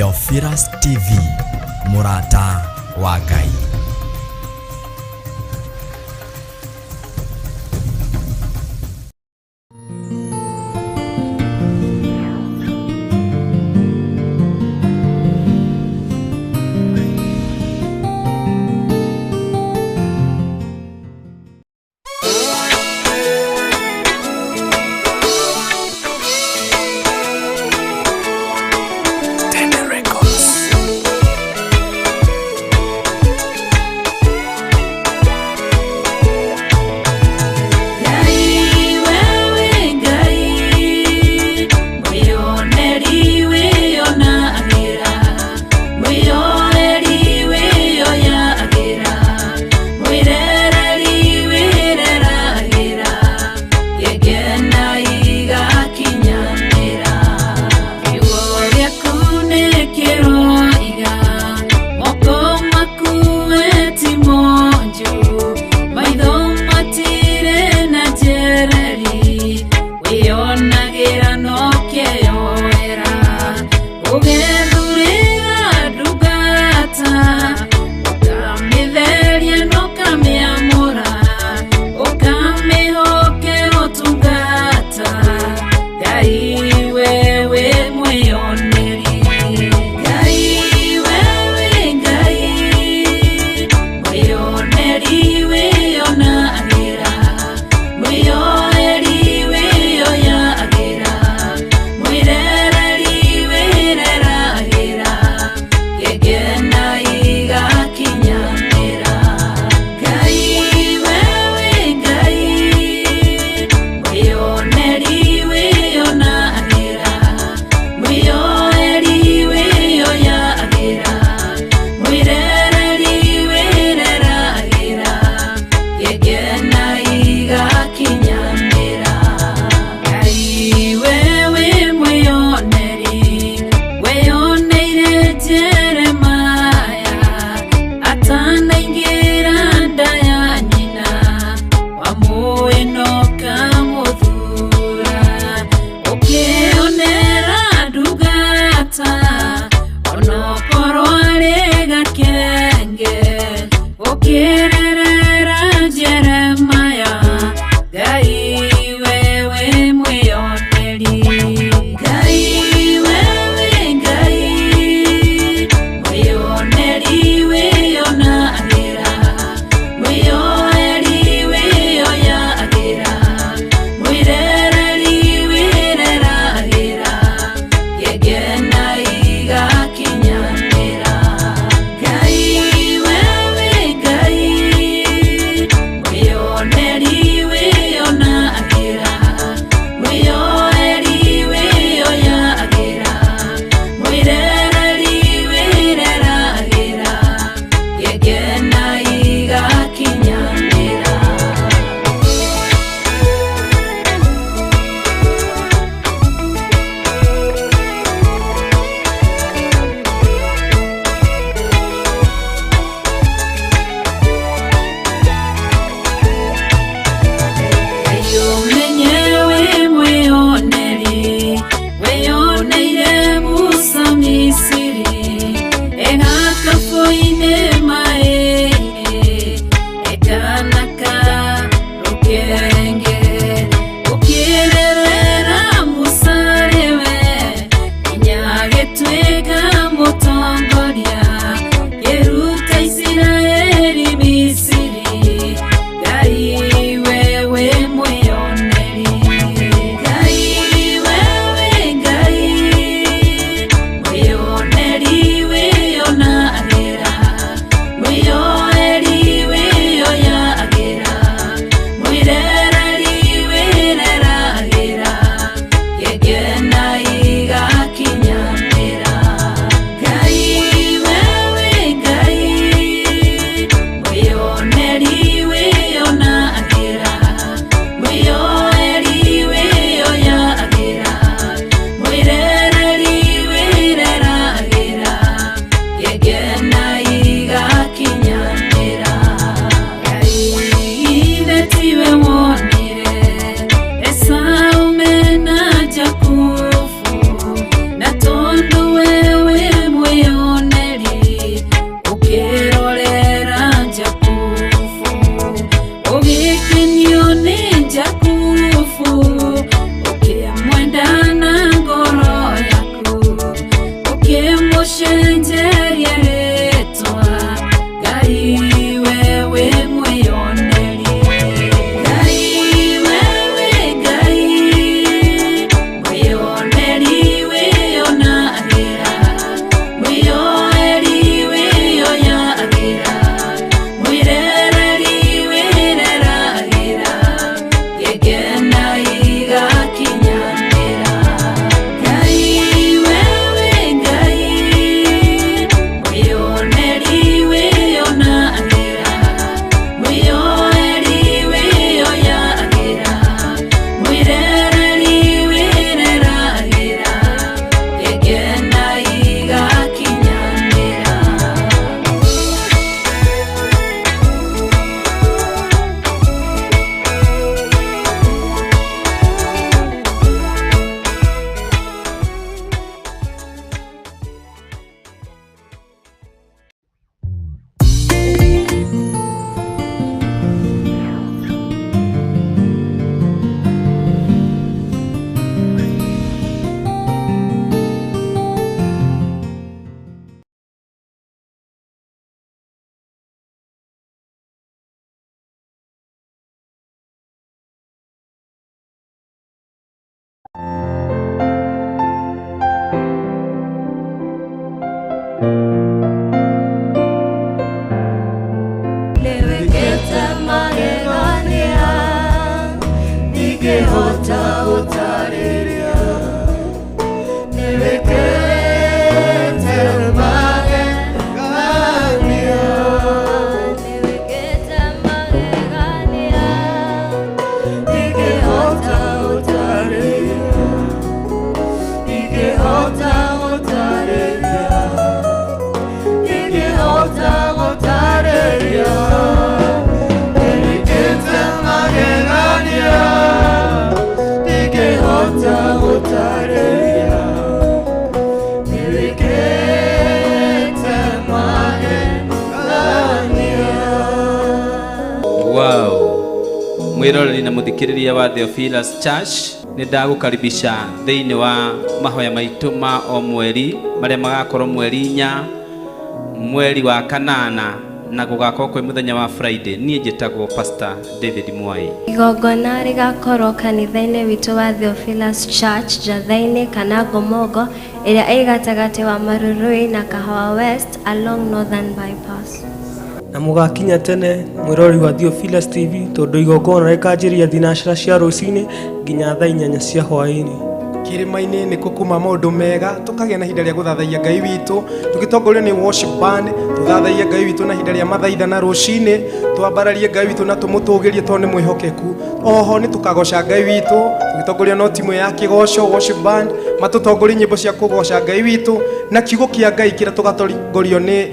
Theophilus TV, mũrata wa Ngai. Ngai wewe Ngai mwĩoneri wĩonagĩra mwĩoreri wĩoyagĩra mwĩrereri wĩreragĩra gĩkena igakinyanĩra kiugo gĩaku nĩ kĩroiga moko maku we ti monju maitho matirĩ na njereri wĩonagĩra no kĩyoera ũgethurĩra ndungata ũkamĩtheria na ũkamĩamũra ũkamĩhokera ũtungata Ngai wewe mwĩoneri Ngai wewe Ngai mwĩoneri wĩonagĩra mwĩoeri wĩoyagĩra mwĩrereri wĩreragĩra gĩkena igakinyanĩra Ngai wewe Ngai mwĩoneri wĩonagĩra mwĩoeri wĩoyagĩra mwĩrereri wĩreragĩra gĩkena igakinyanĩra Ngai wewe mwĩoneri weyoneire Jeremaya atanaingĩra nda ya nyina wamũĩ na ũkamũthura ũkĩonera ndungata onokorwo arĩ gakenge ũkĩrerera Jeremaya Ngai wewe mwĩoneri Ngai wewe Ngai mwĩoneri wĩonagĩra mwĩoeri wĩoyagĩra mwĩrereri wĩreragĩra gĩkena igakinyanĩra Ngai wewe Ngai mwĩoneri wĩonagĩra mwĩoeri wĩoyagĩra mwĩrereri wĩreragĩra Mwĩroreri na mũthikĩrĩria wa Theophilus Church, nĩ ndagũkaribisha thĩinĩ wa mahoya maitũ ma o mweri marĩa magakorwo mweri 4 mweri wa kanana na gũgakorwo kwĩ mũthenya wa Friday. Niĩ njĩtagwo Pastor David Mwai. Igongona rĩgakorwo kanitha-inĩ witũ wa Theophilus Church Njatha-inĩ kana Ngomongo ĩrĩa ĩ gatagatĩ wa Marurui na Kahawa West along Northern Bypass. Na mũgakinya tene mwĩroreri wa Theophilus TV tondũ igongona rĩkanjĩria thinacara cia rũcinĩ nginya thaa 8 cia hwaĩ-inĩ. Kĩrĩma-inĩ nĩkuo kuma maũndũ mega, tũkagĩa na ihinda rĩa gũthathaiya Ngai witũ tũgĩtongorio nĩ worship band, tũthathaiye Ngai witũ na ihinda rĩa mathaitha na rũcinĩ, twambararie Ngai witũ na tũmũtũgĩrie tondũ nĩ mwĩhokeku. Oho nĩ tũkagoca Ngai witũ tũgĩtongorio no timu ya kĩgoco worship band, matũtongorie nyĩmbo cia kũgoca Ngai witũ na kiugo kĩa Ngai kĩrĩa tũgatongorio nĩ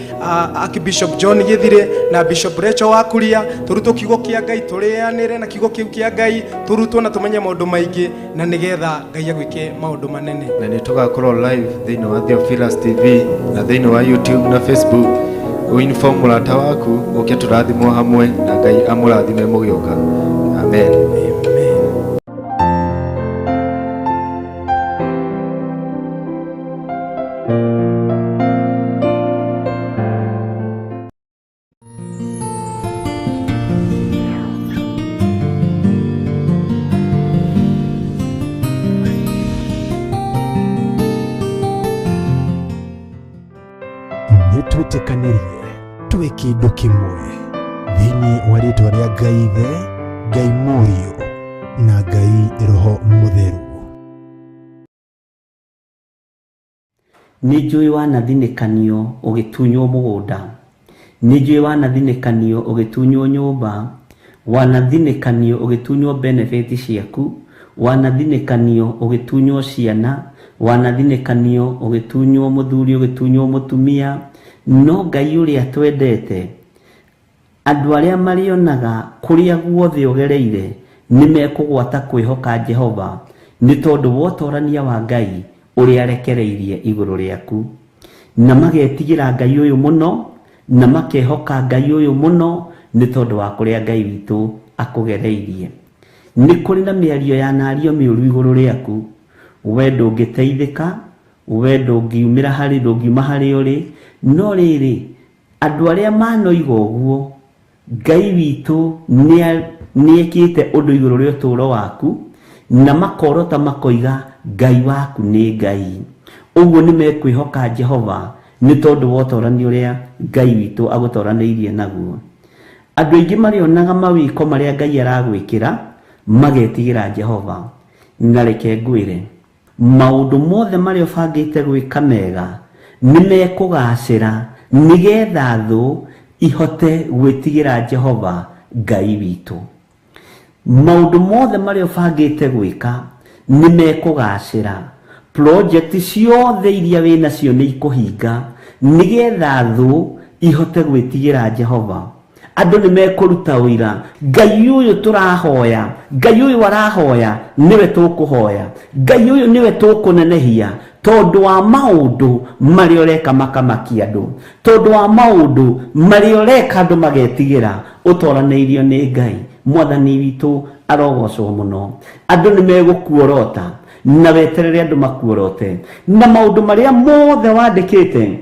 Archbishop John Githire na Bishop Rachel Wakuria, tũrutwo kiugo kĩa Ngai, tũrĩanĩre na kiugo kĩu kĩa Ngai, tũrutwo na tũmenye maũndũ maingĩ na nĩgetha Ngai agwĩke maũndũ manene. Na nĩ tũgakorwo live thĩinĩ wa Theophilus TV na thĩinĩ wa YouTube na Facebook. Ũinform mũrata waku ũke tũrathimwo hamwe na Ngai amũrathime mũgĩũka. Amen. Amen. Nĩtwĩtĩkanĩrie twĩ kĩndũ kĩmwe thĩinĩ wa rĩtwa rĩa Ngai Ithe, Ngai Mũriũ na Ngai Roho Mũtheru. Nĩ njũĩ wanathinĩkanio ũgĩtunywo mũgũnda, nĩ njũĩ wanathinĩkanio ũgĩtunywo nyũmba, wanathinĩkanio ũgĩtunywo benefit ciaku, wanathinĩkanio ũgĩtunywo ciana, wanathinĩkanio ũgĩtunywo mũthuri, ũgĩtunywo mũtumia. No Ngai ũrĩa twendete, andũ arĩa marĩonaga kũrĩa guothe ũgereire nĩ mekũgwata kwĩhoka Jehova nĩ tondũ wa ũtorania wa Ngai ũrĩa arekereirie igũrũ rĩaku. Na magetigĩra Ngai ũyũ mũno, na makehoka Ngai ũyũ mũno nĩ tondũ wa kũrĩa Ngai witũ akũgereirie. Nĩ kũrĩ na mĩario yanario mĩũru igũrũ rĩaku, we ndũngĩteithĩka, we ndũngiumĩra harĩ, ndũngiuma harĩa ũrĩ, no rĩrĩ, andũ arĩa manoiga ũguo, Ngai witũ nĩekĩte ũndũ igũrũ rĩa ũtũũro waku, na makorota makoiga Ngai waku nĩ Ngai. Ũguo nĩ mekwĩhoka Jehova nĩ tondũ wa ũtorani ũrĩa Ngai witũ agũtoranĩirie naguo. Andũ aingĩ marĩonaga mawĩko marĩa Ngai aragwĩkĩra, magetigĩra Jehova. Na reke ngwĩre, maũndũ mothe marĩa ũbangĩte gwĩka mega nĩ mekũgaacĩra nĩgetha thũ ihote gwĩtigĩra Jehova Ngai witũ. Maũndũ mothe marĩa ũbangĩte gwĩka nĩ mekũgaacĩra. Project ciothe iria wĩ nacio nĩ ikũhinga nĩgetha thũ ihote gwĩtigĩra Jehova. Andũ nĩ mekũruta ũira, Ngai ũyũ tũrahoya, Ngai ũyũ arahoya nĩwe tũkũhoya, Ngai ũyũ nĩwe tũkũnenehia, tondũ wa maũndũ marĩa ũreka makamakia andũ, tondũ wa maũndũ marĩa ũreka andũ magetigĩra, ũtoranĩirio nĩ Ngai. Mwathani witũ arogocwo mũno. Andũ nĩ megũkuorota na weterere andũ makuorote, na maũndũ marĩa mothe wandĩkĩte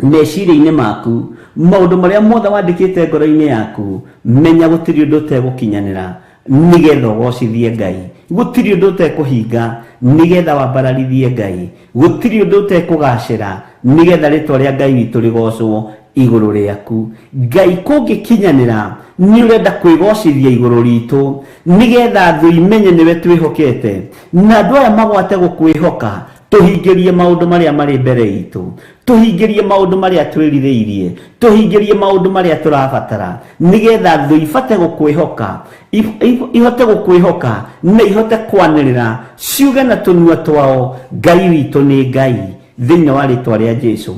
meciria-inĩ maku, maũndũ marĩa mothe wandĩkĩte ngoro-inĩ yaku, menya gũtirĩ ũndũ ũtegũkinyanĩra nĩgetha ũgocithie Ngai, gũtirĩ ũndũ ũtekũhinga nĩgetha wambararithie Ngai, gũtirĩ ũndũ ũtekũgacĩra nĩgetha rĩtwa rĩa Ngai witũ rĩgocwo igũrũ rĩaku. Ngai kũngĩkinyanĩra nĩ ũrenda kwĩgocithia igũrũ ritũ nĩgetha thũ imenye nĩwe twĩhokete, na andũ aya magwate gũkwĩhoka. Tũhingĩrie maũndũ marĩa marĩ mbere itũ, tũhingĩrie maũndũ marĩa twĩrirĩirie, tũhingĩrie maũndũ marĩa tũrabatara, nĩgetha thũ ibate gũkwĩhoka, ihote gũkwĩhoka na ihote kwanĩrĩra ciuge na tũnua twao, Ngai witũ nĩ Ngai, thĩinĩ wa rĩtwa rĩa Jesu.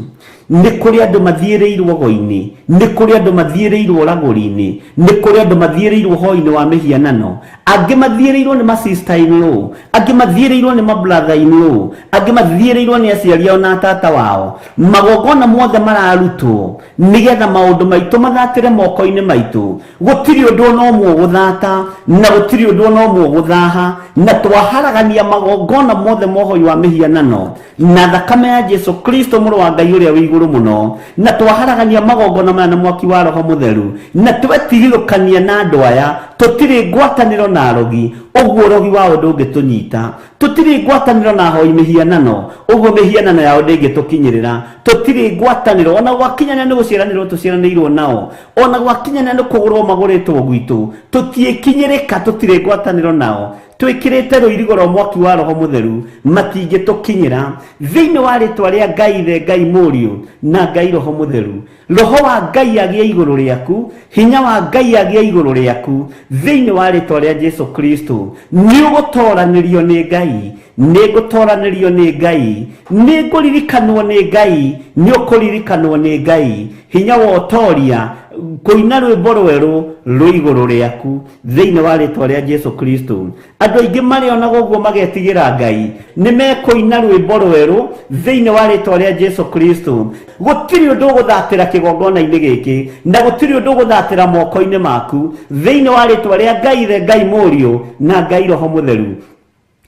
Nĩ kũrĩ andũ mathiĩrĩirwo go-inĩ, nĩ kũrĩ andũ mathiĩrĩirwo ragũri-inĩ, nĩ kũrĩ andũ mathiĩrĩirwo hoi-inĩ wa mĩhianano, angĩ mathiĩrĩirwo nĩ ma sister in law, angĩ mathiĩrĩirwo nĩ ma brother in law, angĩ mathiĩrĩirwo nĩ aciari ao na tata wao. Magongona mothe mararutwo nĩgetha maũndũ maitũ mathatĩre moko-inĩ maitũ. Gũtirĩ ũndũ ona ũmwe ũgũthata na gũtirĩ ũndũ ona ũmwe ũgũthaha, na twaharagania magongona mothe mohoi wa mĩhianano na thakame ya Jesu Kristo mũrũ wa Ngai ũrĩa wĩ igũrũ mũno, na twaharagania magongona maya na mwaki wa Roho Mũtheru, na twetigithũkania na andũ aya. Tũtirĩ ngwatanĩro na arogi, ũguo ũrogi wao ndũngĩtũnyita. Tũtirĩ ngwatanĩro na ahoi mĩhianano, ũguo mĩhianano yao ndĩngĩtũkinyĩrĩra. Tũtirĩ ngwatanĩro ona gwakinyania nĩ gũciaranĩrwo tũciaranĩirwo nao, ona gwakinyania nĩ kũgũrwo magũrĩtwo gwitũ, tũtiĩkinyĩrĩka, tũtirĩ ngwatanĩro nao. Twĩkĩrĩte rũirigo rwa mwaki wa Roho Mũtheru, matingĩtũkinyĩra. Thĩinĩ wa rĩtwa rĩa Ngai Ithe, Ngai Mũriũ na Ngai Roho Mũtheru, Roho wa Ngai agĩe igũrũ rĩaku, hinya wa Ngai agĩe igũrũ rĩaku, thĩinĩ wa rĩtwa rĩa Jesu Kristo. Nĩ ũgũtoranĩrio nĩ Ngai, nĩ ngũtoranĩrio nĩ Ngai, nĩ ngũririkanwo nĩ Ngai, nĩ ũkũririkanwo nĩ Ngai. Hinya wa ũtoria kũina rwĩmbo rwerũ rwĩ igũrũ rĩaku, thĩinĩ wa rĩtwa rĩa Jesu Kristo. Andũ aingĩ marĩonaga ũguo magetigĩra Ngai, nĩ mekũina rwĩmbo rwerũ thĩinĩ wa rĩtwa rĩa Jesu Kristo. Gũtirĩ ũndũ ũgũthatĩra kĩgongona-inĩ gĩkĩ, na gũtirĩ ũndũ ũgũthatĩra moko-inĩ maku, thĩinĩ wa rĩtwa rĩa Ngai Ithe, Ngai Mũriũ na Ngai Roho Mũtheru.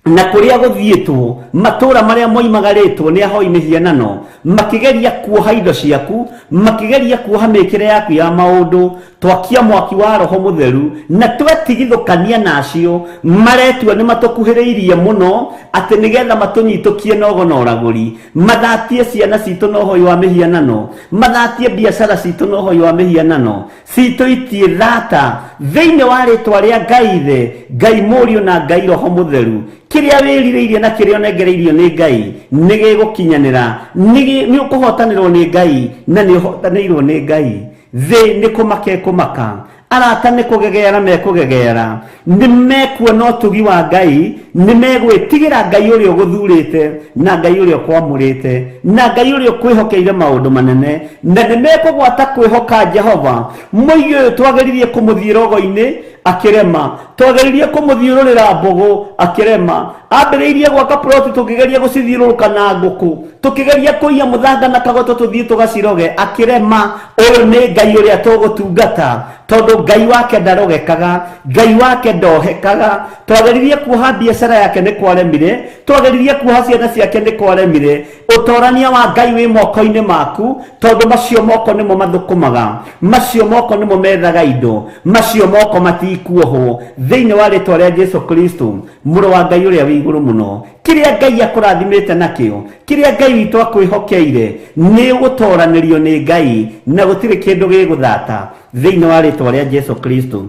Na kũrĩa gũthiĩtwo, matũũra marĩa moimagarĩtwo nĩ ahoi mĩhianano, makĩgeria kuoha indo ciaku, makĩgeria kuoha mĩkĩre yaku ya maũndũ, twakia mwaki wa Roho Mũtheru na twetigithũkania nacio, maretua nĩ matũkuhĩrĩirie mũno atĩ nĩgetha matũnyitũkie nogo na ũragũri, mathatie ciana citũ na ũhoi wa mĩhianano, mathatie biacara citũ na ũhoi wa mĩhianano. Citũ itiĩ thata thĩinĩ wa rĩtwa rĩa Ngai Ithe, Ngai Mũriũ na Ngai Roho Mũtheru. Kĩrĩa wĩrirĩirie na kĩrĩa ũnengereirio nĩ Ngai nĩ gĩgũkinyanĩra, nĩ ũkũhotanĩrwo nĩ Ngai na nĩ ũhotanĩirwo nĩ Ngai. Thĩ nĩ kũmaka ĩkũmaka, arata nĩ kũgegeara mekũgegeara, nĩ mekuona ũtugi wa Ngai, nĩ megwĩtigĩra Ngai ũrĩa ũgũthurĩte na Ngai ũrĩa ũkwamũrĩte na Ngai ũrĩa ũkwĩhokeire maũndũ manene, na nĩ mekũgwata kwĩhoka Jehova. Mũigi ũyũ twageririe kũmũthiĩ rogo-inĩ akĩrema, twageririe kũmũthiũrũrĩra mbũgũ akĩrema, ambĩrĩirie gwaka ploti tũkĩgeria gũcithiũrũrũka na ngũkũ, tũkĩgeria kũiya mũthanga na kagoto tũthiĩ tũgaciroge akĩrema. Ũyũ nĩ Ngai ũrĩa tũgũtungata, tondũ Ngai wake ndarogekaga, Ngai wake ndohekaga. Twageririe kuoha biacara yake nĩ kwaremire, twageririe kuoha ciana ciake nĩ kwaremire. Ũtorania wa Ngai wĩ moko-inĩ maku, tondũ macio moko nĩmo mathũkũmaga, macio moko nĩmo methaga indo, macio moko matikuohwo. Thĩinĩ wa rĩtwa rĩa Jesu Kristo, mũrũ wa Ngai ũrĩa wĩ igũrũ mũno, kĩrĩa Ngai akũrathimĩte nakĩo, kĩrĩa Ngai witũ akwĩhokeire, nĩ ũgũtoranĩrio nĩ Ngai na gũtirĩ kĩndũ gĩgũthata thĩinĩ wa rĩtwa rĩa Jesu Kristo.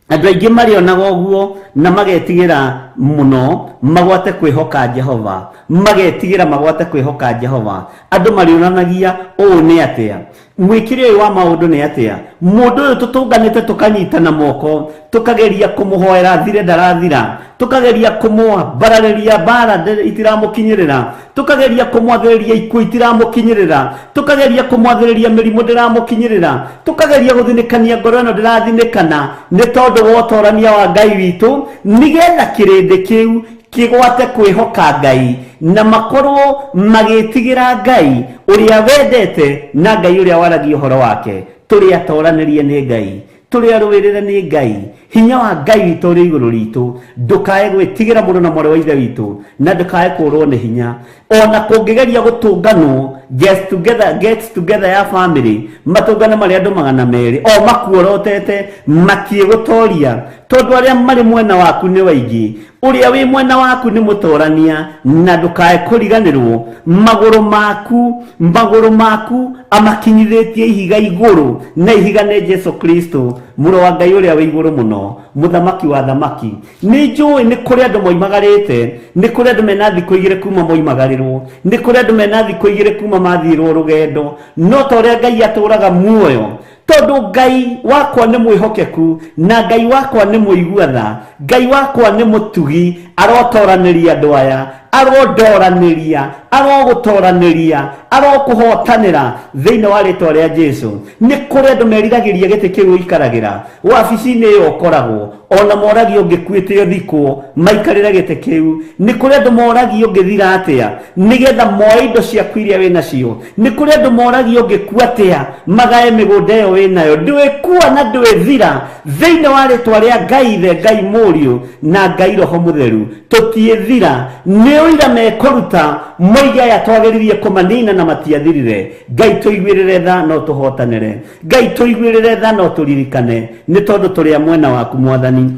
Andũ aingĩ marĩonaga ũguo na magetigĩra mũno magwate kwĩhoka Jehova, magetigĩra magwate kwĩhoka Jehova. Andũ marĩonanagia ũũ nĩ atĩa, mwĩkĩre ũyũ wa maũndũ nĩ atĩa, mũndũ ũyũ tũtũnganĩte tũkanyitana moko, tũkageria kũmũhoera thire ndarathira, tũkageria kũmwambararĩria mbara itiramũkinyĩrĩra, tũkageria kũmwathĩrĩria ikuũ itiramũkinyĩrĩra, tũkageria kũmwathĩrĩria mĩrimũ ndĩramũkinyĩrĩra, tũkageria gũthinĩkania ngoro ĩno ndĩrathinĩkana, nĩ tondũ wa ũtorania wa Ngai witũ, nĩgetha kĩrĩndĩ kĩu kĩgwate kwĩhoka Ngai na makorwo magĩtigĩra Ngai ũrĩa wendete na Ngai ũrĩa waragia ũhoro wake. Tũrĩ atoranĩrie nĩ Ngai, tũrĩ arũĩrĩre nĩ Ngai, hinya wa Ngai witũ ũrĩ igũrũ ritũ. Ndũkae gwĩtigĩra mũrũ na mwarĩ wa Ithe witũ, na ndũkae kũrwo nĩ hinya. Ona kũngĩgeria gũtũnganwo get together, get together ya family, matũngane marĩ andũ 200 o makuorotete, matiĩgũtoria, tondũ arĩa marĩ mwena waku nĩ waingĩ. Ũrĩa wĩ mwena waku nĩ mũtorania, na ndũkae kũriganĩrwo magũrũ maku, magũrũ maku amakinyithĩtie ihiga igũrũ, na ihiga nĩ Jesu Kristo, mũrũ wa Ngai ũrĩa wĩ igũrũ mũno, mũthamaki wa thamaki. Nĩ njũĩ nĩ kũrĩ andũ moimagarĩte, nĩ kũrĩ andũ mena thikũ igĩrĩ kuma moimagarĩrwo, nĩ kũrĩ andũ mena thikũ igĩrĩ kuma mathiĩrwo rũgendo, no ta ũrĩa Ngai atũraga muoyo, tondũ Ngai wakwa nĩ mwĩhokeku, na Ngai wakwa nĩ mũigua tha, Ngai wakwa nĩ mũtugi, Arotoranĩria andũ aya, arondoranĩria, arogũtoranĩria, arokũhotanĩra thĩinĩ wa rĩtwa rĩa Jesu. Nĩ kũrĩ andũ meriragĩria gĩtĩ kĩu ũikaragĩra wabici-inĩ ĩyo ũkoragwo, ona moragio ũngĩkuĩte ũthikwo maikarĩre gĩtĩ kĩu. Nĩ kũrĩ andũ moragio ũngĩthira atĩa nĩgetha moe indo ciaku iria wĩ nacio. Nĩ kũrĩ andũ moragio ũngĩkua atĩa magae mĩgũnda ĩyo wĩ nayo. Ndwĩkua na ndwĩthira thĩinĩ wa rĩtwa rĩa Ngai Ithe, Ngai Mũriũ na Ngai Roho Mũtheru. Tũtiĩthira, nĩ ũira mekũruta moige aya twagĩririe kũmanina na matiathirire. Ngai tũiguĩrĩre tha no tũhotanĩre. Ngai tũiguĩrĩre tha no tũririkane, nĩ tondũ tũrĩ a mwena waku Mwathani.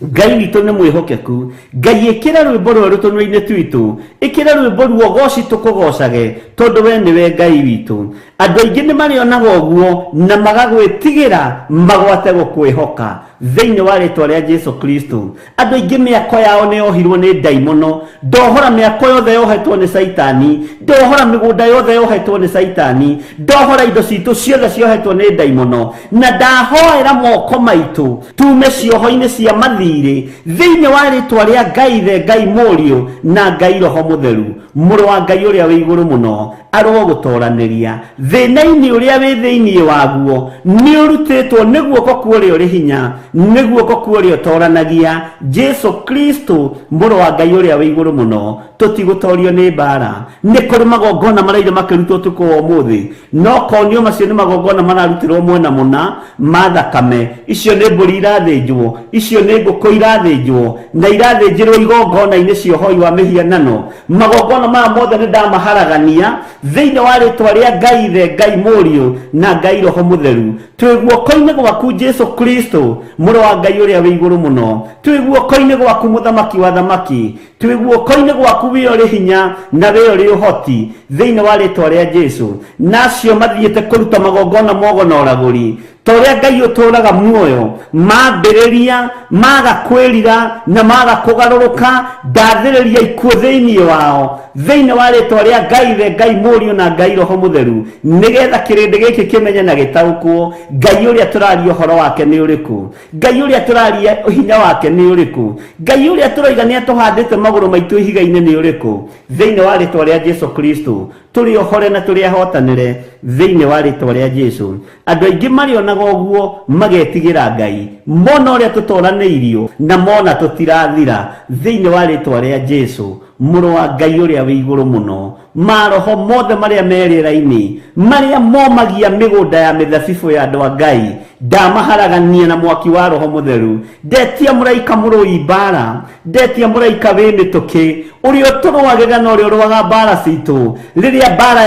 Ngai witũ nĩ mwĩhokeku. Ngai ĩkĩra rwĩmbo rwerũ tũnua-inĩ twitũ, ĩkĩra rwĩmbo ruogoci tũkũgocage, tondũ we nĩwe Ngai witũ. Andũ aingĩ nĩ marĩonaga ũguo na magagwĩtigĩra magwate gũkwĩhoka thĩinĩ wa rĩtwa rĩa Jesu Kristo. Andũ aingĩ mĩako yao nĩ yohirwo nĩ ndaimono. Ndohora mĩako yothe yohetwo nĩ Caitani, ndohora mĩgũnda yothe yohetwo nĩ Caitani, ndohora indo citũ ciothe ciohetwo nĩ ndaimono, na ndahoera moko maitũ tume cioho-inĩ cia mathirĩ thĩinĩ wa rĩtwa rĩa Ngai Ithe, Ngai Mũriũ na Ngai Roho Mũtheru. Mũrũ wa Ngai ũrĩa wĩ igũrũ mũno arogũtoranĩria thĩna-inĩ ũrĩa wĩ thĩinĩ waguo. Nĩ ũrutĩtwo nĩ guoko kwa ũrĩa ũrĩ hinya, nĩ guoko kwa ũrĩa ũtoranagia, Jesu Kristo mũrũ wa Ngai ũrĩa wĩ igũrũ mũno. Tũtigũtorio nĩ mbara. Nĩ kũrĩ magongona maraire makĩrutwo ũtukũ wa ũmũthĩ, no konio macio nĩ magongona mararutĩrwo mwena mũna ma thakame. Icio nĩ mbũri irathĩnjwo, icio nĩ ngũkũ irathĩnjwo, na irathĩnjĩrwo igongona-inĩ cia ũhoi wa mĩhianano. Magongona maya mothe nĩ ndamaharagania thĩinĩ wa rĩtwa rĩa Ngai Ithe, Ngai Mũriũ na Ngai Roho Mũtheru. Twĩ guoko-inĩ gwaku Jesu Kristo mũrũ wa Ngai ũrĩa wĩ igũrũ mũno. Twĩ guoko-inĩ gwaku Mũthamaki wa thamaki. Twĩ guoko-inĩ gwaku wĩ ũrĩ hinya na wĩ ũrĩ ũhoti thĩinĩ wa rĩtwa rĩa Jesu. Na acio mathiĩte kũruta magongona mogo na ũragũri, ta ũrĩa Ngai ũtũũraga muoyo, mambĩrĩria maga kwĩrira na maga kũgarũrũka, ndathĩrĩria ikuũ thĩinĩ wao thĩinĩ wa rĩtwa rĩa Ngai Ithe, Ngai Mũriũ na Ngai Roho Mũtheru, nĩgetha kĩrĩndĩ gĩkĩ kĩmenye na gĩtaũkwo Ngai ũrĩa tũraria ũhoro wake nĩ ũrĩkũ, Ngai ũrĩa tũraria hinya wake nĩ ũrĩkũ, Ngai ũrĩa tũroiga nĩ atũhandĩte magũrũ maitũ ihiga-inĩ nĩ ũrĩkũ. Thĩinĩ wa rĩtwa rĩa Jesu Kristo tũrĩ ohore na tũrĩ ahotanĩre thĩinĩ wa rĩtwa rĩa Jesu. Andũ aingĩ marĩonaga ũguo magetigĩra Ngai, mona ũrĩa tũtoranĩirio na mona tũtirathira thĩinĩ wa rĩtwa rĩa Jesu mũrũ wa Ngai ũrĩa wĩ igũrũ mũno. Maroho mothe marĩa me rĩera-inĩ marĩa momagia mĩgũnda ya mĩthabibũ ya andũ a Ngai, ndamaharagania na mwaki wa Roho Mũtheru. Ndetia mũraika mũrũi mbara, ndetia mũraika wĩ mĩtũkĩ ũrĩa ũtũrũagĩrĩra na ũrĩa ũrũaga mbara citũ rĩrĩa mbara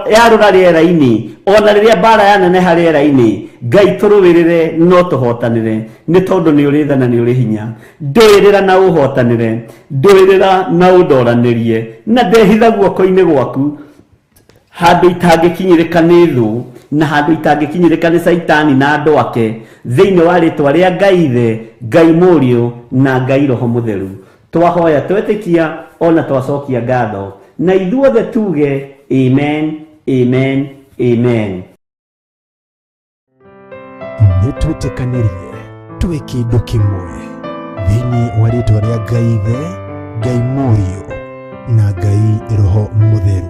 yarũra rĩera-inĩ, ona rĩrĩa mbara yaneneha rĩera-inĩ. Ngai tũrũĩrĩre no tũhotanĩre, nĩ tondũ nĩ ũrĩ tha na nĩ ũrĩ hinya. Ndũĩrĩra na ũhotanĩre, ndũĩrĩra na ũndoranĩrie, na ndehitha guoko-inĩ gwaku handũ itangĩkinyĩrĩka nĩ thũ na handũ itangĩkinyĩrĩka nĩ Caitani na andũ ake, thĩinĩ wa rĩtwa rĩa Ngai Ithe, Ngai Mũriũ na Ngai Roho Mũtheru. Twahoya twetĩkia ona twacokia ngatho, na ithuothe tuge amen, amen, amen. Nĩ twĩtĩkanĩrie twĩ kĩndũ kĩmwe thĩinĩ wa rĩtwa rĩa Ngai Ithe, Ngai Mũriũ na Ngai Roho Mũtheru.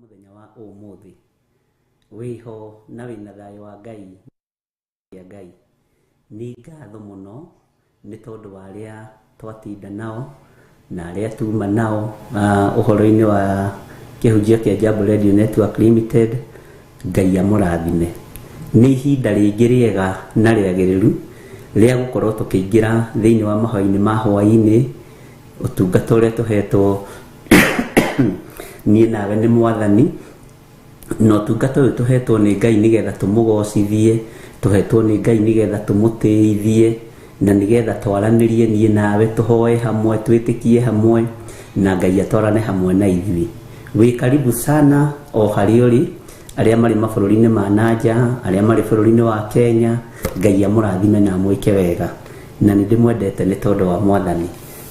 Mũthenya wa ũmũthĩ wĩho na wĩna thayũ wa Ngai ya Ngai. Nĩ ngatho mũno nĩ tondũ wa arĩa twatinda nao na arĩa tuma nao ũhoro-inĩ wa kĩhunjio kĩa Jambo Radio Network Limited. Ngai amũrathime. Nĩ ihinda rĩngĩ rĩega na rĩagĩrĩru rĩa gũkorwo tũkĩingĩra thĩinĩ wa mahoya-inĩ ma hwaĩ-inĩ, ũtungata ũrĩa tũhetwo niĩ nawe nĩ Mwathani, na ũtungata ũyũ tũhetwo nĩ Ngai nĩgetha tũmũgocithie, tũhetwo nĩ Ngai nĩgetha tũmũtĩithie, Na nĩgetha twaranĩrie niĩ nawe, tũhoe hamwe, twĩtĩkie hamwe, na Ngai atwarane hamwe na ithuĩ. Wĩ karibu sana o harĩa ũrĩ, arĩa marĩ mabũrũri-inĩ ma nanja, arĩa marĩ bũrũri-inĩ wa Kenya. Ngai amũrathime na amwĩke wega, na nĩ ndĩmwendete nĩ tondũ wa Mwathani.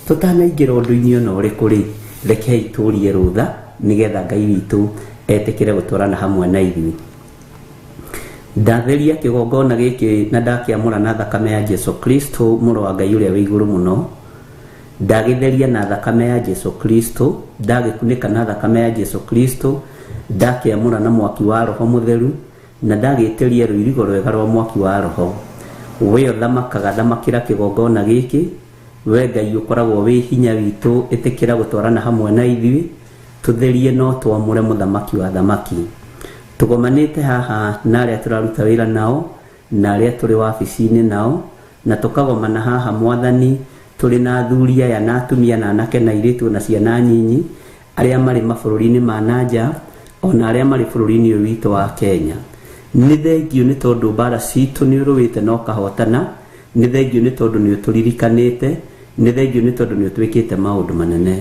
Tũtanaingĩra ũndũ-inĩ ona ũrĩkũ rĩ, rekei tũrie rũtha nĩgetha Ngai witũ etĩkĩre gũtwarana hamwe na ithuĩ. Ndatheria kĩgongona gĩkĩ na ndakĩamũra na thakame ya Jesu Kristo, mũrũ wa Ngai ũrĩa wĩ igũrũ mũno. Ndagĩtheria na thakame ya Jesu Kristo, ndagĩkunĩka na thakame ya Jesu Kristo, ndakĩamũra na mwaki wa Roho Mũtheru, na ndagĩtĩria rũirigo rwega rwa mwaki wa Roho. We ũthamakaga, thamakĩra kĩgongona gĩkĩ. We Ngai ũkoragwo wĩ hinya witũ, ĩtĩkĩra gũtwarana hamwe na ithuĩ, tũtherie no twamũre mũthamaki wa thamaki. Tũgomanĩte haha na arĩa tũraruta wĩra nao, na arĩa tũrĩ wabici-inĩ nao, na tũkagomana haha Mwathani tũrĩ na athuri aya na atumia na anake na airĩtu na ciana nyinyi, arĩa marĩ mabũrũri-inĩ ma nanja, ona arĩa marĩ bũrũri-inĩ ũyũ witũ wa Kenya. Nĩ thengio nĩ tondũ mbara citũ nĩ ũrũĩte na ũkahotana. Nĩ thengio nĩ tondũ nĩ ũtũririkanĩte. Nĩ thengio nĩ tondũ nĩ ũtwĩkĩte maũndũ manene.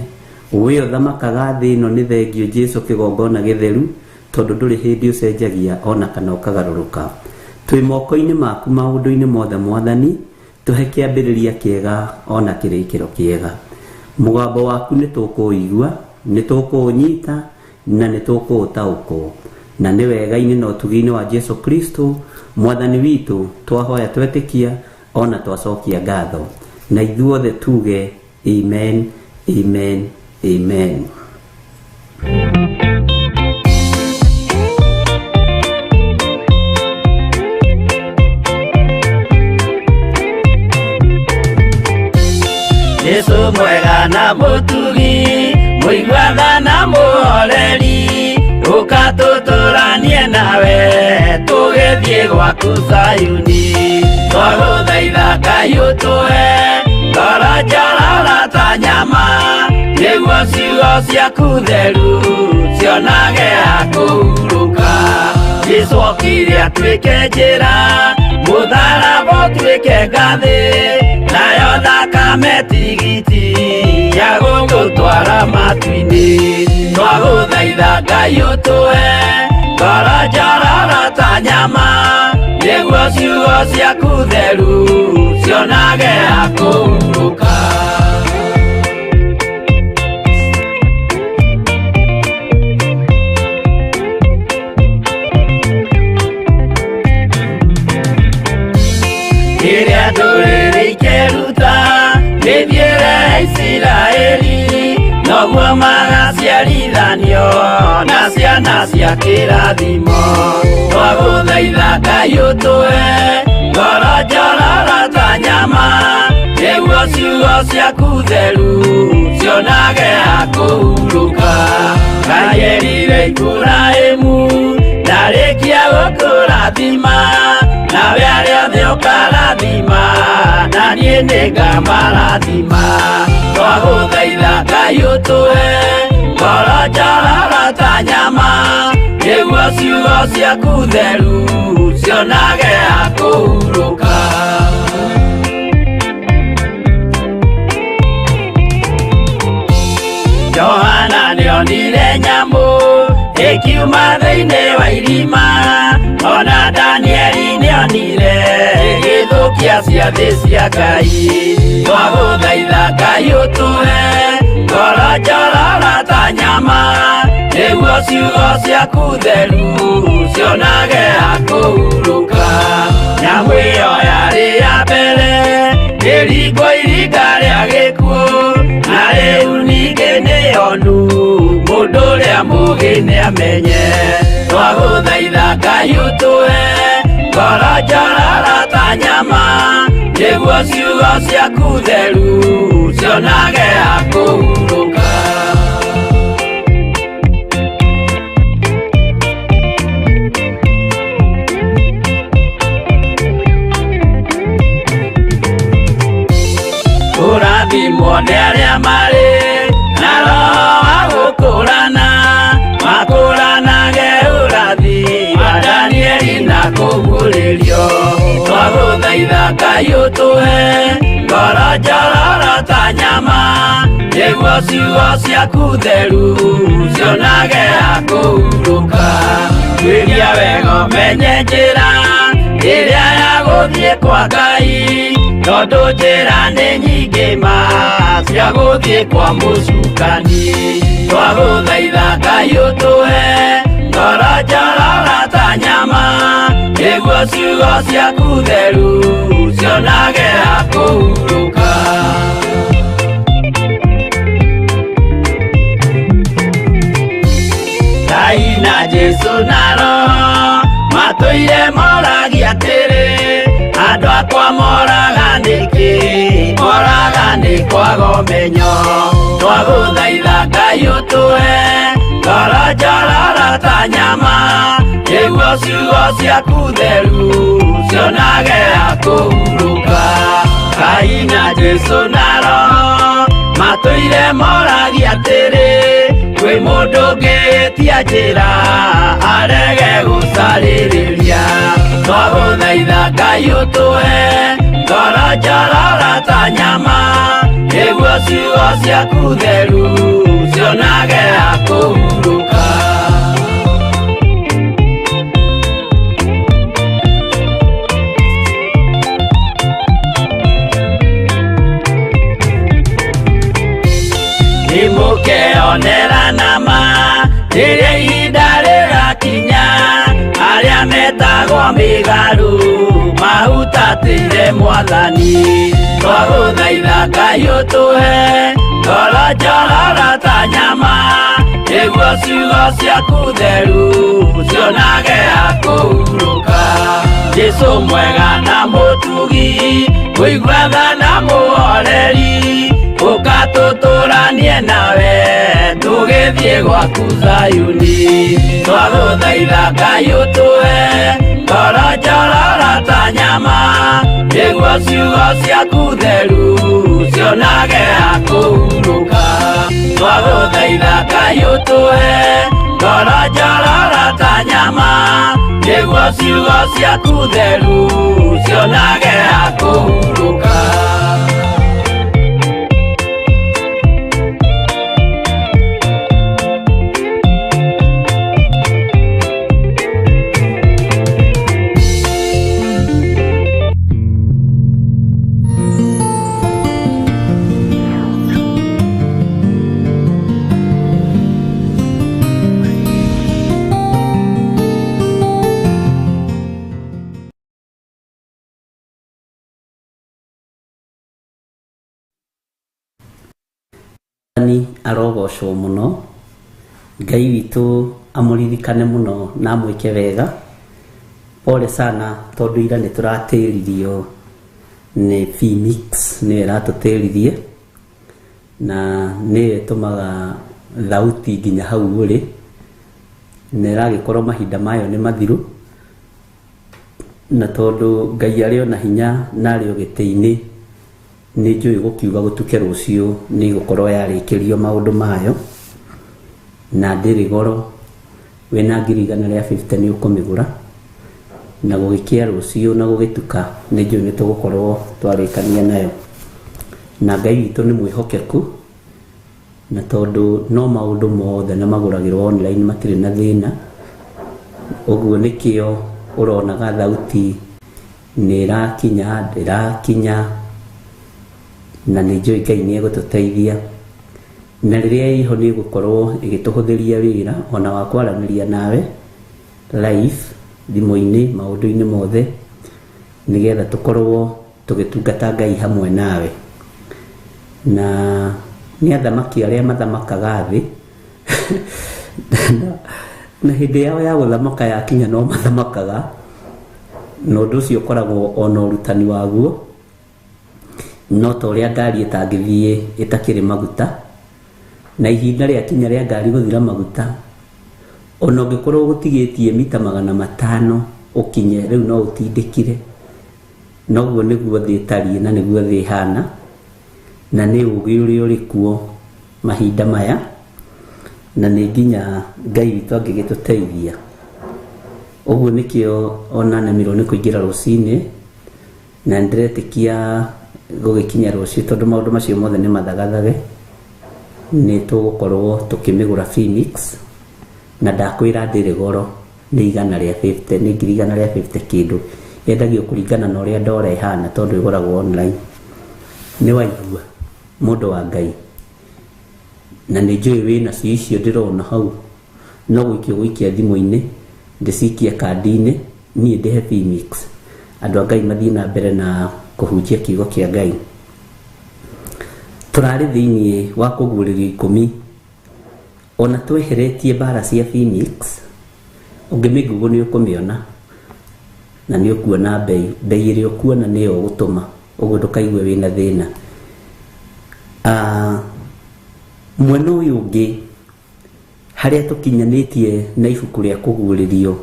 We ũthamakaga thĩ ĩno, nĩ thengio Jesu kĩgongona gĩtheru, tondũ ndũrĩ hĩndĩ ũcenjagia ona kana ũkagarũrũka. Twĩ moko-inĩ maku maũndũ-inĩ mothe Mwathani, tũhe kĩambĩrĩria kĩega ona kĩrĩkĩro kĩega. Mũgambo waku nĩ tũkũũigua, nĩ tũkũũnyita, na nĩ tũkũũtaũkwo. Na nĩ wega-inĩ na ũtugi-inĩ wa Jesu Kristo Mwathani witũ twahoya, twetĩkia, ona twacokia ngatho, na ithuothe tuge amen, amen, amen. Jesu mwega na mũtugi, mũiguatha na mũhoreri, ũka tũtũranie nawe tũgĩthiĩ gwaku Zayuni. Twagũthaitha Ngai ũtũhe ngoro njororo ta nyama, nĩguo ciugo ciaku theru cionage ha kũhurũka. Jesu okire atuĩke njĩra, mũtharaba ũtuĩke ngathĩ, nayo thakame tigiti ya gũgũtwara matu-inĩ. Twagũthaitha Ngai ũtũhe ngoro njororo ta nyama, nĩguo ciugo ciaku theru cionage ha kũhurũka. Rĩrĩa ndũrĩrĩ ikeruta mĩthiĩre ya Isiraeli, noguo magaciarithanio na ciana cia kĩrathimo. Twagũthaitha Ngai ũtũhe ngoro njororo ta nyama, nĩguo ciugo ciaku theru cionage ha kũhurũka. Ngai erire Iburahĩmu ndarĩkia gũkũrathima, nawe arĩa othe ũkarathima, na niĩ nĩngamarathima. Twagũthaitha Ngai ũtũhe ngoro njororo ta nyama, nĩguo ciugo ciaku theru cionage ha kũhurũka. Johana nĩonire nyamũ ĩkiuma thĩinĩ wa irima, ona Danieli nĩonire ĩgĩthũkia ciathĩ cia Ngai. Twagũthaitha Ngai ũtũhe ngoro njororo ta nyama, nĩguo ciugo ciaku theru cionage ha kũhurũka. Nyamũ ĩyo yarĩ ya mbere ĩringwo iringa rĩa gĩkuũ, na rĩu ningĩ nĩyonu mũndũ ũrĩa mũũgĩ nĩamenye. Twagũthaitha Ngai ũtũhe ngoro njororo ta nyama, nĩguo ciugo ciaku theru cionage ha kũhurũka. Kũrathimwo nĩ arĩa marĩ na roho wa gũkũrana, makũranage ũrathi wa Danieli na kũguũrĩrio. Twagũthaitha Ngai ũtũhe Ngoro njororo ta nyama nĩguo ciugo ciaku theru cionage ha kũhurũka. Tuĩria wega ũmenye njĩra ĩrĩa ya gũthiĩ kwa Ngai, tondũ njĩra nĩ nyingĩ ma cia gũthiĩ kwa mũcukani. Twagũthaitha Ngai ũtũhe ngoro njororo ta nyama nĩguo ciugo ciaku theru cionage ha kũhurũka. Ngai na Jesũ na Roho matũire moragia atĩrĩ, andũ akwa moraga nĩkĩ? Moraga nĩ kwaga ũmenyo. Twagũthaitha Ngai ũtũhe ngoro njororo ta nyama nĩguo ciugo ciaku theru cionage ha kũhurũka. Ngai na Jesũ na Roho matũire moragia atĩrĩ, kwĩ mũndũ ũngĩtia njĩra arege gũcarĩrĩria. Twagũthaitha Ngai ũtũhe ngoro njororo ta nyama nĩguo ciugo ciaku theru cionage ha kũhurũka. Nĩmũkeonera nama rĩrĩa ihinda rĩgakinya, arĩa metagwo mĩgarũ mahutatĩire Mwathani. Twagũthaitha Ngai ũtũhe ngoro njororo ta nyama nĩguo ciugo ciaku theru cionage ha kũhurũka. Jesũ mwega na mũtugi, mũigua tha na mũhoreri, ũka tũtũranie nawe tũgĩthiĩ gwaku Zayuni. Twagũthaitha Ngai ũtũhe ngoro njororo ta nyama nĩguo ciugo ciaku theru cionage ha kũhurũka. Twagũthaitha Ngai ũtũhe ngoro njororo ta nyama nĩguo ciugo ciaku theru cionage ha kũhurũka. Mwathani arogocwo muno, Ngai witũ amũririkane mũno na amwĩke wega. Pole sana tondũ ira nĩ tũratĩririo nĩ Phoenix, nĩyo ĩratũtĩririe na nĩyo ĩtũmaga thauti nginya hau ũrĩ, na ĩragĩkorwo mahinda mayo nĩ mathiru, na tondũ Ngai arĩ o na hinya na arĩ o gĩtĩ-inĩ, nĩ njũĩ gũkiuga gũtuke rũciũ nĩ ĩgũkorwo yarĩkĩrio maũndũ mayo, na ndĩrĩ goro. Wĩna 150,000 nĩ ũkũmĩgũra, na gũgĩkĩa rũciũ na gũgĩtuka nĩ njũĩ nĩ tũgũkorwo twarĩkania nayo. Na Ngai witũ nĩ mwĩhokeku, na tondũ no maũndũ mothe na magũragĩrwo online matirĩ na thĩna, ũguo nĩkĩo ũronaga thauti nĩ ĩrakinya ndĩrakinya, na nĩ njũĩ Ngai nĩ egũtũteithia. Na rĩrĩa ĩho nĩ ĩgũkorwo ĩgĩtũhũthĩria wĩra ona wa kwaranĩria nawe live thimũ-inĩ maũndũ-inĩ mothe, nĩgetha tũkorwo tũgĩtungata Ngai hamwe nawe. Na nĩ athamaki arĩa mathamakaga thĩ na hĩndĩ yao ya gũthamaka yakinya no mathamakaga, na ũndũ ũcio ũkoragwo ona ũrutani waguo, no ta ũrĩa ngari ĩtangĩthiĩ ĩtakĩrĩ maguta, na ihinda rĩakinya rĩa ngari gũthira maguta, ona ũngĩkorwo ũgũtigĩtie mita 500 ũkinye rĩu no ũtindĩkire. Noguo nĩguo thĩ ĩtariĩ na nĩguo thĩ ĩhana, na nĩ ũũgĩ ũrĩa ũrĩ kuo mahinda maya, na nĩ nginya Ngai witũ angĩgĩtũteithia. Ũguo nĩkĩo ona nemirwo nĩ kũingĩra rũcinĩ, na nĩndĩretĩkia Gũgĩkinya rũciũ, tondũ maũndũ macio mothe nĩ mathagathage, nĩ tũgũkorwo tũkĩmĩgũra Phoenix, na ndakwĩra ndĩrĩ goro, nĩ 150, nĩ 150,000 kĩndũ. Yendagio kũringana na ũrĩa ndora ĩhana, tondũ ĩgũragwo online. Nĩ waigua mũndũ wa Ngai, na nĩ njũĩ wĩna cio icio ndĩrona hau, no gũikia gũikia thimũ-inĩ, ndĩcikie kandi-inĩ, niĩ ndĩhe Phoenix. Andũ a Ngai mathiĩ na mbere na kũhunjia kiugo kĩa Ngai. Tũrarĩ thĩinĩ wa kũguũrĩrio 10, ona tweheretie mbara cia Phoenix, ũngĩmĩngugu nĩ ũkũmĩona, na nĩ ũkuona bei, bei ĩrĩa ũkuona nĩyo ũgũtũma, ũguo ndũkaigue wĩna thĩna. Mwena ũyũ ũngĩ, harĩa tũkinyanĩtie na ibuku rĩa kũguũrĩrio,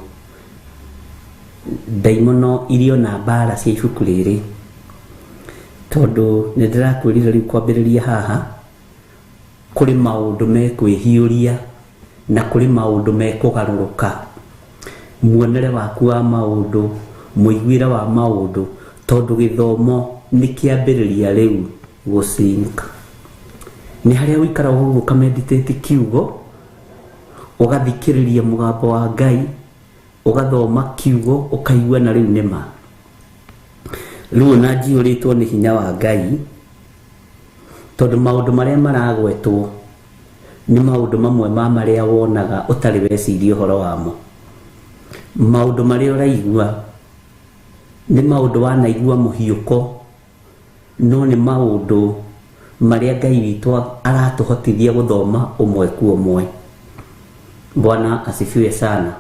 ndaimono iriona mbara cia ibuku rĩrĩ, tondũ nĩ ndĩrakwĩrire rĩu kwambĩrĩria haha, kũrĩ maũndũ mekwĩhiũria na kũrĩ maũndũ mekũgarũrũka. Muonere waku wa maũndũ, mũiguĩre wa maũndũ, tondũ gĩthomo nĩ kĩambĩrĩria rĩu gũsink. Nĩ harĩa ũikaraga ũguo ũkameditate kiugo, ũgathikĩrĩria mũgambo wa Ngai, ũgathoma kiugo, ũkaigua na rĩu nĩ ma. Rĩu ona njiyũrĩtwo nĩ hinya wa Ngai, tondũ maũndũ marĩa maragwetwo nĩ maũndũ mamwe ma marĩa wonaga ũtarĩ weciria ũhoro wamo. Maũndũ marĩa ũraigua nĩ maũndũ wanaigua mũhiũko, no nĩ maũndũ marĩa Ngai witũ aratũhotithia gũthoma ũmwe kwa ũmwe. Bwana asifiwe sana.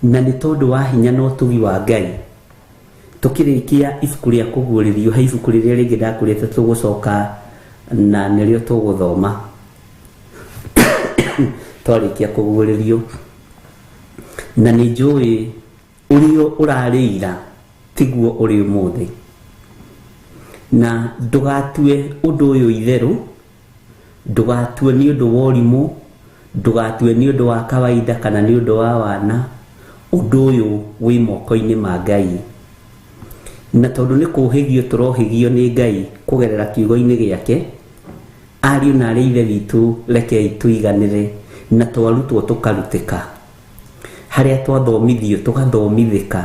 Na nĩ tondũ wa hinya na ũtugi wa Ngai, tũkĩrĩkia ibuku rĩa kũguũrĩrio, he ibuku rĩrĩa rĩngĩ ndakwĩrĩte tũgũcoka na nĩrĩo tũgũthoma twarĩkia kũguũrĩrio. Na nĩ njũĩ ũrĩa ũrarĩira tiguo ũrĩ ũmũthĩ, na ndũgatue ũndũ ũyũ itherũ, ndũgatue nĩ ũndũ wa ũrimũ, ndũgatue nĩ ũndũ wa kawaida kana nĩ ũndũ wa wana. Ũndũ ũyũ wĩ moko-inĩ ma Ngai, na tondũ nĩ kũhĩgio tũrohĩgio nĩ Ngai kũgerera kiugo-inĩ gĩake, ariũ na arĩ ithe witũ, rekei tũiganĩre, na twarutwo tũkarutĩka, harĩa twathomithio tũgathomithĩka.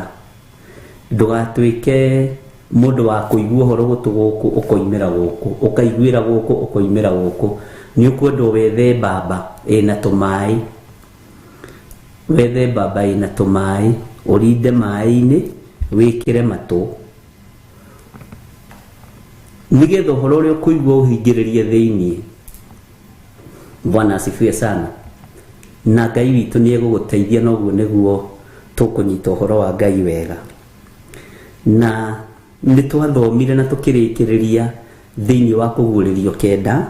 Ndũgatuĩke mũndũ wa kũigua ũhoro gũtũ gũkũ ũkoimĩra gũkũ, ũkaiguĩra gũkũ ũkoimĩra gũkũ. Nĩ ũkwendwo wethe mbamba ĩna tũmaĩ, wethe mbamba ĩna tũmaĩ, ũrinde maĩ-inĩ, wĩkĩre matũ, nĩgetha ũhoro ũrĩa ũkũigua ũhingĩrĩrie thĩinĩ. Bwana asifiwe sana. Na Ngai witũ nĩ egũgũteithia, na ũguo nĩguo tũkũnyita ũhoro wa Ngai wega. Na nĩ twathomire na tũkĩrĩkĩrĩria thĩinĩ wa kũguũrĩrio 9,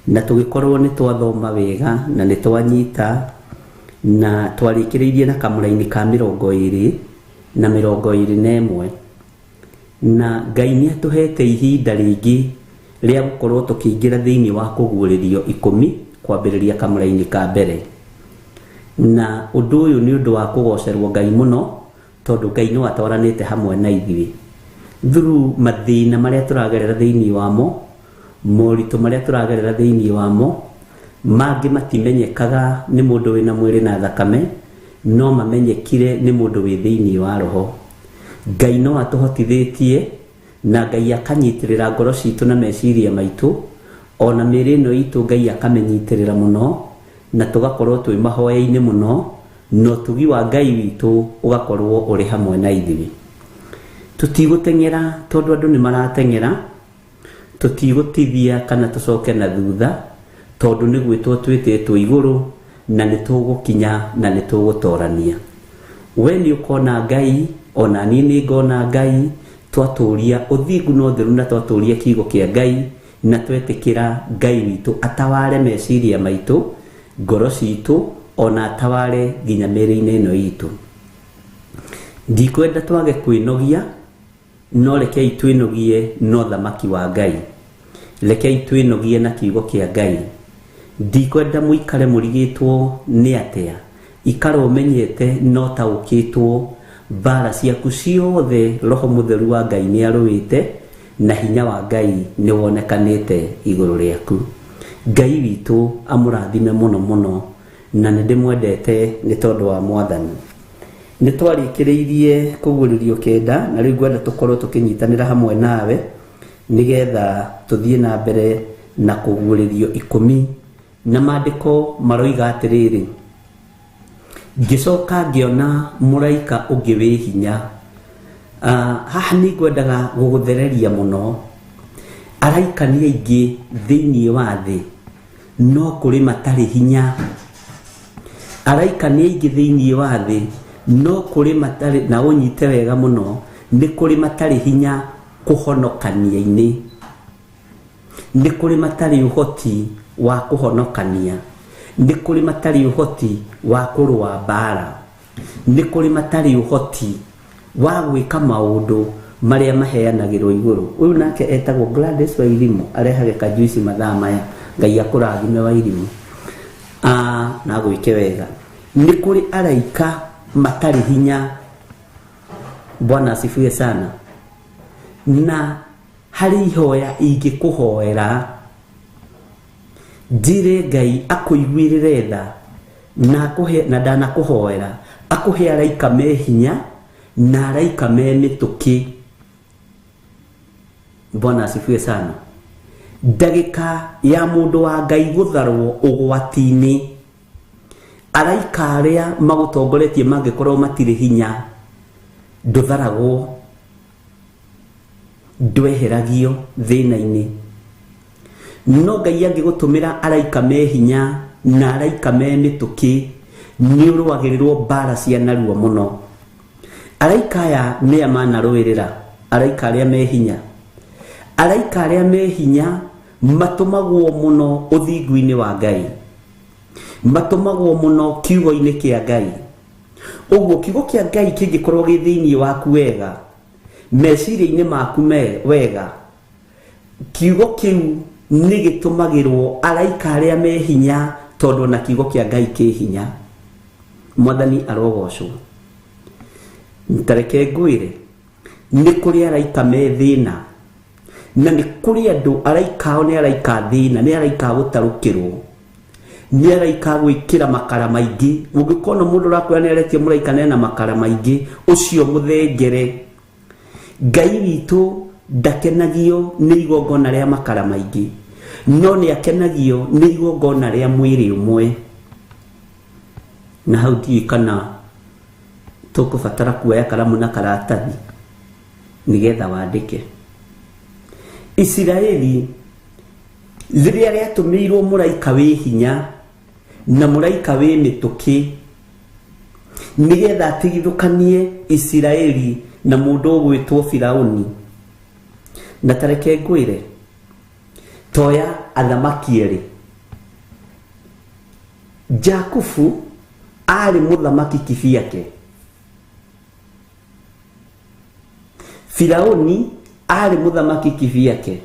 na tũgĩkorwo nĩ twathoma wega na nĩ twanyita, na twarĩkĩrĩirie na kamũraini ka 20 na 21. Na Ngai nĩ atũhete ihinda rĩngĩ rĩa gũkorwo tũkĩingĩra thĩinĩ wa kũguũrĩrio 10 kwambĩrĩria kamũraini ka mbere. Na ũndũ ũyũ nĩ ũndũ wa kũgocerwo Ngai mũno, tondũ Ngai nĩ watwaranĩte hamwe na ithuĩ through mathĩna marĩa tũragerera thĩinĩ wamo, moritũ marĩa tũragerera thĩinĩ wamo. Mangĩ matimenyekaga nĩ mũndũ wĩna mwĩrĩ na thakame, no mamenyekire nĩ mũndũ wĩ thĩinĩ wa roho. Ngai no atũhotithĩtie, na Ngai akanyitĩrĩra ngoro citũ na meciria maitũ, ona mĩĩrĩ ĩno itũ Ngai akamĩnyitĩrĩra mũno, na tũgakorwo twĩ mahoya-inĩ mũno, na ũtugi wa Ngai witũ ũgakorwo ũrĩ hamwe na ithuĩ. Tũtigũteng'era tondũ andũ nĩ marateng'era, tũtigũtithia kana tũcoke na thutha, tondũ nĩ gwĩtwo twĩtĩtwo igũrũ, na nĩ tũgũkinya na nĩ tũgũtorania. We nĩ ũkona Ngai, ona niĩ nĩ ngona Ngai, twatũria ũthingu na ũtheru, na twatũria kiugo kĩa Ngai, na twetĩkĩra Ngai witũ ataware meciria maitũ, ngoro citũ, ona ataware nginya mĩĩrĩ-inĩ ĩno itũ. Ndikwenda twage kwĩnogia, no rekei twĩnogie no thamaki wa Ngai. Rekei twĩnogie na kiugo kĩa Ngai. Ndikwenda mũikare mũrigĩtwo nĩ atĩa, ikara ũmenyete no taũkĩtwo mbara ciaku ciothe Roho Mũtheru wa Ngai nĩ arũĩte, Na hinya wa Ngai nĩ wonekanĩte igũrũ rĩaku. Ngai witũ amũrathime mũno mũno, na nĩ ndĩmwendete nĩ tondũ wa Mwathani. Nĩ twarĩkĩrĩirie kũguũrĩrio 9, na rĩu ngwenda tũkorwo tũkĩnyitanĩra hamwe nawe nĩgetha tũthiĩ na mbere na kũguũrĩrio 10. Na maandĩko maroiga atĩrĩrĩ, ngĩcoka ngĩona mũraika ũngĩ wĩ hinya. Haha nĩ ngwendaga gũgũthereria mũno. Araika nĩ aingĩ thĩinĩ wa thĩ, no kũrĩ matarĩ hinya. Araika nĩ aingĩ thĩinĩ wa thĩ, no kũrĩ matarĩ, na ũnyite wega mũno, nĩ kũrĩ matarĩ hinya kũhonokania-inĩ. Nĩ kũrĩ matarĩ ũhoti wa kũhonokania. Nĩ kũrĩ matarĩ ũhoti wa kũrũa mbara. Nĩ kũrĩ matarĩ ũhoti wa gwĩka maũndũ marĩa maheanagĩrwo igũrũ. Ũyũ nake etagwo Gladys Wairimu, arehage kajuici mathaa maya. Ngai akũrathime Wairimu, na gwĩke wega. Nĩ kũrĩ araika matarĩ hinya. Bwana asifiwe sana. Na harĩ ihoya ingĩkũhoera, njĩre Ngai akũiguĩrĩre tha, na akũhe, na ndanakũhoera, akũhe araika me hinya na araika me mĩtũkĩ. Bwana asifiwe sana. Ndagĩka ya mũndũ wa Ngai gũtharwo ũgwati-inĩ, araika arĩa magũtongoretie mangĩkorwo matirĩ hinya, ndũtharagwo, ndweheragio thĩna-inĩ. No Ngai angĩgũtũmĩra araika me hinya na araika me mĩtũkĩ, nĩ ũrũagĩrĩrwo mbara cia narua mũno. Araika aya nĩa manarũĩrĩra, araika arĩa me hinya. Araika arĩa me hinya matũmagwo mũno ũthingu-inĩ wa Ngai, matũmagwo mũno kiugo-inĩ kĩa Ngai. Ũguo kiugo kĩa Ngai kĩngĩkorwo gĩ thĩinĩ waku wega, meciria-inĩ maku me wega, kiugo kĩu nĩ gĩtũmagĩrwo araika arĩa me hinya, tondũ na kiugo kĩa Ngai kĩ hinya. Mwathani arogocwo. Tareke ngwĩre, nĩ kũrĩ araika me thĩna, na nĩ kũrĩ andũ araika ao nĩ araika thĩna, nĩ araika gũtarũkĩrwo, nĩ araika gwĩkĩra makara maingĩ. Ũngĩkona mũndũ ũrakwĩra nĩ aretia mũraika nena makara maingĩ, ũcio mũthengere. Ngai witũ ndakenagio nĩ igongona rĩa makara maingĩ, no nĩ akenagio nĩ igongona rĩa mwĩrĩ ũmwe. Na hau ndiũĩ kana tũkũbatara kuoya karamu na karatathi nĩgetha wandĩke. Isiraeli rĩrĩa rĩatũmĩirwo mũraika wĩ hinya na mũraika wĩ mĩtũkĩ nĩgetha atigithũkanie Isiraeli na mũndũ ũgwĩtwo Firauni. Na tareke ngwĩre, toya athamaki erĩ. Jakubu arĩ mũthamaki kibiake, Firauni arĩ mũthamaki kibiake,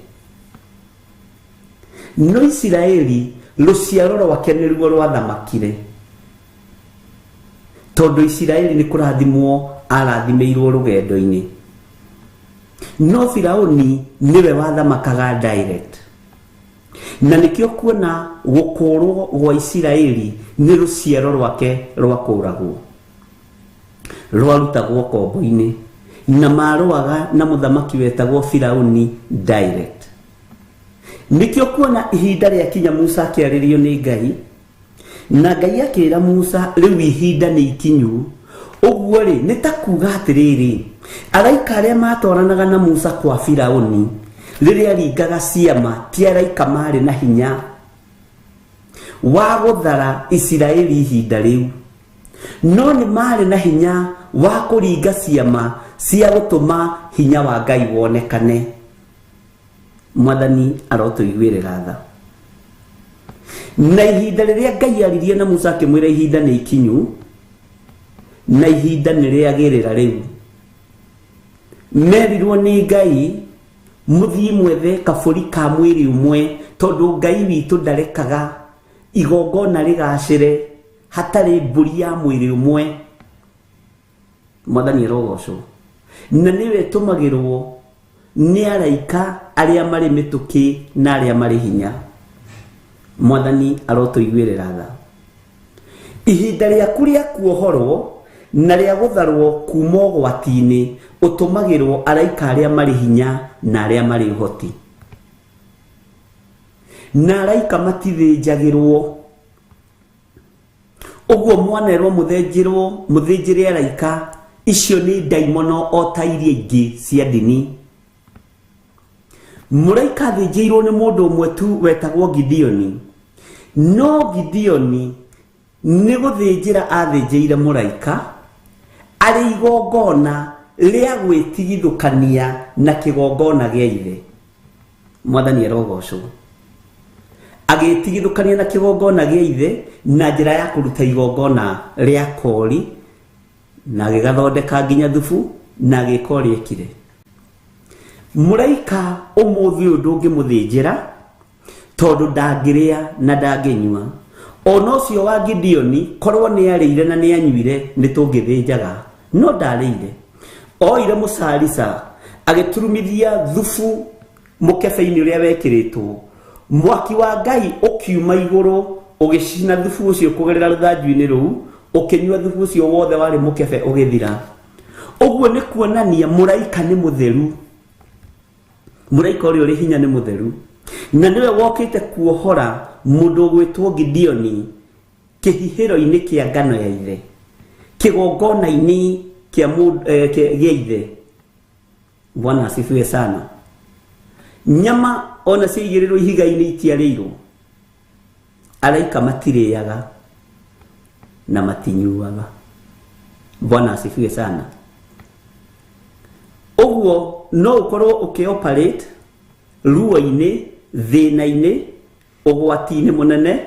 no Isiraeli rũciaro rwake nĩruo rwathamakire, tondũ Isiraeli nĩ kũrathimwo arathimĩirwo rũgendo-inĩ, no Firauni nĩwe wathamakaga direct. Na nĩkĩo kuona gũkũrwo gwa Isiraeli nĩ rũciaro rwake rwakũragwo, rwarutagwo kombo-inĩ, na marũaga na mũthamaki wetagwo Firauni direct. Nĩkĩo kuona ihinda rĩakinya Musa akĩarĩrio nĩ Ngai, na Ngai akĩra Musa rĩu ihinda nĩ ikinyu. Ũguo rĩ, nĩ ta kuga atĩrĩrĩ, araika arĩa matwaranaga na Musa kwa Firauni rĩrĩa aringaga ciama ti araika marĩ na hinya wa gũthara Isiraeli ihinda rĩu, no nĩ marĩ na hinya wa kũringa ciama cia gũtũma hinya wa Ngai wonekane. Mwathani arotũiguĩrĩra tha. Na ihinda rĩrĩa Ngai aririe na Musa akĩmwĩra ihinda nĩ ikinyu, na ihinda nĩ rĩagĩrĩra rĩu, merirwo nĩ Ngai mũthiĩ mwethe kabũri ka mwĩrĩ ũmwe, tondũ Ngai witũ ndarekaga igongona rĩgacĩre hatarĩ mbũri ya mwĩrĩ ũmwe. Mwathani arogocwo. Na nĩwe ĩtũmagĩrwo Nĩ araika arĩa marĩ mĩtũkĩ na arĩa marĩ hinya. Mwathani arotũiguĩrĩra tha. Ihinda rĩaku rĩa kuohorwo na rĩa gũtharwo kuma ũgwati-inĩ ũtũmagĩrwo araika arĩa marĩ hinya na arĩa marĩ ũhoti. Na araika matithĩnjagĩrwo. Ũguo mwanerwo mũthĩnjĩrwo mũthĩnjĩre araika icio nĩ ndaimono o ta iria ingĩ cia ndini. Mũraika athĩnjĩirwo nĩ mũndũ ũmwe tu wetagwo Gideoni. No Gideoni nĩ gũthĩnjĩra athĩnjĩire mũraika arĩ igongona rĩa gwĩtigithũkania na kĩgongona gĩa ithe. Mwathani arogocwo. Agĩtigithũkania na kĩgongona gĩa ithe na njĩra ya kũruta igongona rĩa kori na agĩgathondeka nginya thubu na agĩka ũrĩa ekire. Mũraika ũmũthĩ ũyũ ndũngĩmũthĩnjĩra tondũ ndangĩrĩa na ndangĩnyua. Ona ũcio wa Gideoni korwo nĩ arĩire na nĩ anyuire nĩ tũngĩthĩnjaga, no ndarĩire. Oire mũcarica agĩturumithia thubu mũkebe-inĩ ũrĩa wekĩrĩtwo. Mwaki wa Ngai ũkiuma igũrũ ũgĩcina thubu ũcio kũgerera rũthanju-inĩ rũu, ũkĩnyua thubu ũcio wothe warĩ mũkebe ũgĩthira. Ũguo nĩ kuonania mũraika nĩ mũtheru. Mũraika ũrĩa ũrĩ hinya nĩ mũtheru. Na nĩwe wokĩte kuohora mũndũ ũgwĩtwo Gideoni kĩhihĩro-inĩ kĩa ngano ya ithe, kĩgongona-inĩ kĩa gĩa ithe. Bwana asifiwe sana. Nyama ona ciaigĩrĩrwo ihiga-inĩ itiarĩirwo. Araika matirĩaga na matinyuaga. Bwana asifiwe sana. Ũguo no ũkorwo ũkĩoperate ruo-inĩ, thĩna-inĩ, ũgwati-inĩ mũnene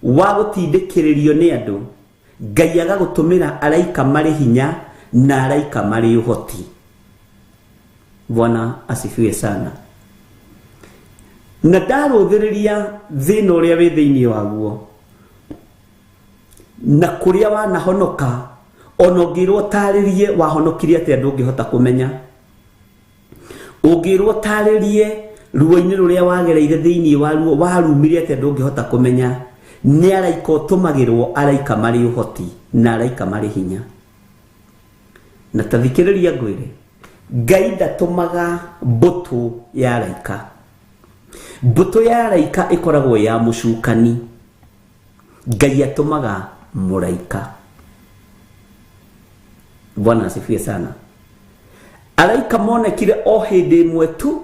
wa gũtindĩkĩrĩrio nĩ andũ. Ngai agagũtũmĩra araika marĩ hinya na araika marĩ ũhoti. Bwana asifiwe sana. Na ndarũthĩrĩria thĩna ũrĩa wĩ thĩinĩ waguo na kũrĩa wanahonoka, ona ũngĩrwo ũtarĩrie wahonokire atĩa ndũngĩhota kũmenya. Ũngĩrwo ũtarĩrie ruo-inĩ rũrĩa wagereire thĩinĩ wa ruo warumire atĩa ndũngĩhota kũmenya. Nĩ araika ũtũmagĩrwo araika marĩ ũhoti na araika marĩ hinya. Na tathikĩrĩria ngwĩre, Ngai ndatũmaga mbũtũ ya araika. Mbũtũ ya araika ĩkoragwo ya mũcukani. Ngai atũmaga mũraika. Bwana asifiwe sana. Araika monekire o hĩndĩ ĩmwe tu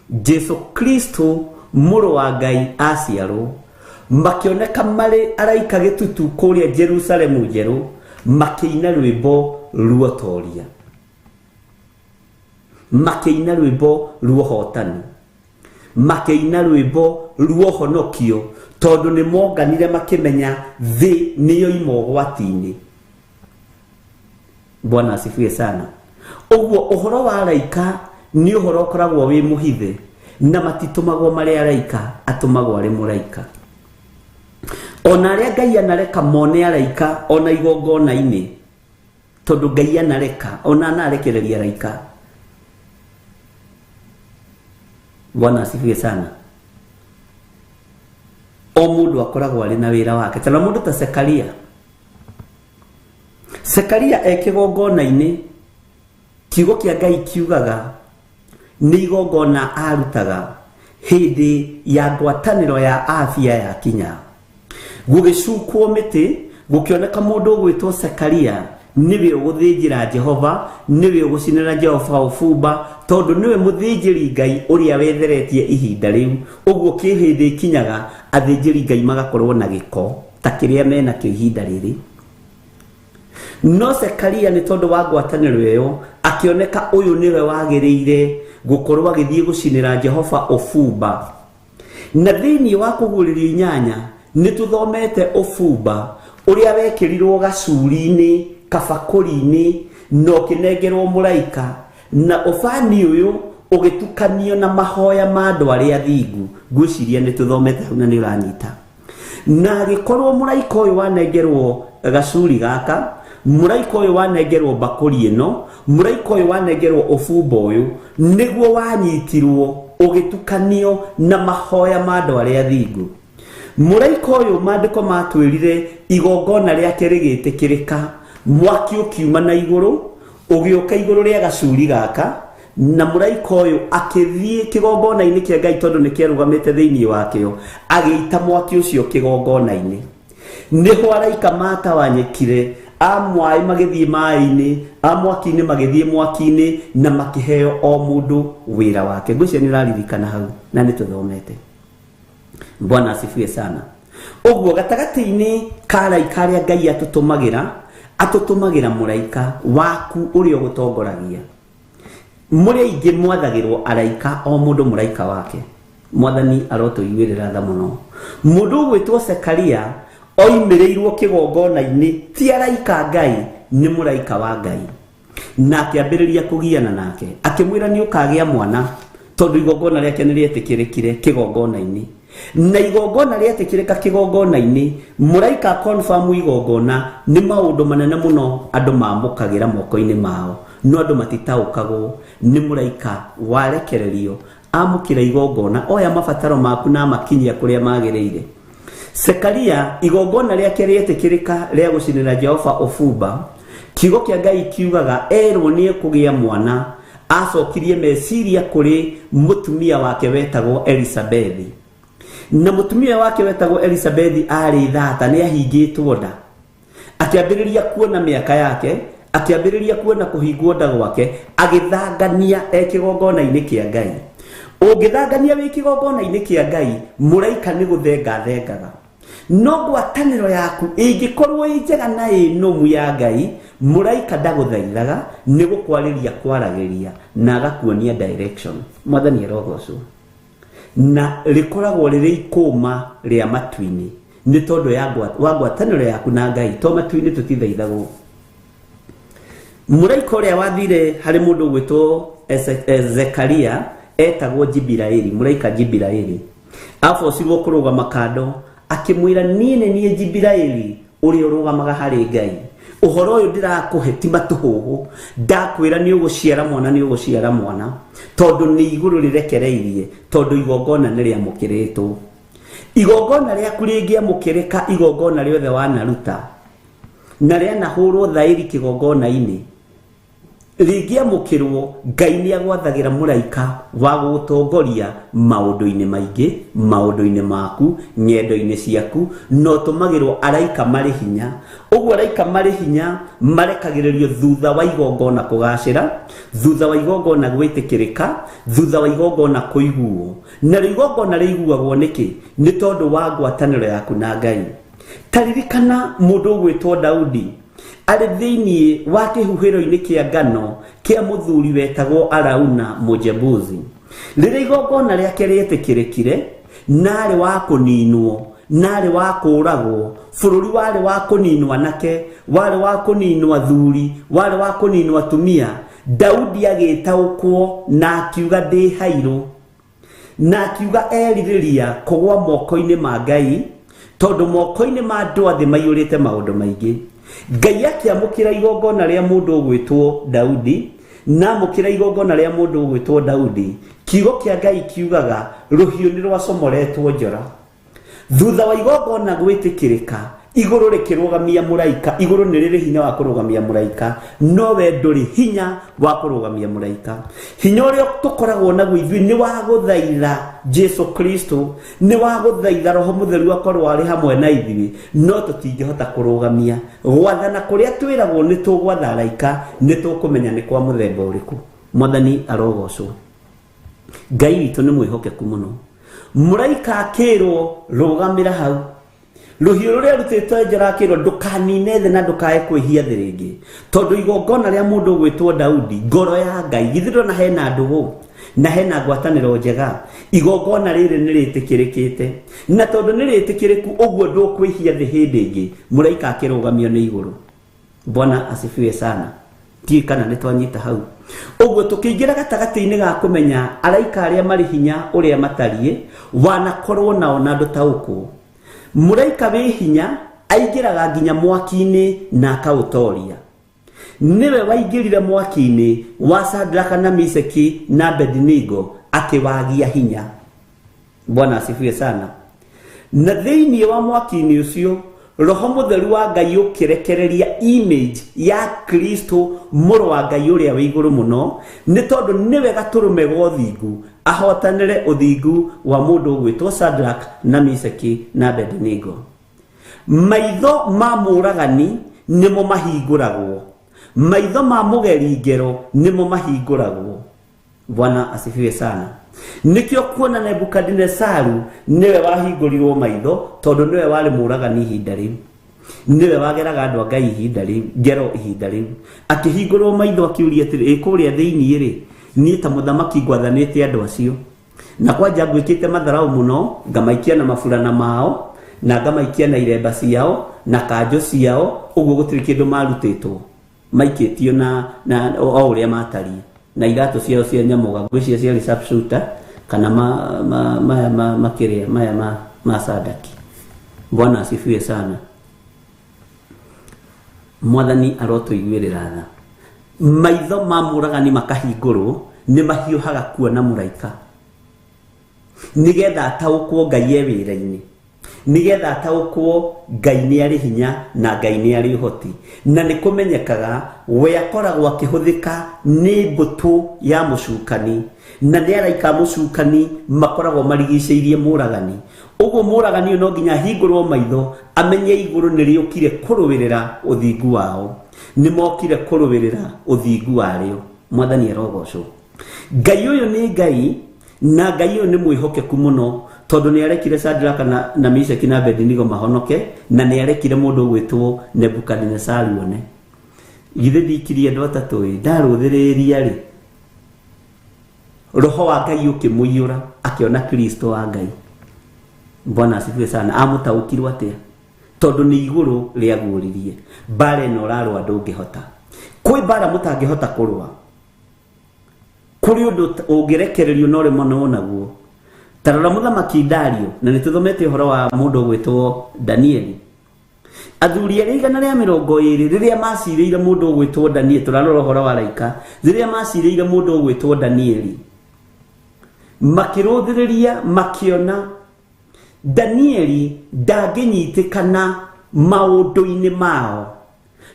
Jesu Kristo mũrũ wa Ngai aciarwo, makĩoneka marĩ araika gĩtutu kũrĩa Jerusalemu njerũ, makĩina rwĩmbo ruotoria, makĩina rwĩmbo ruohotani, makĩina rwĩmbo ruohonokio, tondũ nĩ monganire makĩmenya thĩ nĩyo ima ũgwati-inĩ. Bwana asifiwe sana. Ũguo ũhoro wa araika nĩ ũhoro ũkoragwo wĩ mũhithe na matitũmagwo marĩ araika, atũmagwo arĩ mũraika. Ona arĩa Ngai anareka mone araika ona igongona-inĩ, tondũ Ngai anareka ona anarekereria araika. Bwana asifiwe sana. O mũndũ akoragwo arĩ na wĩra wake. Tana mũndũ ta Sekaria. Sekaria e kĩgongona-inĩ, kiugo kĩa Ngai kiugaga nĩ igongona arutaga hĩndĩ ya ngwatanĩro ya afya ya kinya. Gũgĩcukwo mĩtĩ, gũkĩoneka mũndũ ũgwĩtwo Sekaria nĩwe ũgũthĩnjĩra Jehova, nĩwe ũgũcinĩra Jehova ũbumba, tondũ nĩwe mũthĩnjĩri Ngai ũrĩa wetheretie ihinda rĩu. Ũguo kĩ hĩndĩ ĩkinyaga athĩnjĩri Ngai magakorwo na gĩko ta kĩrĩa menakĩo ihinda rĩrĩ. No Sekaria nĩ tondũ wa ngwatanĩro ĩyo akĩoneka ũyũ nĩwe wagĩrĩire gũkorwo agĩthiĩ gũcinĩra Jehova ũbumba. Na thĩinĩ wa kũguũrĩrio inyanya nĩ tũthomete ũbumba ũrĩa wekĩrirwo gacuri-inĩ, kabakũri-inĩ, na ũkĩnengerwo mũraika, na ũbani ũyũ ũgĩtukanio na mahoya ma andũ arĩa athingu. Ngwĩciria nĩ tũthomete hau na nĩ ũranyita. Na agĩkorwo mũraika ũyũ wanengerwo gacuri gaka, Mũraika ũyũ wanengerwo mbakũri ĩno, mũraika ũyũ wanengerwo ũbumba ũyũ, nĩguo wanyitirwo ũgĩtukanio na mahoya ma andũ arĩa athingu. Mũraika ũyũ maandĩko matwĩrire igongona rĩake rĩgĩtĩkĩrĩka, mwaki ũkiuma na igũrũ ũgĩũka igũrũ rĩa gacuri gaka, na mũraika ũyũ akĩthiĩ kĩgongona-inĩ kĩa Ngai tondũ nĩ kĩarũgamĩte thĩinĩ wakĩo, agĩita mwaki ũcio kĩgongona-inĩ. Nĩho araika matawanyĩkire, a mwaĩ magĩthiĩ maĩ-inĩ, a mwaki-inĩ magĩthiĩ mwaki-inĩ, na makĩheo o mũndũ wĩra wake. Ngwĩciria nĩ ũraririkana hau na nĩ tũthomete. Bwana asifiwe sana. Ũguo gatagatĩ-inĩ ka araika arĩa Ngai atũtũmagĩra, atũtũmagĩra mũraika waku ũrĩa ũgũtongoragia. Mũrĩ aingĩ mwathagĩrwo araika, o mũndũ mũraika wake. Mwathani arotũiguĩrĩra tha mũno. Mũndũ ũgwĩtwo Zekaria oimĩrĩirwo kĩgongona-inĩ ti araika Ngai, nĩ mũraika wa Ngai. Na akĩambĩrĩria kũgiana nake, akĩmwĩra nĩ ũkagĩa mwana tondũ igongona rĩake nĩ rĩetĩkĩrĩkire kĩgongona-inĩ. Na igongona rĩetĩkĩrĩka kĩgongona-inĩ, mũraika confirm igongona, nĩ maũndũ manene mũno andũ mamũkagĩra moko-inĩ mao, no andũ matitaũkagwo nĩ mũraika warekererio amũkĩra igongona, oya mabataro maku na amakinyia kũrĩa magĩrĩire. Zekaria igongona rĩake rĩetĩkĩrĩka rĩa gũcinĩra Jehova ũbumba, kiugo kĩa Ngai kiugaga erwo nĩ ekũgĩa mwana, acokirie meciria kũrĩ mũtumia wake wetagwo Elisabethi. Na mũtumia wake wetagwo Elisabethi arĩ thata, nĩ ahingĩtwo nda. Akĩambĩrĩria kuona mĩaka yake, akĩambĩrĩria kuona kũhingwo nda gwake, agĩthangania e kĩgongona-inĩ kĩa Ngai. Ũngĩthangania wĩ kĩgongona-inĩ kĩa Ngai, mũraika nĩ gũthenga thengaga. No ngwatanĩro yaku ĩngĩkorwo ĩ njega na ĩ nũmu ya Ngai, mũraika ndagũthaithaga, nĩ gũkwarĩria kwaragĩria na agakuonia direction. Mwathani arogocwo. Na rĩkoragwo rĩrĩ ikũma rĩa matu-inĩ, nĩ tondũ ya wa ngwatanĩro yaku na Ngai, to matu-inĩ tũtithaithagwo. Mũraika ũrĩa wathire harĩ mũndũ ũgwĩtwo Zekaria etagwo Jibiraeli, mũraika Jibiraeli. Abocirwo kũrũgama kando, akĩmwĩra niĩ nĩ niĩ Jibiraeli ũrĩa ũrũgamaga harĩ Ngai. Ũhoro ũyũ ndĩrakũhe ti matũhũhũ, ndakwĩra nĩ ũgũciara mwana, nĩ ũgũciara mwana, tondũ nĩ igũrũ rĩrekereirie, tondũ igongona nĩ rĩamũkĩrĩtwo. Igongona rĩaku rĩngĩamũkĩrĩka, igongona rĩothe wanaruta na rĩanahũrwo thaĩri kĩgongona-inĩ, rĩngĩamũkĩrwo, Ngai nĩ agwathagĩra mũraika wa gũgũtongoria maũndũ-inĩ maingĩ, maũndũ-inĩ maku, ng'endo-inĩ ciaku, na ũtũmagĩrwo araika marĩ hinya. Ũguo araika marĩ hinya marekagĩrĩrio thutha wa igongona kũgacĩra, thutha wa igongona gwĩtĩkĩrĩka, thutha wa igongona kũiguo. Na rĩo igongona rĩiguagwo nĩkĩ? Nĩ tondũ wa ngwatanĩro yaku na Ngai. Ta ririkana mũndũ ũgwĩtwo Daudi arĩ thĩinĩ wa kĩhuhĩro-inĩ kĩa ngano kĩa mũthuri wetagwo Arauna Mũjebusi. Rĩrĩa igongona rĩake rĩetĩkĩrĩkire, narĩ wa kũninwo, narĩ wa kũũragwo, bũrũri warĩ wa kũninwo anake, warĩ wa kũninwo athuri, warĩ wa kũninwo atumia, Daudi agĩtaũkwo na akiuga ndĩ hairũ, na akiuga erirĩria kũgwa moko-inĩ ma Ngai, tondũ moko-inĩ ma andũ a thĩ maiyũrĩte maũndũ maingĩ. Ngai akĩamũkĩra igongona rĩa mũndũ ũgwĩtwo Daudi, na amũkĩra igongona rĩa mũndũ ũgwĩtwo Daudi, kiugo kĩa Ngai kiugaga rũhiũ nĩ rwacomoretwo njora. Thutha wa igongona gwĩtĩkĩrĩka, igũrũ rĩkĩrũgamia mũraika. Igũrũ nĩ rĩrĩ hinya wa kũrũgamia mũraika, no we ndũrĩ hinya wa kũrũgamia mũraika. Hinya ũrĩa tũkoragwo naguo ithuĩ nĩ wa gũthaitha Jesu Kristo, nĩ wa gũthaitha Roho Mũtheru akorwo arĩ hamwe na ithuĩ, no tũtingĩhota kũrũgamia. Gwathana kũrĩa twĩragwo nĩ tũgwatha araika, nĩ tũkũmenya nĩ kwa mũthemba ũrĩkũ. Mwathani arogocwo. Ngai witũ nĩ mwĩhokeku mũno. Mũraika akĩrwo rũgamĩra hau, rũhiũ rũrĩa rutĩtwo njora akĩrwo ndũkanine thĩ na ndũkae kwĩhia thĩ rĩngĩ, tondũ igongona rĩa mũndũ ũgwĩtwo Daudi, ngoro ya Ngai, githĩ ndona hena ndũgũ na hena ngwatanĩro njega, igongona rĩrĩ nĩ rĩtĩkĩrĩkĩte, na tondũ nĩ rĩtĩkĩrĩku ũguo ndũkwĩhia thĩ hĩndĩ ĩngĩ. Mũraika akĩrũgamio nĩ igũrũ. Bwana asifiwe sana. Ndiũĩ kana nĩ twanyita hau. Ũguo tũkĩingĩra gatagatĩ-inĩ ga kũmenya araika arĩa marĩ hinya ũrĩa matariĩ, wanakorwo nao na ndũtaũkwo. Mũraika wĩ hinya Aingĩraga nginya mwaki-inĩ na akaũtoria. Nĩwe waingĩrire mwaki-inĩ wa Sadraka na Miseki na Abednego akĩwagia hinya. Bwana asifiwe sana. Na thĩinĩ wa mwaki-inĩ ũcio Roho Mũtheru wa Ngai ũkĩrekereria image ya Kristo mũrũ wa Ngai ũrĩa wĩ igũrũ mũno, nĩ tondũ nĩwe gatũrũme ga ũthingu, ahotanĩre ũthingu wa mũndũ ũgwĩtwo Shadrach na Miseki na Abednego. Maitho ma mũũragani nĩmo mahingũragwo, maitho ma mũgeri ngero nĩmo mahingũragwo. Bwana asifiwe sana. Nikio kuona Nebukadinesaru niwe wahingũrirwo maitho tondu niwe wari mũragani ihinda rĩu, niwe wageraga andũ a Ngai ihinda rĩu, ngero ihinda rĩu, akĩhingũrwo maitho akiuria atĩrĩ, ĩ kũrĩa thĩinĩ rĩ, niĩ ta mũthamaki ngwathanĩte andũ acio na kwanja ngwĩkĩte matharau mũno, ngamaikia na maburana mao na ngamaikia na iremba ciao na kanjũ ciao, ũguo gũtirĩ kĩndũ marutĩtwo, maikĩtio na o ũrĩa matariĩ, na iratũ ciao cia nyamũga, ngwĩciria ciarĩ sharpshooter kana maya makĩrĩa maya ma sadaki. Bwana asifiwe sana. Mwathani arotũiguĩrĩra tha. Maitho ma mũragani makahingũrwo, nĩ mahiũhaga kuona mũraika, nĩgetha ataũkwo Ngai e wĩra-inĩ, nĩgetha ataũkwo Ngai nĩ arĩ hinya na Ngai nĩ arĩ ũhoti, na nĩ kũmenyekaga we akoragwo akĩhũthĩka nĩ mbũtũ ya mũcukani, na nĩ araika mũcukani makoragwo marigicĩirie mũragani. Ũguo mũragani ũyũ no nginya ahingũrwo maitho amenye igũrũ nĩ rĩũkire kũrũĩrĩra ũthingu wao, nĩ mokire kũrũĩrĩra ũthingu warĩo. Mwathani arogocwo. Ngai ũyũ nĩ Ngai, na Ngai ũyũ nĩ mwĩhokeku mũno, tondũ nĩ arekire Shadraka na Meshaki na Abednego mahonoke, na nĩ arekire mũndũ ũgwĩtwo Nebukadinesaru one. Githĩ ndikirie andũ atatũ ĩ, ndarũthĩrĩria rĩ, roho wa Ngai ũkĩmũiyũra, akĩona Kristo wa Ngai. Bwana asifiwe sana. Amũtaũkirwo atĩa? Tondũ nĩ igũrũ rĩaguũririe. Mbara ĩno ũrarũa ndũngĩhota. Kwĩ mbara mũtangĩhota kũrũa. Kũrĩ ũndũ ũngĩrekererio no rĩmwe no naguo. Ta rora mũthamaki Dario, na nĩ tũthomete ũhoro wa mũndũ ũgwĩtwo Danieli. Athuri arĩa 120 rĩrĩa macirĩire mũndũ ũgwĩtwo Danieli, tũrarora ũhoro wa araika, rĩrĩa macirĩire mũndũ ũgwĩtwo Danieli, makĩrũthĩrĩria makĩona Danieli ndangĩnyitĩkana maũndũ-inĩ mao,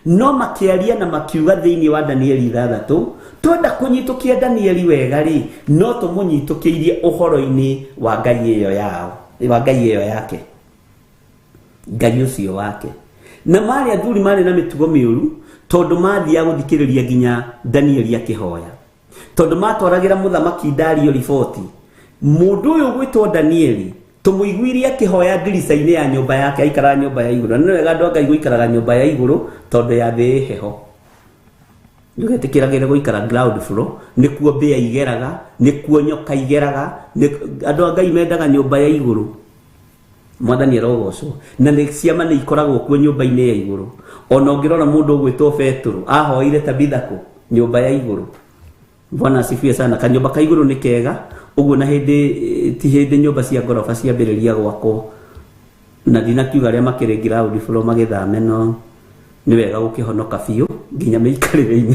no makĩaria na makiuga thĩinĩ wa Danieli 6, twenda kũnyitũkia Danieli wega rĩ, no tũmũnyitũkĩirie ũhoro-inĩ wa Ngai ĩyo yao, wa Ngai ĩyo yake, Ngai ũcio wake. Na marĩ athuri marĩ na mĩtugo mĩũru, tondũ mathiaga gũthikĩrĩria nginya Danieli akĩhoya, tondũ matwaragĩra mũthamaki Dario riboti, mũndũ ũyũ ũgwĩtwo Danieli tũmũiguirie akĩhoya ndirica-inĩ ya nyũmba yake, aikaraga nyũmba ya igũrũ. Na nĩ wega andũ a Ngai gũikaraga nyũmba ya igũrũ, tondũ ya thĩ ĩ heho. Ndũgetĩkĩragĩre gũikara ground floor, nĩkuo mbĩa igeraga, nĩkuo nyoka igeraga, andũ a Ngai mendaga nyũmba ya igũrũ. Mwathani arogocwo. Na nĩ ciama nĩ ikoragwo kuo nyũmba-inĩ ya igũrũ. Ona ũngĩrora mũndũ ũgwĩtwo Petero, ahoire Tabitha kũ? Nyũmba ya igũrũ. Bwana asifiwe sana. Kanyũmba ka igũrũ nĩ kega, ũguo na hĩndĩ ti hĩndĩ nyũmba cia ngoroba ciambĩrĩria gwakwo, na ndinakiuga arĩa makĩrĩ ground floor magĩthame, no nĩ wega gũkĩhonoka biũ nginya mĩikarĩre-inĩ.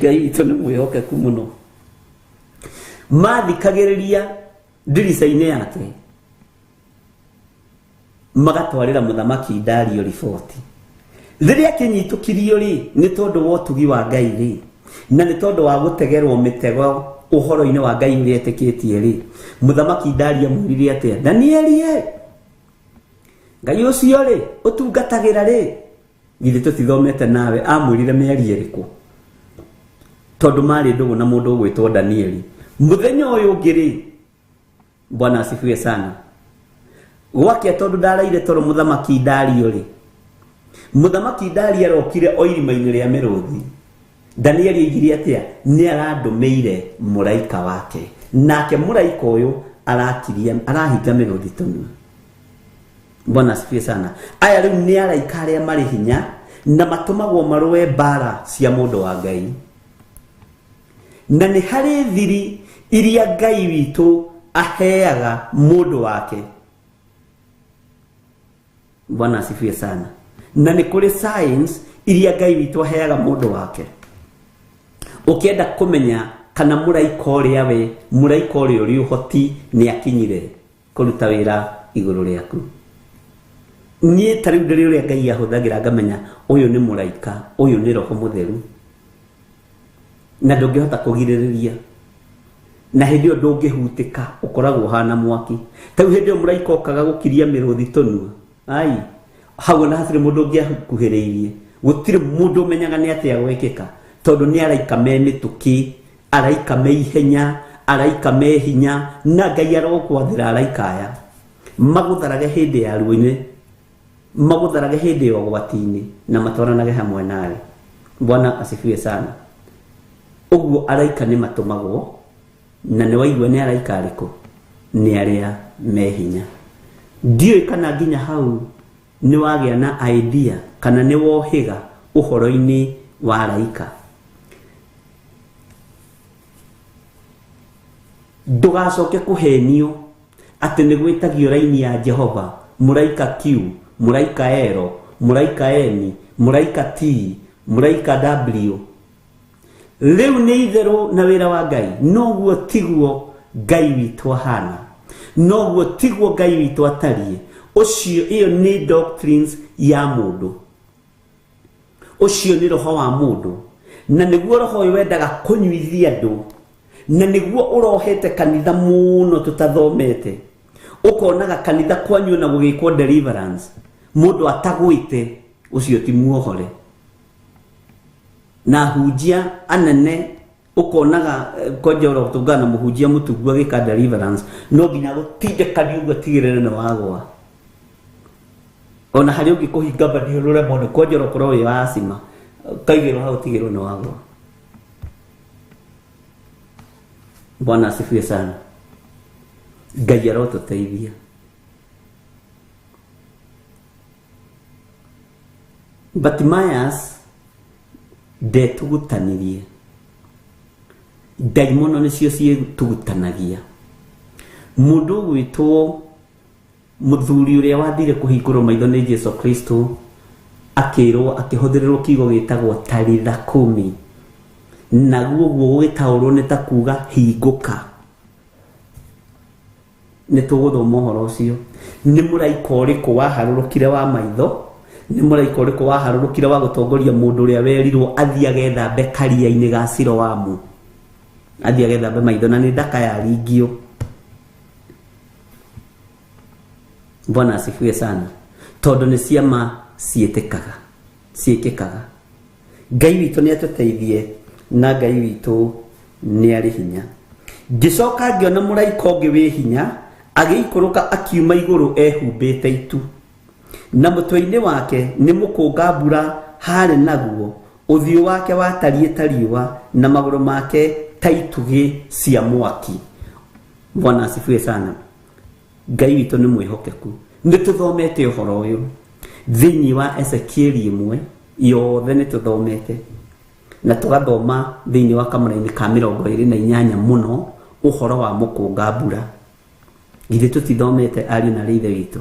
Ngai witũ nĩ mwĩhokeku mũno. Mathikagĩrĩria ndirica-inĩ yake, magatwarĩra mũthamaki Dario riboti. Rĩrĩa akĩnyitũkirio rĩ, nĩ tondũ wa ũtugi wa Ngai rĩ, na nĩ tondũ wa gũtegerwo mĩtego ũhoro-inĩ wa Ngai ũrĩa etĩkĩtie rĩ, mũthamaki Dario amwĩrire atĩa? Danieli ĩ, Ngai ũcio rĩ, ũtungatagĩra rĩ, githĩ tũtithomete nawe? Amwĩrire mĩario ĩrĩkũ? Tondũ marĩ ndũgũ na mũndũ ũgwĩtwo Danieli. Mũthenya ũyũ ũngĩ rĩ, Bwana asifiwe sana, gwakĩa tondũ ndaraire toro mũthamaki Dario rĩ, mũthamaki Dario arokire o irima-inĩ rĩa mĩrũthi. Danieli oigire atĩa? Nĩ arandũmĩire mũraika wake, nake mũraika ũyũ arakiria, arahinga mĩrũthi tũnua. Bwana asifiwe sana. Aya rĩu nĩ araika arĩa marĩ hinya na matũmagwo marũe mbara cia mũndũ wa Ngai. Na nĩ harĩ thiri iria Ngai witũ aheaga mũndũ wake. Bwana asifiwe sana. Na nĩ kũrĩ signs iria Ngai witũ aheaga mũndũ wake. Ũkĩenda kũmenya kana mũraika ũrĩa we mũraika ũrĩa ũrĩ ũhoti nĩ akinyire kũruta wĩra igũrũ rĩaku. Niĩ ta rĩu ndĩrĩ ũrĩa Ngai ahũthagĩra ngamenya ũyũ nĩ mũraika, ũyũ nĩ roho mũtheru, na ndũngĩhota kũgirĩrĩria, na hĩndĩ ĩyo ndũngĩhutĩka, ũkoragwo ũhana mwaki. Ta rĩu hĩndĩ ĩyo mũraika okaga gũkiria mĩrũthi tũnua, ai hau ona hatirĩ mũndũ ũngĩakuhĩrĩirie, gũtirĩ mũndũ ũmenyaga nĩ atĩa gwĩkĩka, tondũ nĩ araika me mĩtũkĩ, araika me ihenya, araika me hinya, na Ngai arokwathĩra araika aya magũtharage hĩndĩ ya ruo-inĩ, magũtharage hĩndĩ ya ũgwati-inĩ, na matwaranage hamwe nawe. Bwana asifiwe sana. Ũguo araika nĩ matũmagwo, na nĩ waigua nĩ araika arĩkũ? Nĩ arĩa me hinya. Ndiũĩ kana nginya hau nĩ wagĩa na idea kana nĩ wohĩga ũhoro-inĩ wa araika. Ndũgacoke kũhenio atĩ nĩ gwĩtagio raini ya Jehova, mũraika Q, mũraika L, mũraika N, mũraika T, mũraika W. Rĩu nĩ itherũ na wĩra wa Ngai. Noguo tiguo Ngai witũ ahana, noguo tiguo Ngai witũ atariĩ. Ũcio ĩyo nĩ doctrines ya mũndũ, ũcio nĩ roho wa mũndũ, na nĩguo roho ũyũ wendaga kũnyuithia andũ, na nĩguo ũrohete kanitha mũno tũtathomete. Ũkonaga kanitha kwanyu na gũgĩkwo deliverance, mũndũ atagwĩte, ũcio ti muohore. Na hunjia anene ũkonaga kwanja ũrotũngana na mũhunjia mũtungu agĩka deliverance, no nginya gũtindĩkania ũguo atigĩrĩre nĩ wagwa. Ona harĩa ũngĩkũhinga maniũrũ ũremwo nĩ kwanja ũrokorwo wĩ wa acima, ũkaigĩrwo hau ũtigĩrĩrwo nĩ wagwa. Bwana asifiwe sana. Ngai arotũteithia. Bartimaeus ndetugutanirie, ndaimono nĩcio ciĩtugutanagia. Mũndũ ũgwĩtwo mũthuri ũrĩa wathire kũhingũrwo maitho nĩ Jesu Kristo akĩrwo, akĩhũthĩrĩrwo kiugo gĩtagwo talitha kumi, naguo ũguo gũgĩtaũrwo nĩ ta kuga hingũka. Nĩ tũgũthoma ũhoro ũcio. Nĩ mũraika ũrĩkũ waharũrũkire wa maitho? Nĩ mũraika ũrĩkũ waharũrũkire wa gũtongoria mũndũ ũrĩa werirwo athiĩ agethambe karia-inĩ ga Siloamu, athiĩ agethambe maitho, na nĩ ndaka yaringio. Bwana asifiwe sana. Tondũ nĩ ciama ciĩtĩkaga, ciĩkĩkaga. Ngai witũ nĩ atũteithie, na Ngai witũ nĩ arĩ hinya. Ngĩcoka ngĩona mũraika ũngĩ wĩ hinya agĩikũrũka akiuma igũrũ ehumbĩte itu, na mũtwe-inĩ wake nĩ mũkũnga mbura harĩ naguo, ũthiũ wake watariĩ ta riũa, na magũrũ make ta itugĩ cia mwaki. Bwana asifiwe sana. Ngai witũ nĩ mwĩhokeku. Nĩ tũthomete ũhoro ũyũ thĩinĩ wa Ezekieli ĩmwe yothe, nĩ tũthomete na tũgathoma thĩinĩ wa kamũra-inĩ ka 28 mũno ũhoro wa mũkũnga mbura. Githĩ tũtithomete ariũ na arĩ ithe witũ?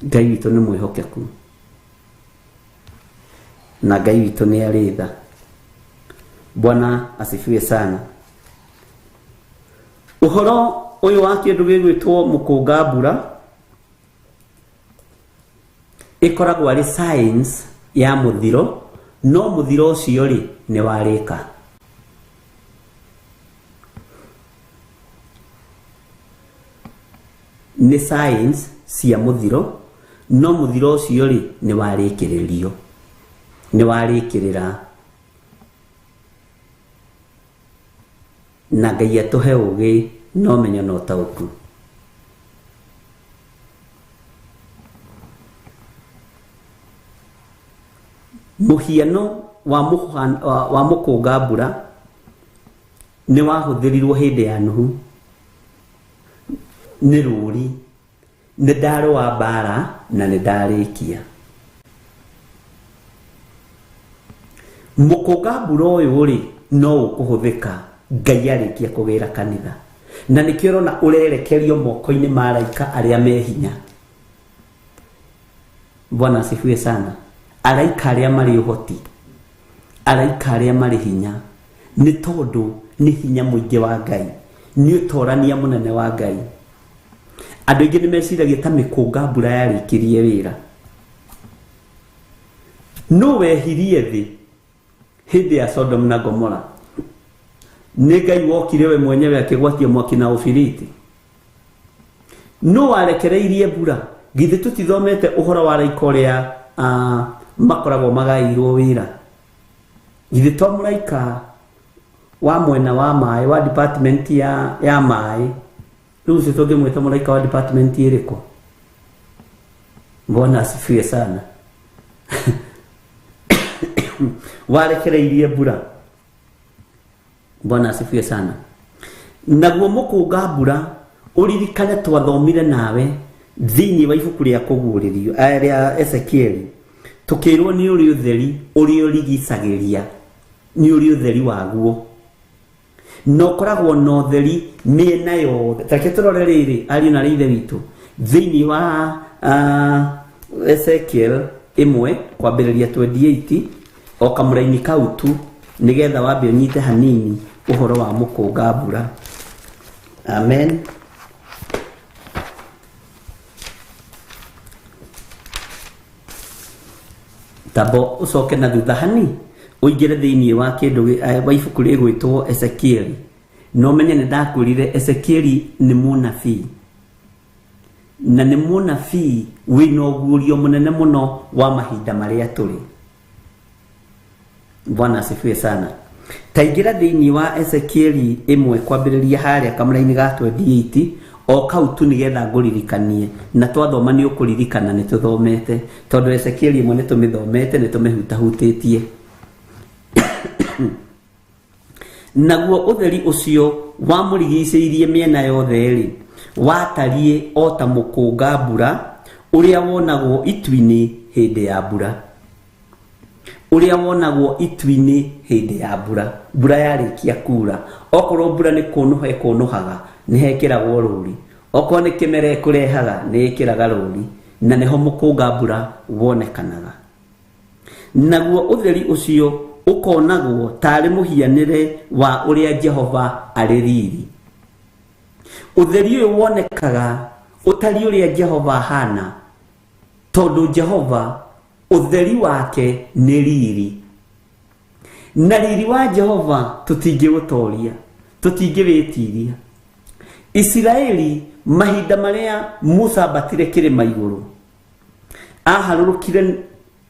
Ngai witũ nĩ mwĩhokeku, na Ngai witũ nĩ arĩ tha. Bwana asifiwe sana. Ũhoro ũyũ wa kĩndũ gĩgwĩtwo mũkũnga mbura ĩkoragwo arĩ science ya mũthiro, no mũthiro ũcio rĩ nĩ warĩka. Nĩ science cia mũthiro, no mũthiro ũcio rĩ nĩ warĩkĩrĩrio, nĩ warĩkĩrĩra. Na Ngai atũhe ũgĩ na ũmenyo na ũtaũku. Mũhiano wa mũkũnga mbura nĩ wahũthĩrirwo hĩndĩ ya Nuhu. Nĩ rũri, nĩ ndarũa mbara na nĩ ndarĩkia. Mũkũnga mbura ũyũ rĩ no ũkũhũthĩka Ngai arĩkia kũgĩra kanitha, na nĩkĩo ũrona ũrerekerio moko-inĩ ma araika arĩa me hinya. Bwana asifiwe sana. Araika arĩa marĩ ũhoti, araika arĩa marĩ hinya, nĩ tondũ nĩ hinya mũingĩ wa Ngai, nĩ ũtorania mũnene wa Ngai. Andũ aingĩ nĩ meciragia ta mĩkũnga mbura yarĩkirie wĩra. No wehirie thĩ hĩndĩ ya Sodom na Gomora. Nĩ Ngai wokire we mwenyewe akĩgwatia mwaki na ũbiriti. No warekereirie mbura. Githĩ tũtithomete ũhoro wa araika ũrĩa makoragwo magaĩirwo wĩra. Githĩ to mũraika wa mwena wa maĩ, wa department ya maĩ, rĩu ũcio tũngĩmwĩta mũraika wa department ĩrĩkũ? Bwana asifiwe sana. Warekereirie mbura. Bwana asifiwe sana. Naguo mũkũnga mbura ũririkane twathomire nawe thĩinĩ wa ibuku rĩa kũguũrĩrio rĩa Ezekieli, tũkĩrwo nĩ ũrĩ ũtheri ũrĩa ũrigicagĩria, nĩ ũrĩ ũtheri waguo, na ũkoragwo na ũtheri mĩena yothe. Tareke tũrore rĩrĩ, ariũ na ithe witũ, thĩinĩ wa Ezekiel 1 kwambĩrĩria 28 o kamũraini kau tu, nĩgetha wambe ũnyite hanini ũhoro wa mũkũnga mbura. Amen. Tabo ucoke na thutha hani ũingĩre thĩinĩ wa kĩndũ wa ibuku rĩgwĩtwo Ezekieli. No menye nĩ ndakwĩrire Ezekieli nĩ mũnabii, na nĩ mũnabii wĩna ũguũrio mũnene mũno wa mahinda marĩa tũrĩ. Bwana asifiwe sana. Taingĩra thĩinĩ wa Ezekieli 1 kwambĩrĩria harĩa kamũraini ga 28 o kau tu nĩgetha ngũririkanie, na twathoma nĩ ũkũririkana nĩ tũthomete, tondũ Ezekieli 1 nĩ tũmĩthomete, nĩ tũmĩhutahutĩtie. Naguo ũtheri ũcio wamũrigicĩirie mĩena yothe-rĩ, watariĩ o ta mũkũnga mbura ũrĩa wonagwo itu-inĩ hĩndĩ ya mbura. Ũrĩa wonagwo itu-inĩ hĩndĩ ya mbura. Mbura yarĩkia kura, okorwo mbura nĩ kũnũha ĩkũnũhaga, nĩ hekĩragwo rũri, okorwo nĩ kĩmera ĩkũrehaga, nĩ ĩkĩraga rũri, na nĩho mũkũnga mbura wonekanaga. Naguo ũtheri ũcio ũkonagwo tarĩ mũhianĩre wa ũrĩa Jehova arĩ riri. Ũtheri ũyũ wonekaga ũtariĩ ũrĩa Jehova ahana, tondũ Jehova ũtheri wake nĩ riri, na riri wa Jehova tũtingĩũtoria, tũtingĩwĩtiria. Isiraeli mahinda marĩa Musa ambatire kĩrĩma igũrũ, aharũrũkire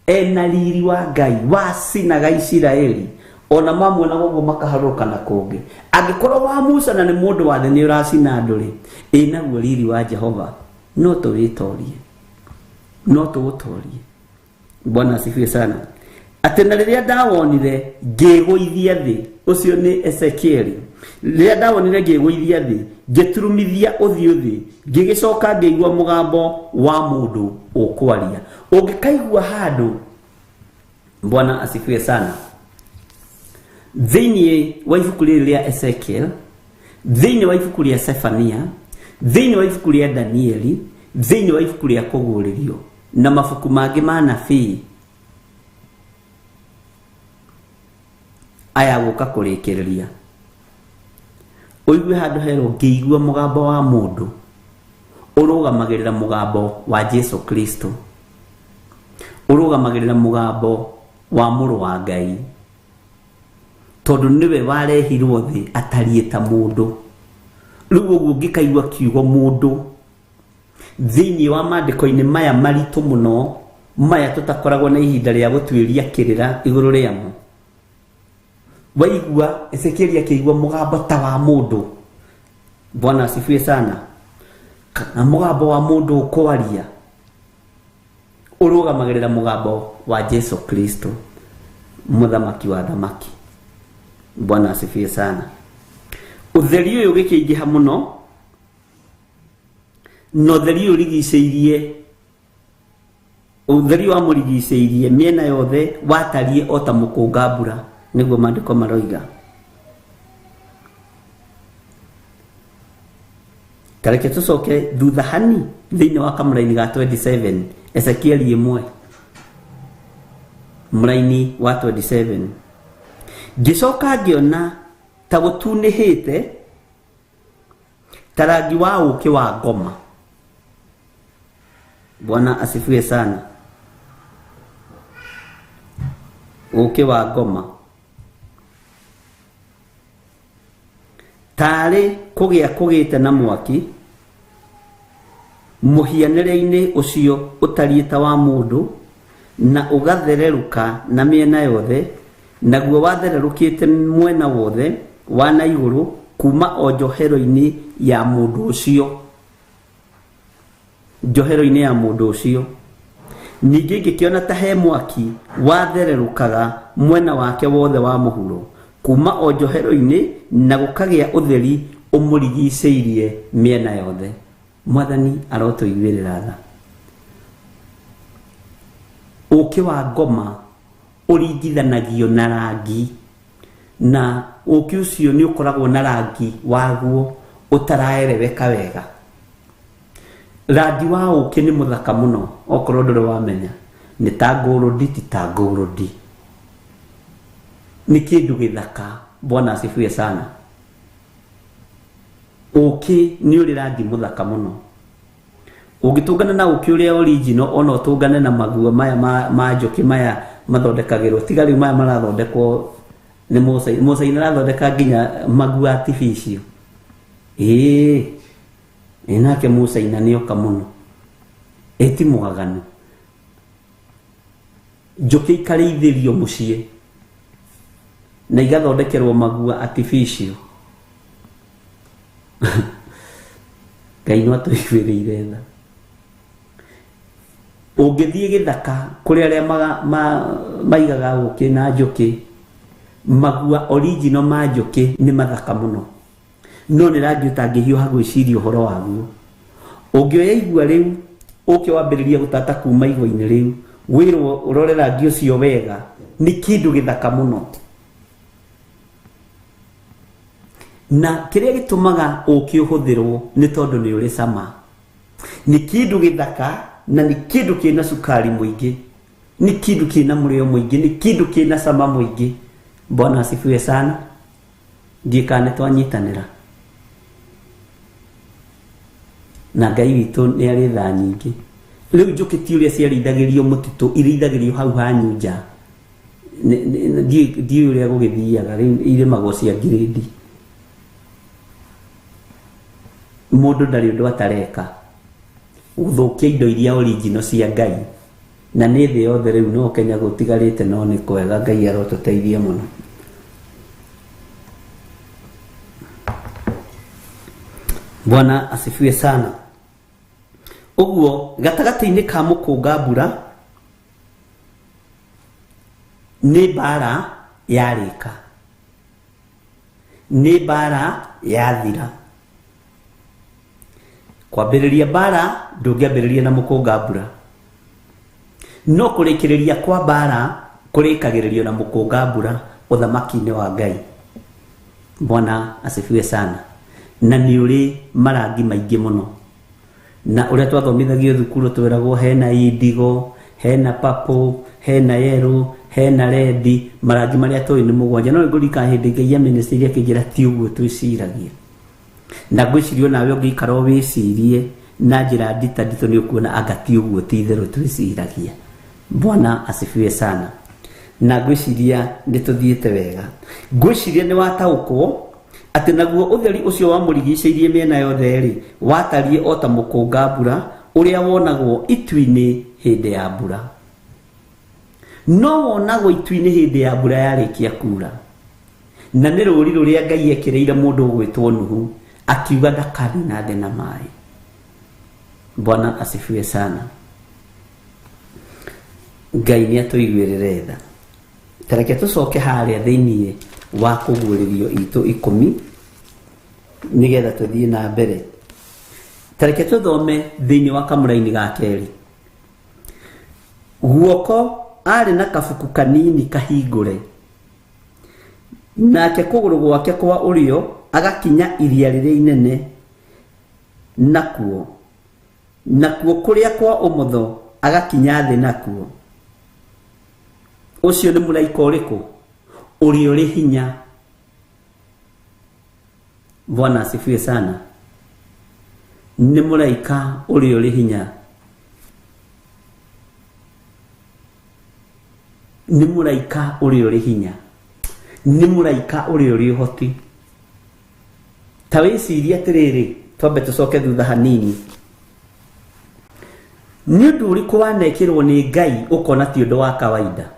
ena riri wa Ngai wacinaga Isiraeli, ona mamuonaga ũguo makaharũrũka na kũngĩ. Angĩkorwo wa Musa na nĩ mũndũ wa thĩ nĩ ũracina andũ rĩ, ĩ naguo riri wa Jehova no tũwĩtorie, no tũũtorie. Bwana asifiwe sana. Atĩ na rĩrĩa ndawonire ngĩgũithia thĩ, ũcio nĩ Ezekieli. Rĩrĩa ndawonire ngĩgũithia thĩ, ngĩturumithia ũthiũ thĩ, ngĩgĩcoka ngĩigua mũgambo wa mũndũ ũkwaria. Ũngĩkaigua handũ, Bwana asifiwe sana, thĩinĩ wa ibuku rĩrĩ rĩa Ezekiel, thĩinĩ wa ibuku rĩa Sefania, thĩinĩ wa ibuku rĩa Danieli, thĩinĩ wa ibuku rĩa Kũguũrĩrio na mabuku mangĩ ma nabii aya gũka kũrĩkĩrĩria, ũigue handũ herwo ngĩigua mũgambo wa mũndũ ũrũgamagĩrĩra mũgambo wa Jesu Kristo, ũrũgamagĩrĩra mũgambo wa mũrũ wa Ngai, tondũ nĩwe warehirwo thĩ atariĩ ta mũndũ. Rĩu ũguo ũngĩkaigua kiugo mũndũ thĩinĩ wa maandĩko-inĩ maya maritũ mũno, maya tũtakoragwo na ihinda rĩa gũtuĩria kĩrĩra igũrũ rĩamo, waigua Ezekieli akĩigua mũgambo ta wa mũndũ, Bwana asifiwe sana, kana mũgambo wa mũndũ ũkwaria, ũrũgamagĩrĩra mũgambo wa Jesu Kristo, mũthamaki wa thamaki. Bwana asifiwe sana. Ũtheri ũyũ ũgĩkĩingĩha mũno, na ũtheri ũyũ ũrigicĩirie, ũtheri wamũrigicĩirie mĩena yothe watariĩ o ta mũkũnga mbura, nĩguo maandĩko maroiga. Tareke tũcoke thutha hani thĩinĩ wa kamũraini ga 27 Ezekieli 1 mũraini wa 27. Ngĩcoka ngĩona ta gũtunĩhĩte ta rangi wa ũũkĩ wa ngoma. Bwana asifiwe sana. Ũũkĩ wa ngoma tarĩ kũgĩa kũgĩte na mwaki mũhianĩre-inĩ ũcio ũtariĩ ta wa mũndũ, na ũgathererũka na mĩena yothe, naguo wathererũkĩte mwena wothe wa na igũrũ kuma o njohero-inĩ ya mũndũ ũcio. Njohero-inĩ ya mũndũ ũcio. Ningĩ ngĩkĩona ta he mwaki wathererũkaga mwena wake wothe wa mũhuro kuma o njohero-inĩ, na gũkagĩa ũtheri ũmũrigicĩirie mĩena yothe. Mwathani arotũiguĩrĩra tha. Ũũkĩ wa ngoma ũringithanagio na rangi, na ũũkĩ ũcio nĩ ũkoragwo na rangi waguo ũtaraereweka wega. Rangi wa ũũkĩ nĩ mũthaka mũno, okorwo ndũrĩ wamenya. Nĩ ta ngũrũndi, ti ta ngũrũndi. Nĩ kĩndũ gĩthaka. Bwana asifiwe sana. Ũũkĩ nĩ ũrĩ rangi mũthaka mũno. Ũngĩtũngana na ũũkĩ ũrĩa original, ona ũtũngane na maguo maya ma njũkĩ maya mathondekagĩrwo, tiga rĩu maya marathondekwo nĩ Mũcaina. Mũcaina arathondeka nginya maguo artificial. Ĩĩ, ĩ nake Mũcaina nĩoka mũno. Ĩ ti mũgaganu. Njũkĩ ikarĩithĩrio mũciĩ na igathondekerwo maguo artificial. Ngai no atũiguĩrĩire tha. Ũngĩthiĩ gĩthaka kũrĩ arĩa maigaga ũũkĩ na njũkĩ, magua original ma njũkĩ nĩ mathaka mũno, no nĩ rangi ũtangĩhiũha gwĩciria ũhoro waguo. Ũngĩoya igua rĩu ũke wambĩrĩrie gũtata kuma igua-inĩ rĩu, wĩrwo ũrore rangi ũcio wega, nĩ kĩndũ gĩthaka mũno. Na kĩrĩa gĩtũmaga ũũkĩ ũhũthĩrwo nĩ tondũ nĩ ũrĩ cama. Nĩ kĩndũ gĩthaka na nĩ kĩndũ kĩna cukari mũingĩ, nĩ kĩndũ kĩna mũrĩo mũingĩ, nĩ kĩndũ kĩna cama mũingĩ. Bwana asifiwe sana. Ndiĩ kana nĩ twanyitanĩra. Na Ngai witũ nĩ arĩ tha nyingĩ. Rĩu njũkĩ ti ũrĩa ciarĩithagĩrio mũtitũ, irĩithagĩrio hau hanyu nja. Ndiũĩ ũrĩa gũgĩthiaga, rĩu irĩmagwo cia ngirĩndi. Mũndũ ndarĩ ũndũ atareka gũthũkia indo iria original cia Ngai. Na nĩ thĩ yothe rĩu no Kenya gũtigarĩte, no nĩ kwega. Ngai arotũteithia mũno. Bwana asifiwe sana. Ũguo gatagatĩ-inĩ ka mũkũnga mbura nĩ mbara yarĩka, nĩ mbara yathira. Kwambĩrĩria mbara ndũngĩambĩrĩria na mũkũnga mbura, no kũrĩkĩrĩria kwa mbara kũrĩkagĩrĩrio na mũkũnga mbura ũthamaki-inĩ wa Ngai. Bwana asifiwe sana. Na nĩ ũrĩ marangi maingĩ mũno. Na ũrĩa twathomithagio thukuru twĩragwo hena indigo, hena purple, hena yellow, hena red, marangi marĩa tũĩ nĩ mũgwanja. No nĩngũririkana hĩndĩ Ngai amĩnĩcĩirie akĩnjĩra ti ũguo twĩciragia. Na ngwĩciria onawe ũngĩikara ũwĩcirie na njĩra ndita nditũ nĩ ũkuona anga ti ũguo ti itherũ twĩciragia. Bwana asifiwe sana. Na ngwĩciria nĩ tũthiĩte wega. Ngwĩciria nĩ wataũkwo atĩ naguo ũtheri ũcio wamũrigicĩirie mĩena yothe rĩ, watariĩ o ta mũkũnga mbura ũrĩa wonagwo itu-inĩ hĩndĩ ya mbura. No wonagwo itu-inĩ hĩndĩ ya mbura yarĩkia kura. Na nĩ rũri rũrĩa Ngai ekĩrĩire mũndũ ũgwĩtwo Nuhu, akiuga ndakanina thĩ na maĩ. Bwana asifiwe sana. Ngai nĩ atũiguĩrĩre tha. Ta reke tũcoke harĩa thĩiniĩ wa kũguũrĩrio itũ 10 nĩgetha tũthiĩ na mbere. Ta reke tũthome thĩiniĩ wa kamũraini ga kerĩ. Guoko arĩ na kabuku kanini kahingũre, nake kũgũrũ gwake kwa ũrĩo agakinya iria rĩrĩa inene, nakuo kũrĩa kwa ũmotho Agakinya thĩ nakuo. Ũcio nĩ mũraika ũrĩkũ? Ũrĩa ũrĩ hinya. Bwana asifiwe sana. Nĩ mũraika ũrĩa ũrĩ hinya. Nĩ mũraika ũrĩa ũrĩ hinya. Nĩ mũraika ũrĩa ũrĩ ũhoti. Ta wĩcirie atĩrĩrĩ, twambe tũcoke thutha hanini. Nĩ ũndũ ũrĩkũ wanekĩrwo nĩ Ngai ũkona ti ũndũ wa kawaida?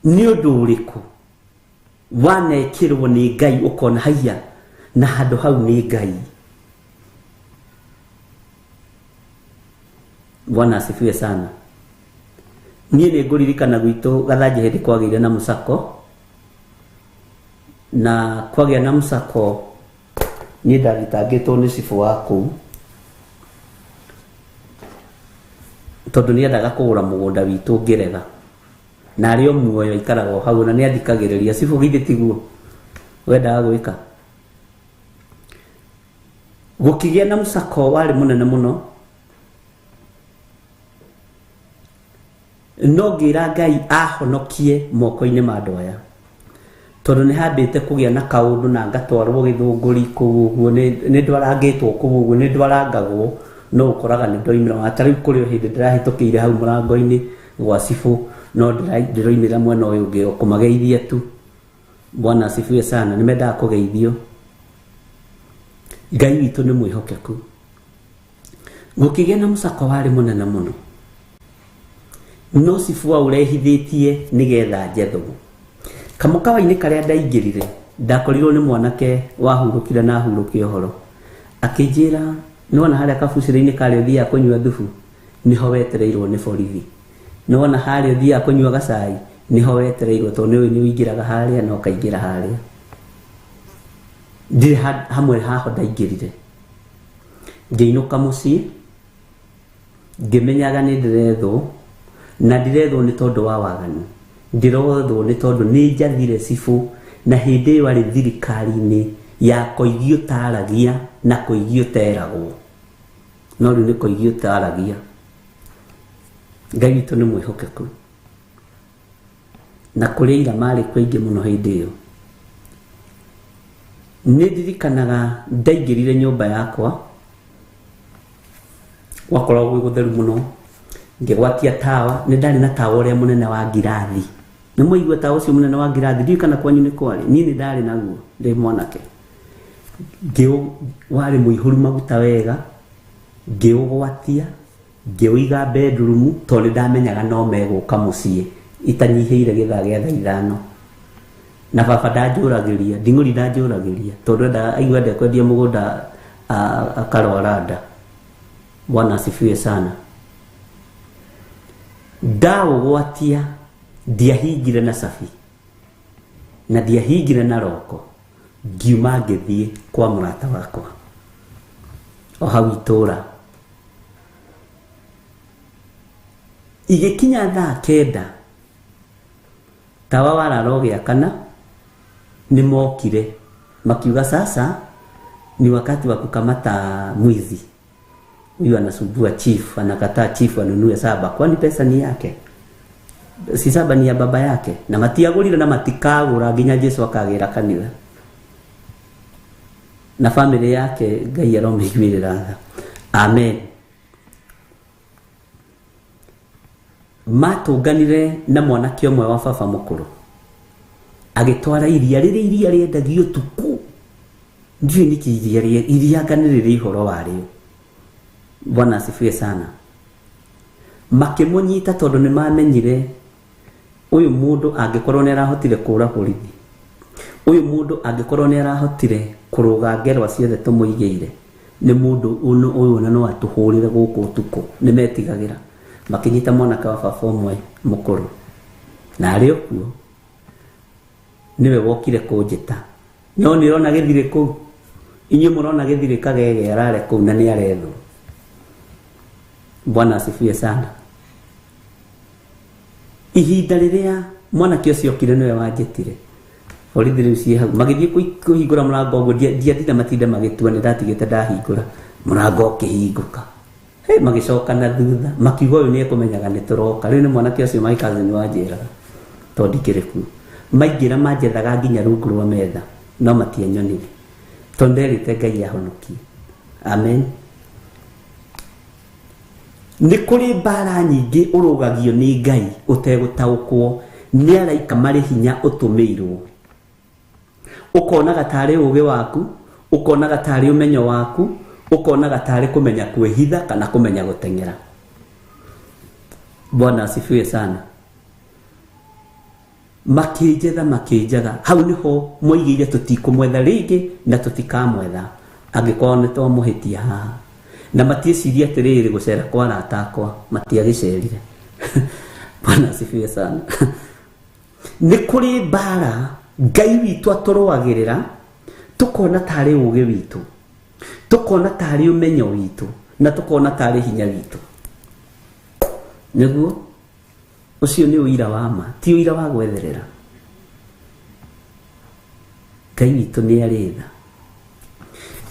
Nĩ ũndũ ũrĩkũ wanekĩrwo nĩ Ngai ũkona haiya na handũ hau nĩ Ngai? Bwana asifiwe sana. Niĩ nĩ ngũririkana gwitũ Gathanjĩ hĩndĩ kwagĩire na mũcako, na kwagĩa na mũcako niĩ ndathitangĩtwo nĩ cibũ wa kũu tondũ nĩendaga kũgũra mũgũnda witũ ngĩrega, na arĩ o muoyo aikaraga o hau na nĩathikagĩrĩria. Cibũ githĩ tiguo wendaga gwĩka? Gũkĩgĩa na mũcako warĩ mũnene mũno, no ngĩra Ngai ahonokie moko-inĩ ma andũ aya, tondũ nĩ hambĩte kũgĩa na kaũndũ na ngatwarwo gĩthũngũri kũu ũguo, nĩ ndwarangĩtwo kũu ũguo, nĩ ndwarangagwo, no ũkoraga nĩ ndoimĩra. Ona ta rĩu kũrĩ o hĩndĩ ndĩrahĩtũkĩire hau mũrango-inĩ gwa cibũ, no ndĩroimĩra mwena ũyũ ũngĩ o kũmageithia tu. Bwana asifiwe sana. Nĩ mendaga kũgeithio. Ngai witũ nĩ mwĩhokeku. Gũkĩgĩa na mũcako warĩ mũnene mũno, no cibũ aũrehithĩtie nĩgetha njethwo. Kamũkawa-inĩ karĩa ndaingĩrire, ndakorirwo nĩ mwanake wahurũkire na ahurũke ũhoro. Akĩnjĩra, nĩwona harĩa kabucĩrĩ-inĩ karĩa ũthiaga kũnyua thubu, nĩho wetereirwo nĩ borithi. Nĩwona harĩa ũthiaga kũnyua gacai, nĩho wetereirwo, tondũ nĩũĩ nĩũingĩraga harĩa na ũkaingĩra harĩa. Ndirĩ hamwe haho ndaingĩrire. Ngĩinũka mũciĩ, ngĩmenyaga nĩ ndĩrethwo, na ndirethwo nĩ tondũ wa waganu. Ndĩrothwo nĩ tondũ nĩ njathire cibũ, na hĩndĩ ĩyo arĩ thirikari-inĩ ya koigi ũtaragia na koigi ũteragwo. No rĩu nĩ koigi ũtaragia. Ngai witũ nĩ mwĩhokeku. Na kũrĩ aira marĩ kuo aingĩ mũno hĩndĩ ĩyo. Nĩ ndirikanaga ndaingĩrire nyũmba yakwa, gwakoragwo gwĩ gũtheru mũno, ngĩgwatia tawa, nĩ ndarĩ na tawa ũrĩa mũnene wa ngirathi. Nĩ mwaigua tawa ũcio mũnene wa ngirathi, ndiũĩ kana kwanyu nĩ kwarĩ, niĩ nĩ ndarĩ naguo ndĩ mwanake. Warĩ mũihũru maguta wega, ngĩũgwatia, ngĩũiga bedroom, tondũ nĩ ndamenyaga no megũka mũciĩ itanyihĩire gĩthaa gĩa thaa ithano. Na baba ndanjũragĩria, nding'ũri ndanjũragĩria, tondũ endaga aigua ndekwendia mũgũnda akarwara nda. Bwana asifiwe sana. Ndaũgwatia, ndiahingire na cabi, na ndiahingire na roko, ngiuma ngĩthiĩ kwa mũrata wakwa o hau itũra. Igĩkinya thaa 9, tawa warara ũgĩakana, nĩ mokire makiuga sasa ni wakati wa kukamata mwizi. Huyu anasumbua chief, anakataa chief anunue saba, kwani pesa ni yake? Si saba ni ya baba yake? Na matiagũrire na matikagũra nginya Jesu akagĩra kanitha. Na family yake Ngai aromĩiguĩrĩra tha. Amen. Matũnganire na mwanake ũmwe wa baba mũkũrũ, agĩtwara iria rĩrĩa iria rĩendagio ũtukũ. Ndiũĩ nĩkĩ iria iria anga nĩ rĩrĩ ũhoro warĩo. Bwana asifiwe sana. Makĩmũnyita tondũ nĩ mamenyire ũyũ mũndũ angĩkorwo nĩ arahotire kũũra borithi, ũyũ mũndũ angĩkorwo nĩ arahotire kũrũga ngerwa ciothe tũmũigĩire, nĩ mũndũ ũyũ ona no atũhũrĩre gũkũ ũtukũ. Nĩ metigagĩra. Makĩnyita mwanake wa baba ũmwe mũkũrũ, na arĩ o kuo nĩwe wokire kũnjĩta. No nĩ ũrona gĩthirĩ kũu, inyuĩ mũrona gĩthirĩ kagege arare kũu na nĩ arethwo. Bwana asifiwe sana. Ihinda rĩrĩa mwanake ũcio okire nĩwe wanjĩtire, borithi rĩu ciĩ hau, magĩthiĩ kũhingũra mũrango ũguo, ndiathire matinde magĩtua, nĩ ndatigĩte ndahingũra. Mũrango ũkĩhingũka. Hey, magĩcoka na thutha makiuga ũyũ nĩekũmenyaga nĩ tũroka. Rĩu nĩ mwanake ũcio my cousin wanjĩraga tondũ ndikĩrĩ kuo. Maingĩra manjethaga nginya rungu rwa metha no matianyonire tondũ nderĩte Ngai ahonokie. Amen. Nĩ kũrĩ mbara nyingĩ ũrũgagio nĩ Ngai ũtegũtaũkwo nĩ araika marĩ hinya ũtũmĩirwo. Ũkonaga tarĩ ũgĩ waku, ũkonaga tarĩ ũmenyo waku, ũkonaga tarĩ kũmenya kwĩhitha kana kũmenya gũteng'era. Bwana asifiwe sana. Makĩnjetha makĩnjaga hau nĩho moigĩire tũtikũmwetha rĩngĩ na tũtikamwetha angĩkorwo nĩ twamũhĩtia haha. Na matiĩcirie atĩrĩrĩ gũcera kwa arata akwa matiagĩcerire. Bwana asifiwe sana. Nĩ kũrĩ mbara Ngai witũ atũrũagĩrĩra tũkona tarĩ ũgĩ witũ, tũkona tarĩ ũmenyo witũ, na tũkona tarĩ hinya witũ. Nĩguo ũcio nĩ ũira wa ma, ti ũira wa gwetherera. Ngai witũ nĩ arĩ tha.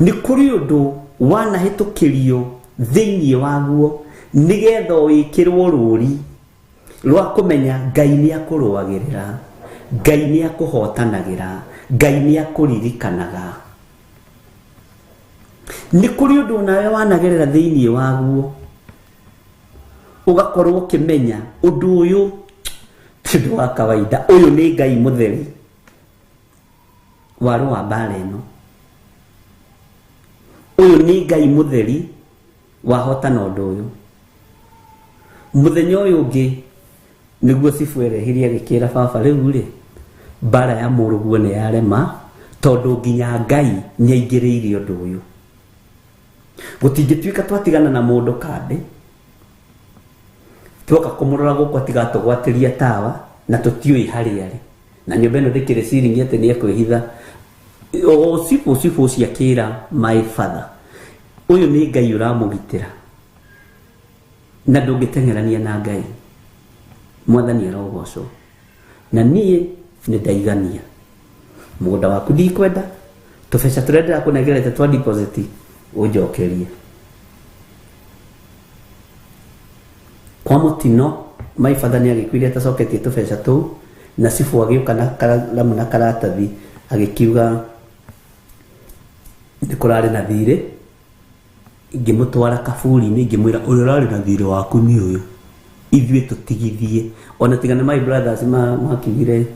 Nĩ kũrĩ ũndũ wanahĩtũkĩrio thĩinĩ waguo nĩgetha wĩkĩrwo rũri rwa kũmenya Ngai nĩ akũrũagĩrĩra, Ngai nĩ akũhotanagĩra, Ngai nĩ akũririkanaga. Nĩ kũrĩ ũndũ nawe wanagerera thĩinĩ waguo ũgakorwo ũkĩmenya ũndũ ũyũ ti ũndũ wa kawaida, ũyũ nĩ Ngai mũtheri warũa mbara ĩno, ũyũ nĩ Ngai mũtheri wahotana ũndũ ũyũ. Mũthenya ũyũ ũngĩ nĩguo cibũ erehirie agĩkĩra baba rĩu rĩ mbara ya mũrũguo nĩ yarema tondũ nginya Ngai nĩ aingĩrĩire ũndũ ũyũ. Gũtingĩtuĩka twatigana na mũndũ kambĩ tuoka kũmũrora gũkũ atigatũgwatĩria tawa na tũtiũĩ harĩa arĩ, na nyũmba ĩno ndĩkĩrĩ ciringi atĩ nĩ ekwĩhitha. O cibũ ũcio akĩra my father, ũyũ nĩ Ngai ũramũgitĩra na ndũngĩteng'erania na Ngai. Mwathani arogocwo. Na niĩ nĩ ndaigania mũgũnda waku ndikwenda, tũbeca tũrĩa ndĩrakũnengerete twa deposit ũnjokerie. Kwa mũtino my father nĩ agĩkuire atacoketie tũbeca tũu, na cibũ agĩũka na karamu na karatathi agĩkiuga nĩ kũrarĩ na thirĩ. Ngĩmũtwara kaburi-inĩ ngĩmwĩra ũrĩa ũrarĩ na thirĩ waku nĩ ũyũ, ithuĩ tũtigithie. Ona tiga nĩ my brothers makiugire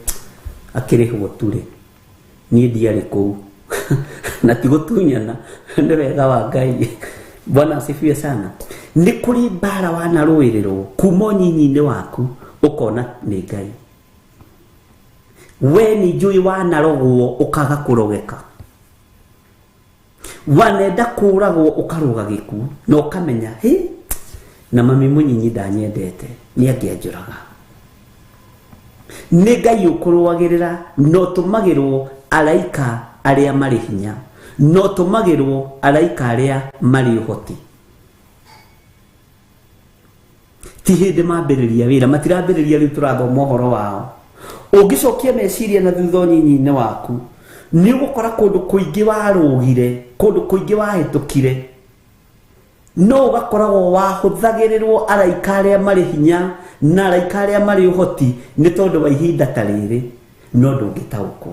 akĩrĩhwo ture, niĩ ndiarĩ kũu na ti gũtunyana, nĩ wega wa Ngai. Bwana asifiwe sana. Nĩ kũrĩ mbara wanarũĩrĩrwo kuma ũnyinyi-inĩ waku ũkona nĩ Ngai. We nĩ njũĩ wanarogwo ũkaga kũrogeka, wanenda kũragwo ũkarũga gĩkuũ na ũkamenya hĩ na mami mũnyinyi ndanyendete nĩ angĩanjũraga. Nĩ Ngai ũkũrũagĩrĩra no tũmagĩrwo araika arĩa marĩ hinya, no tũmagĩrwo araika arĩa marĩ ũhoti. Ti hĩndĩ mambĩrĩria wĩra, matirambĩrĩria rĩu tũrathoma ũhoro wao. Ũngĩcokia meciria na thutha ũnyinyi-inĩ waku nĩ ũgũkora kũndũ kũingĩ warũgire, kũndũ kũingĩ wahĩtũkire, no ũgakoragwo wahũthagĩrĩrwo araika arĩa marĩ hinya na araika arĩa marĩ ũhoti nĩ tondũ wa ihinda ta rĩrĩ, no ndũngĩtaũkwo.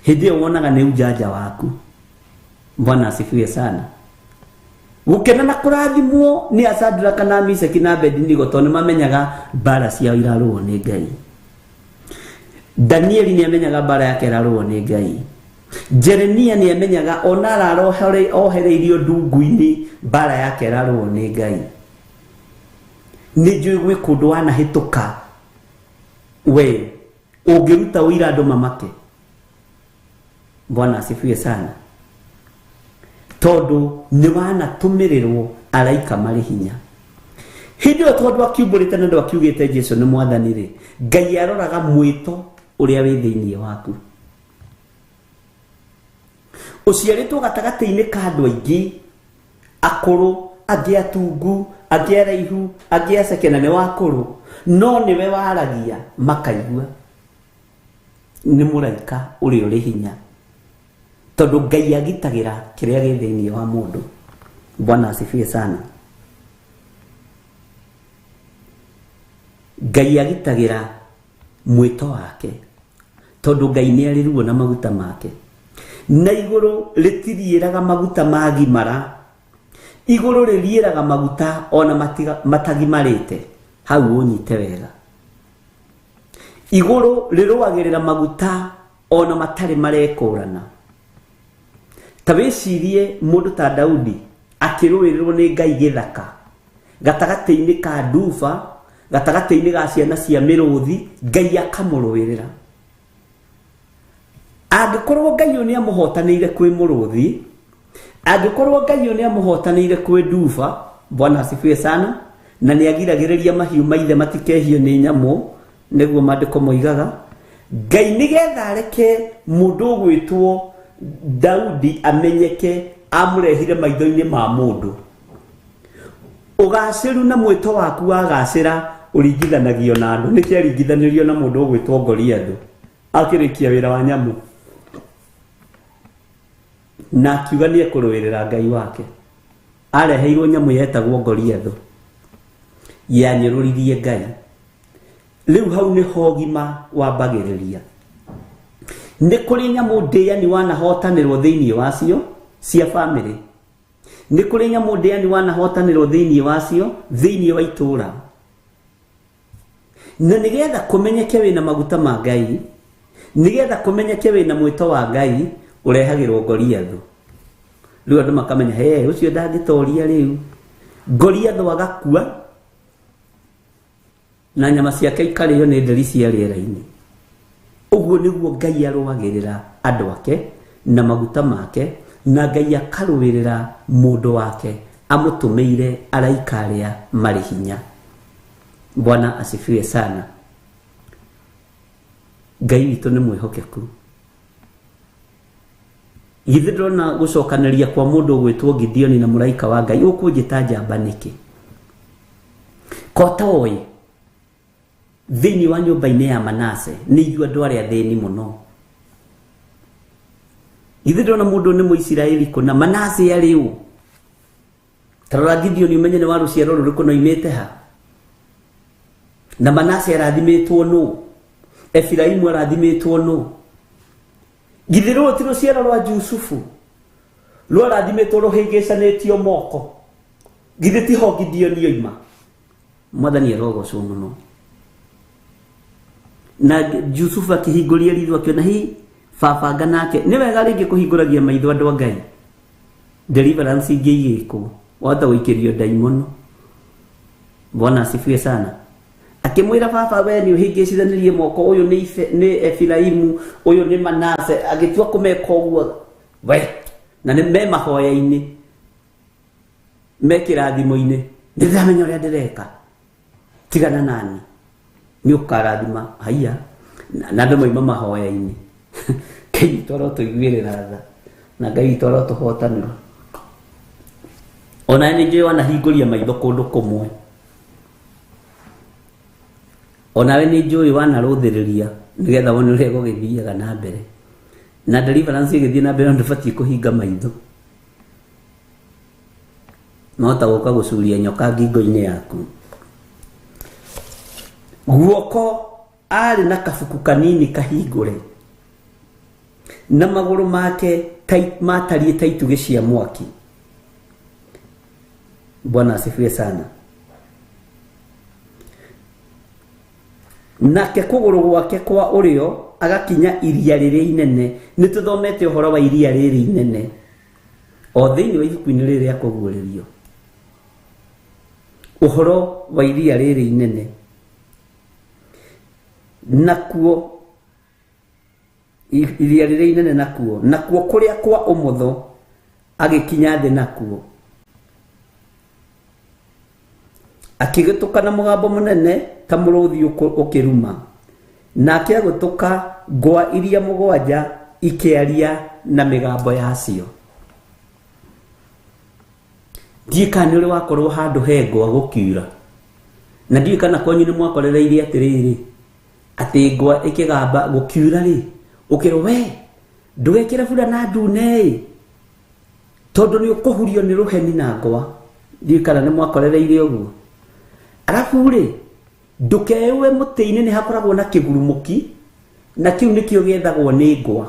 Hĩndĩ ĩyo wonaga nĩ ujanja waku. Bwana asifiwe sana. Gũkena na kũrathimwo nĩ Asadraka na Mishaki na Abednego tondũ nĩ mamenyaga mbara ciao irarũo nĩ Ngai. Danieli nĩ amenyaga mbara yake ĩrarũo nĩ Ngai. Jeremia nĩ amenyaga ona ararohereirio ndungu-inĩ mbara yake ĩrarũo nĩ Ngai. Nĩ njũĩ gwĩ kũndũ wanahĩtũka we ũngĩruta ũira andũ mamake. Bwana asifiwe sana. Tondũ nĩ wanatũmĩrĩrwo araika marĩ hinya. Hĩndĩ ĩyo tondũ akiumbũrĩte na ndwakiugĩte Jesu nĩ mwathani rĩ, Ngai aroraga mwĩto ũrĩa wĩ thĩinĩ waku. Ũciarĩtwo gatagatĩ-inĩ ka andũ aingĩ akũrũ, angĩ atungu, angĩ araihu, angĩ aceke, na nĩ wakũrũ, no nĩwe waragia makaigua. Nĩ mũraika ũrĩa ũrĩ hinya, tondũ Ngai agitagĩra kĩrĩa gĩ thĩinĩ wa mũndũ. Bwana asifiwe sana. Ngai agitagĩra mwĩto wake tondũ Ngai nĩ arĩ ruo na maguta make. Na igũrũ rĩtiriĩraga maguta magimara, igũrũ rĩriĩraga maguta ona matagimarĩte. Hau ũnyite wega. Igũrũ rĩrũagĩrĩra maguta ona matarĩ marekũrana. Ta wĩcirie mũndũ ta Daudi akĩrũĩrĩrwo nĩ Ngai gĩthaka gatagatĩ-inĩ ka nduba, gatagatĩ-inĩ ga ciana cia mĩrũthi, Ngai akamũrũĩrĩra. Angĩkorwo Ngai ũyũ nĩamũhotanĩire kwĩ mũrũthi, angĩkorwo Ngai ũyũ nĩamũhotanĩire kwĩ nduba, Bwana asifiwe sana, na nĩagiragĩrĩria mahiũ maithe matikehio nĩ nyamũ, nĩguo maandĩko moigaga. Ngai nĩgetha areke mũndũ ũgwĩtwo Daudi amenyeke, amũrehire maitho-inĩ ma mũndũ. Ũgacĩru na mwĩto waku wagacĩra ũringithanagio na andũ. Nĩkĩo aringithanirio na mũndũ ũgwĩtwo Goliathũ akĩrĩkia wĩra wa nyamũ, na akiuga nĩ ekũrũĩrĩra Ngai wake. Areheirwo nyamũ yetagwo Goliathũ yanyũrũririe Ngai. Rĩu hau nĩho ũgima wambagĩrĩria. Nĩ kũrĩ nyamũ ndĩani wanahotanĩrwo thĩinĩ wacio cia bamĩrĩ. Nĩ kũrĩ nyamũ ndĩani wanahotanĩrwo thĩinĩ wacio thĩinĩ wa itũũra. Na nĩgetha kũmenyeke wĩna maguta ma Ngai, nĩgetha kũmenyeke wĩna mwĩto wa Ngai, ũrehagĩrwo Goliathũ. Rĩu andũ makamenya, he, ũcio ndangĩtoria rĩu. Goliathũ agakua na nyama ciake ikarĩo nĩ nderi cia rĩera-inĩ. Ũguo nĩguo Ngai arũagĩrĩra andũ ake na maguta make, na Ngai akarũĩrĩra mũndũ wake amũtũmĩire araika arĩa marĩ hinya. Bwana asifiwe sana. Ngai witũ nĩ mwĩhokeku. Githĩ ndona gũcokanĩria kwa mũndũ ũgwĩtwo Gideoni na mũraika wa Ngai, ũkũnjĩta njamba nĩkĩ? Ko toĩ thĩinĩ wa nyũmba-inĩ ya Manase nĩ ithuĩ andũ arĩa athĩni mũno. Githĩ ndona mũndũ nĩ Mũisiraeli kũna, Manase arĩ ũ? Ta rora Gideoni ũmenye nĩ wa rũciaro rũrĩkũ na oimĩte ha. Na Manase arathimĩtwo nũ? Efiraimu arathimĩtwo nũ? Githĩ rũrũ ti rũciaro rwa Jusufu rwarathimĩtwo rũhĩngĩcanĩtio moko? Githĩ tiho Gideoni oima? Mwathani arogocwo mũno. Na Jusufu akĩhingũria ritho akĩona hi babanga nake. Nĩ wega rĩngĩ kũhingũragia maitho andũ a Ngai. Deliverance ingĩ igĩkwo, wahota gũikĩrio ndaimono. Bwana asifiwe sana. Akĩmwĩra baba, we nĩ ũhĩngĩcithanirie moko, ũyũ nĩ Efiraimu, ũyũ nĩ Manase. Agĩtua kũmeka ũguo we, na nĩ me mahoya-inĩ, me kĩrathimo-inĩ, nĩ ndĩramenya ũrĩa ndĩreka, tigana nani, nĩ ũkarathima. Haiya, na andũ mauma mahoya-inĩ. Ngai witũ arotũiguĩrĩra tha, na Ngai witũ arotũhotanĩra. Ona nĩ njũĩ wanahingũria maitho kũndũ kũmwe, onawe nĩ njũĩ wanarũthĩrĩria nĩgetha wone ũrĩa gũgĩthiaga na mbere. Na deliverance ĩgĩthiĩ na mbere, ndũbatiĩ kũhinga maitho. No ta gũka gũcuria nyoka ngingo-inĩ yaku. Guoko arĩ na kabuku kanini kahingũre, na magũrũ make matariĩ ta itugĩ cia mwaki. Bwana asifiwe sana. Nake kũgũrũ gwake kwa ũrĩo agakinya iria rĩrĩa inene. Nĩ tũthomete ũhoro wa iria rĩrĩ inene o thĩinĩ wa ibuku-inĩ rĩrĩ rĩa kũguũrĩrio, ũhoro wa iria rĩrĩ inene. Nakuo iria rĩrĩa inene, nakuo kũrĩa kwa ũmotho agĩkinya thĩ, nakuo akĩgĩtũka na mũgambo mũnene ta mũrũthi ũkĩruma. Nake agĩtũka ngwa iria mũgwanja ikĩaria na mĩgambo yacio. Ndiũĩ kana nĩ ũrĩ wakorwo handũ he ngwa gũkiura, na ndiũĩ kana kwanyu nĩ mwakorereirie atĩrĩrĩ, atĩ ngwa ĩkĩgamba gũkiura rĩ, ũkĩrwo we ndũgekĩre burana ndune ĩ. Tondũ nĩ ũkũhurio nĩ rũheni na ngwa. Ndiũĩ kana nĩ mwakorereire ũguo. Arabu rĩ, ndũkeyũe mũtĩ-inĩ nĩ hakoragwo na kĩgurumũki, na kĩu nĩkĩo gĩethagwo nĩ ngwa.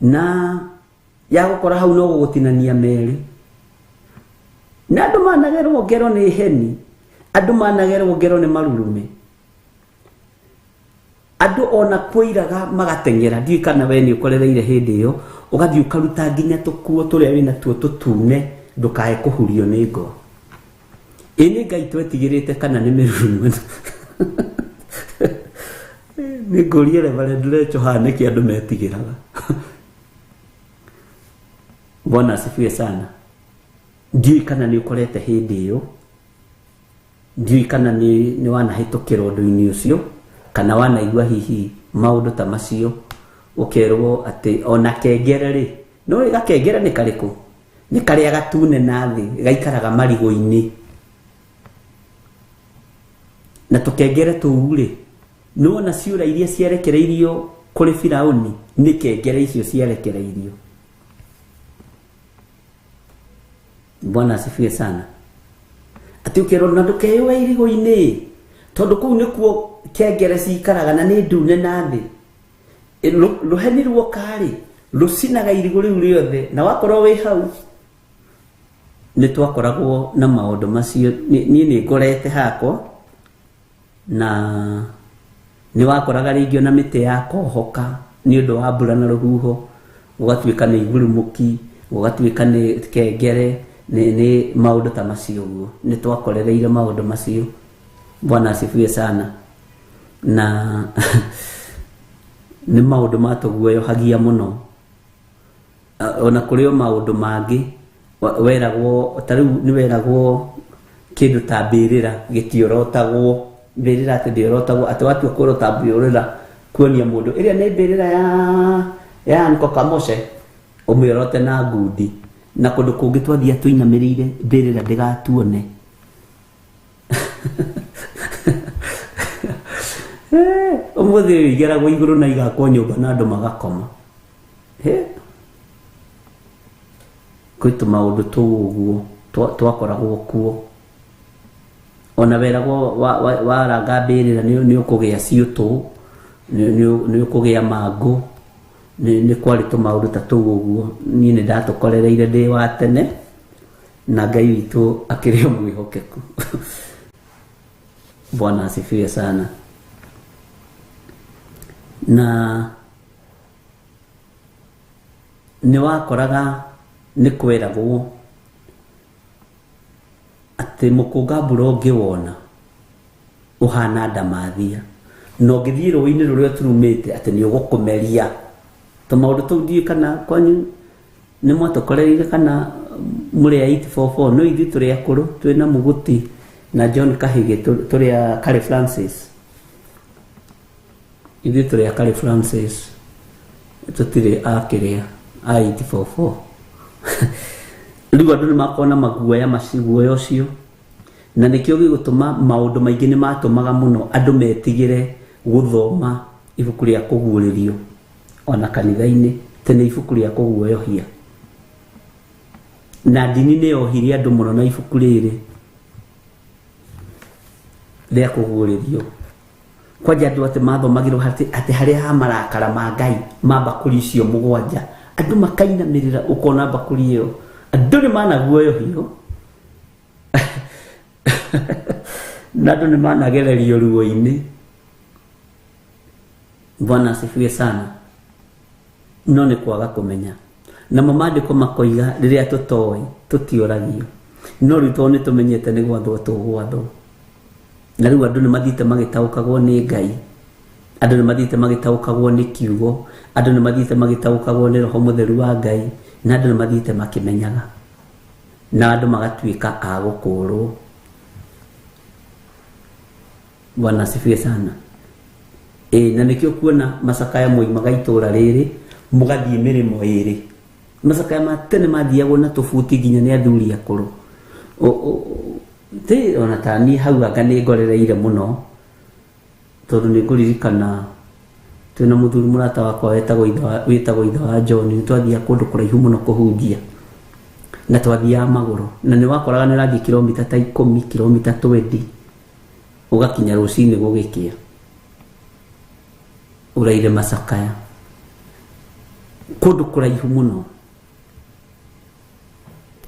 Na ya gũkora hau no gũgũtinania merĩ. Na andũ managerwo ngero nĩ heni, andũ managerwo ngero nĩ marurume. Andũ ona kũiraga magateng'era, ndiũĩ kana we nĩ ũkorereire hĩndĩ ĩyo, ũgathiĩ ũkaruta nginya tũkuo tũrĩa wĩna tuo tũtune, ndũkae kũhurio nĩ ngwa. Ĩ nĩ Ngai twetigĩrĩte kana nĩ mĩrurume? Nĩ ngũrie Reverend Rachel haha nĩkĩ andũ metigĩraga. Bwana asifiwe sana. Ndiũĩ kana nĩ ũkorete hĩndĩ ĩyo, ndiũĩ kana nĩ wanahĩtũkĩra ũndũ-inĩ ũcio, kana wanaigua hihi maũndũ ta macio, ũkerwo atĩ ona kengere rĩ, no rĩ gakengere nĩ karĩkũ? Nĩ karĩa gatune na thĩ, gaikaraga marigũ-inĩ. Na tũkengere tũu rĩ, nĩ wona ciũra iria ciarekereirio kũrĩ Firaũni, nĩ kengere icio ciarekereirio. Bwana asifiwe sana. Atĩ ũkerwo na ndũkeyũe irigũ-inĩ, tondũ kũu nĩkuo kengere cikaraga na nĩ ndune na thĩ. Rũheni ruoka rĩ, rũcinaga irigũ rĩu rĩothe, na wakorwo wĩ hau. Nĩ twakoragwo na maũndũ macio. Niĩ nĩ ngorete hakwa, na nĩ wakoraga rĩngĩ ona mĩtĩ yakohoka nĩ ũndũ wa mbura na rũhuho, gũgatuĩka nĩ igurumũki, gũgatuĩka nĩ kengere, nĩ maũndũ ta macio ũguo. Nĩ twakorereire maũndũ macio. Bwana asifiwe sana. Na nĩ maũndũ matũguoyohagia mũno. Ona kũrĩ o maũndũ mangĩ weragwo, ta rĩu nĩ weragwo kĩndũ ta mbĩrĩra gĩtiorotagwo, mbĩrĩra atĩ ndĩorotagwo, atĩ watua kũrota mbĩrĩra kuonia mũndũ ĩrĩa nĩ mbĩrĩra ya Uncle Kamoshe, ũmĩorote na ngundi. Na kũndũ kũngĩ twathiĩ tũinamĩrĩire mbĩrĩra ndĩgatuone. Ũmũthĩ ũyũ igeragwo igũrũ na igakwo nyũmba na andũ magakoma. Kwĩ tũmaũndũ tũu ũguo twakoragwo kuo. Ona weragwo waranga mbĩrĩra nĩ ũkũgĩa ciũtũ, nĩ ũkũgĩa mangũ, nĩ kwarĩ tũmaũndũ ta tũu ũguo. Niĩ nĩ ndatũkorereire ndĩ wa tene, na Ngai witũ akĩrĩ o mwĩhokeku. Bwana asifiwe sana. Na nĩ wakoraga nĩ kweragwo atĩ mũkũnga mbura ũngĩwona ũhana ndamathia, na ũngĩthiĩ rũĩ-inĩ rũrĩa ũturumĩte atĩ nĩ ũgũkũmeria. Tũmaũndũ tũu ndiũĩ kana kwanyu nĩ mwatũkorereire kana mũrĩ a 844, no ithuĩ tũrĩ akũrũ, twĩna Mũgũti na John Kahĩgĩ, tũrĩ a Kari Francis. Ithuĩ tũrĩ a Kari Francis, tũtirĩ a kĩrĩa a 844. Rĩu andũ nĩ makoragwo na maguoya macio, guoya ũcio, na nĩkĩo gĩgũtũma maũndũ maingĩ nĩ matũmaga mũno andũ metigĩre gũthoma ibuku rĩa kũguũrĩrio ona kanitha-inĩ, tene ibuku rĩa kũguoyohia. Na ndini nĩ yohirie andũ mũno na ibuku rĩrĩ rĩa kũguũrĩrio. Kwanja andũ atĩ mathomagĩrwo atĩ harĩa ha marakara ma Ngai ma mbakũri icio mũgwanja, andũ makainamĩrĩra ũkona mbakũri ĩyo, andũ nĩ managuoyohio. Na andũ nĩ managererio ruo-inĩ. Bwana asifiwe sana. No nĩ kwaga kũmenya. Namo maandĩko makoiga rĩrĩa tũtoĩ tũtioragio, no rĩu tondũ nĩ tũmenyete nĩ gwathwo tũgwathwo. Na rĩu andũ nĩ mathiĩte magĩtaũkagwo nĩ Ngai, andũ nĩ mathiĩte magĩtaũkagwo nĩ kiugo, andũ nĩ mathiĩte magĩtaũkagwo nĩ Roho Mũtheru wa Ngai, na andũ nĩ mathiĩte makĩmenyaga, na andũ magatuĩka a gũkũrwo. Bwana asifiwe sana. Na nĩkĩo kuona macakaya moimaga itũra rĩrĩ mũgathiĩ mĩrĩmo ĩrĩ. Macakaya ma tene mathiagwo na tũbuti nginya nĩ athuri akũrũ. Ti ona ta niĩ hau anga nĩ ngorereire mũno, tondũ nĩ ngũririkana Twĩna mũthuri mũrata wakwa wetagwo ithe wa- wĩtagwo ithe wa John, nĩ twathiaga kũndũ kũraihu mũno kũhunjia na twathiaga magũrũ, na nĩ wakoraga nĩ ũrathiĩ kilomita ta 10, kilomita 20, ũgakinya rũcinĩ gũgĩkĩa, ũraire macakaya kũndũ kũraihu mũno,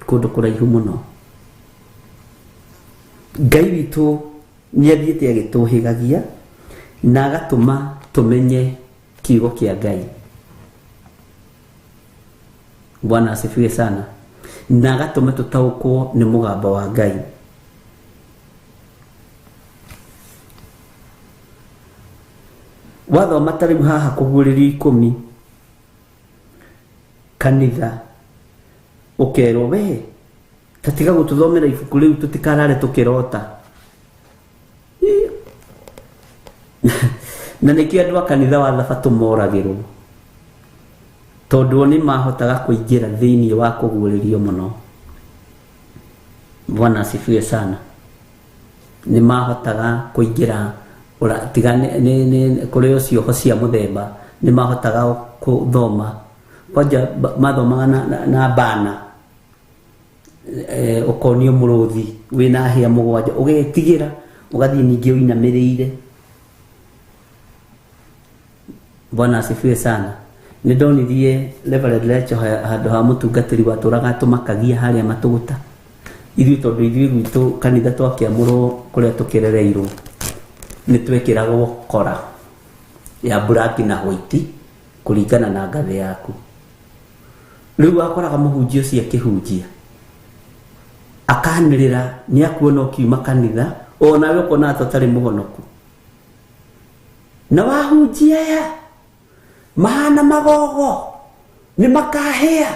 kũndũ kũraihu mũno. Ngai witũ nĩ athiĩte agĩtũhĩgagia na agatũma tũmenye kiugo kĩa Ngai. Bwana asifiwe sana. Na agatũma tũtaũkwo nĩ mũgambo wa Ngai. Wathoma ta rĩu haha kũguũrĩrio 10 kanitha, ũkerwo we ta tiga gũtũthomera ibuku rĩu tũtikarare tũkĩrota. Na nĩkĩo andũ a kanitha wa Thabatũ moragĩrwo, tondũ o nĩ mahotaga kũingĩra thĩinĩ wa kũguũrĩrio mũno. Bwana asifiwe sana. Nĩ mahotaga kũingĩra ũra-, tiga nĩ kũrĩ o cioho cia mũthemba, nĩ mahotaga gũthoma. Kwanja mathomaga na bana. Ũkonio mũrũthi wĩna hĩa 7, ũgetigĩra, ũgathiĩ ningĩ ũinamĩrĩire. Bwana asifiwe sana. Nĩ ndonirie Reverend Lecho handũ ha mũtungatĩri watũraga atũmakagia harĩa matũgũta. Ithuĩ tondũ ithuĩ gwitũ kanitha twakĩamũrwo kũrĩa tũkĩrereirwo, nĩ twekĩragwo kora ya black na white kũringana na ngathĩ yaku. Rĩu wakoraga mũhunjia ũcio akĩhunjia akanĩrĩra nĩ akuona ũkiuma kanitha, o nawe ũkona atĩ ũtarĩ mũhonoku. Na wahunjia aya mahana magogo nĩ makahĩa.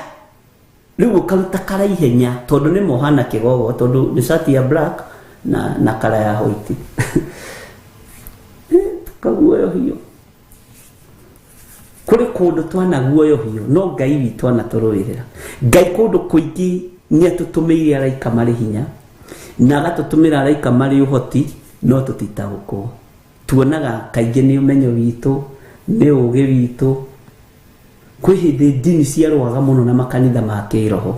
Rĩu ũkaruta kara ihenya tondũ nĩ mohana kĩgogo, tondũ nĩ cati ya black na kara ya white. Tukaguoyohio. Kũrĩ kũndũ twanaguoyohio, no Ngai witũ anatũrũĩrĩra. Ngai kũndũ kũingĩ nĩ atũtũmĩire araika marĩ hinya na agatũtũmĩra araika marĩ ũhoti, no tũtitaũkwo. Tuonaga kaingĩ nĩ ũmenyo witũ, nĩ ũũgĩ witũ. Kwĩ hĩndĩ ndini ciarũaga mũno na makanitha ma kĩroho.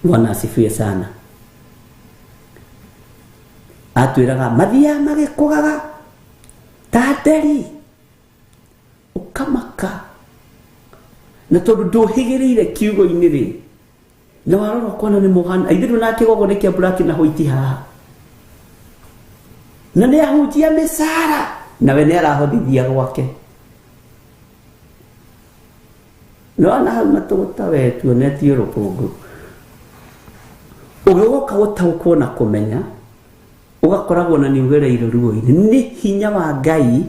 Bwana asifiwe sana. Atwĩraga mathiaga magĩkũgaga ta nderi, ũkamaka. Na tondũ ndũhĩgĩrĩire kiugo-inĩ rĩ, na warora ũkona nĩ mũhana, ithuĩ ndũna kĩgogo nĩ kĩa black na white haha. Na nĩ ahunjia mĩcara, nawe nĩ arahothithia gwake. No ona hau matũgũta we tuonetio rũkũngũ. Ũgĩgoka gũtaũkwo na kũmenya, ũgakoragwo na nĩ ũgereire ruo-inĩ. Nĩ hinya wa Ngai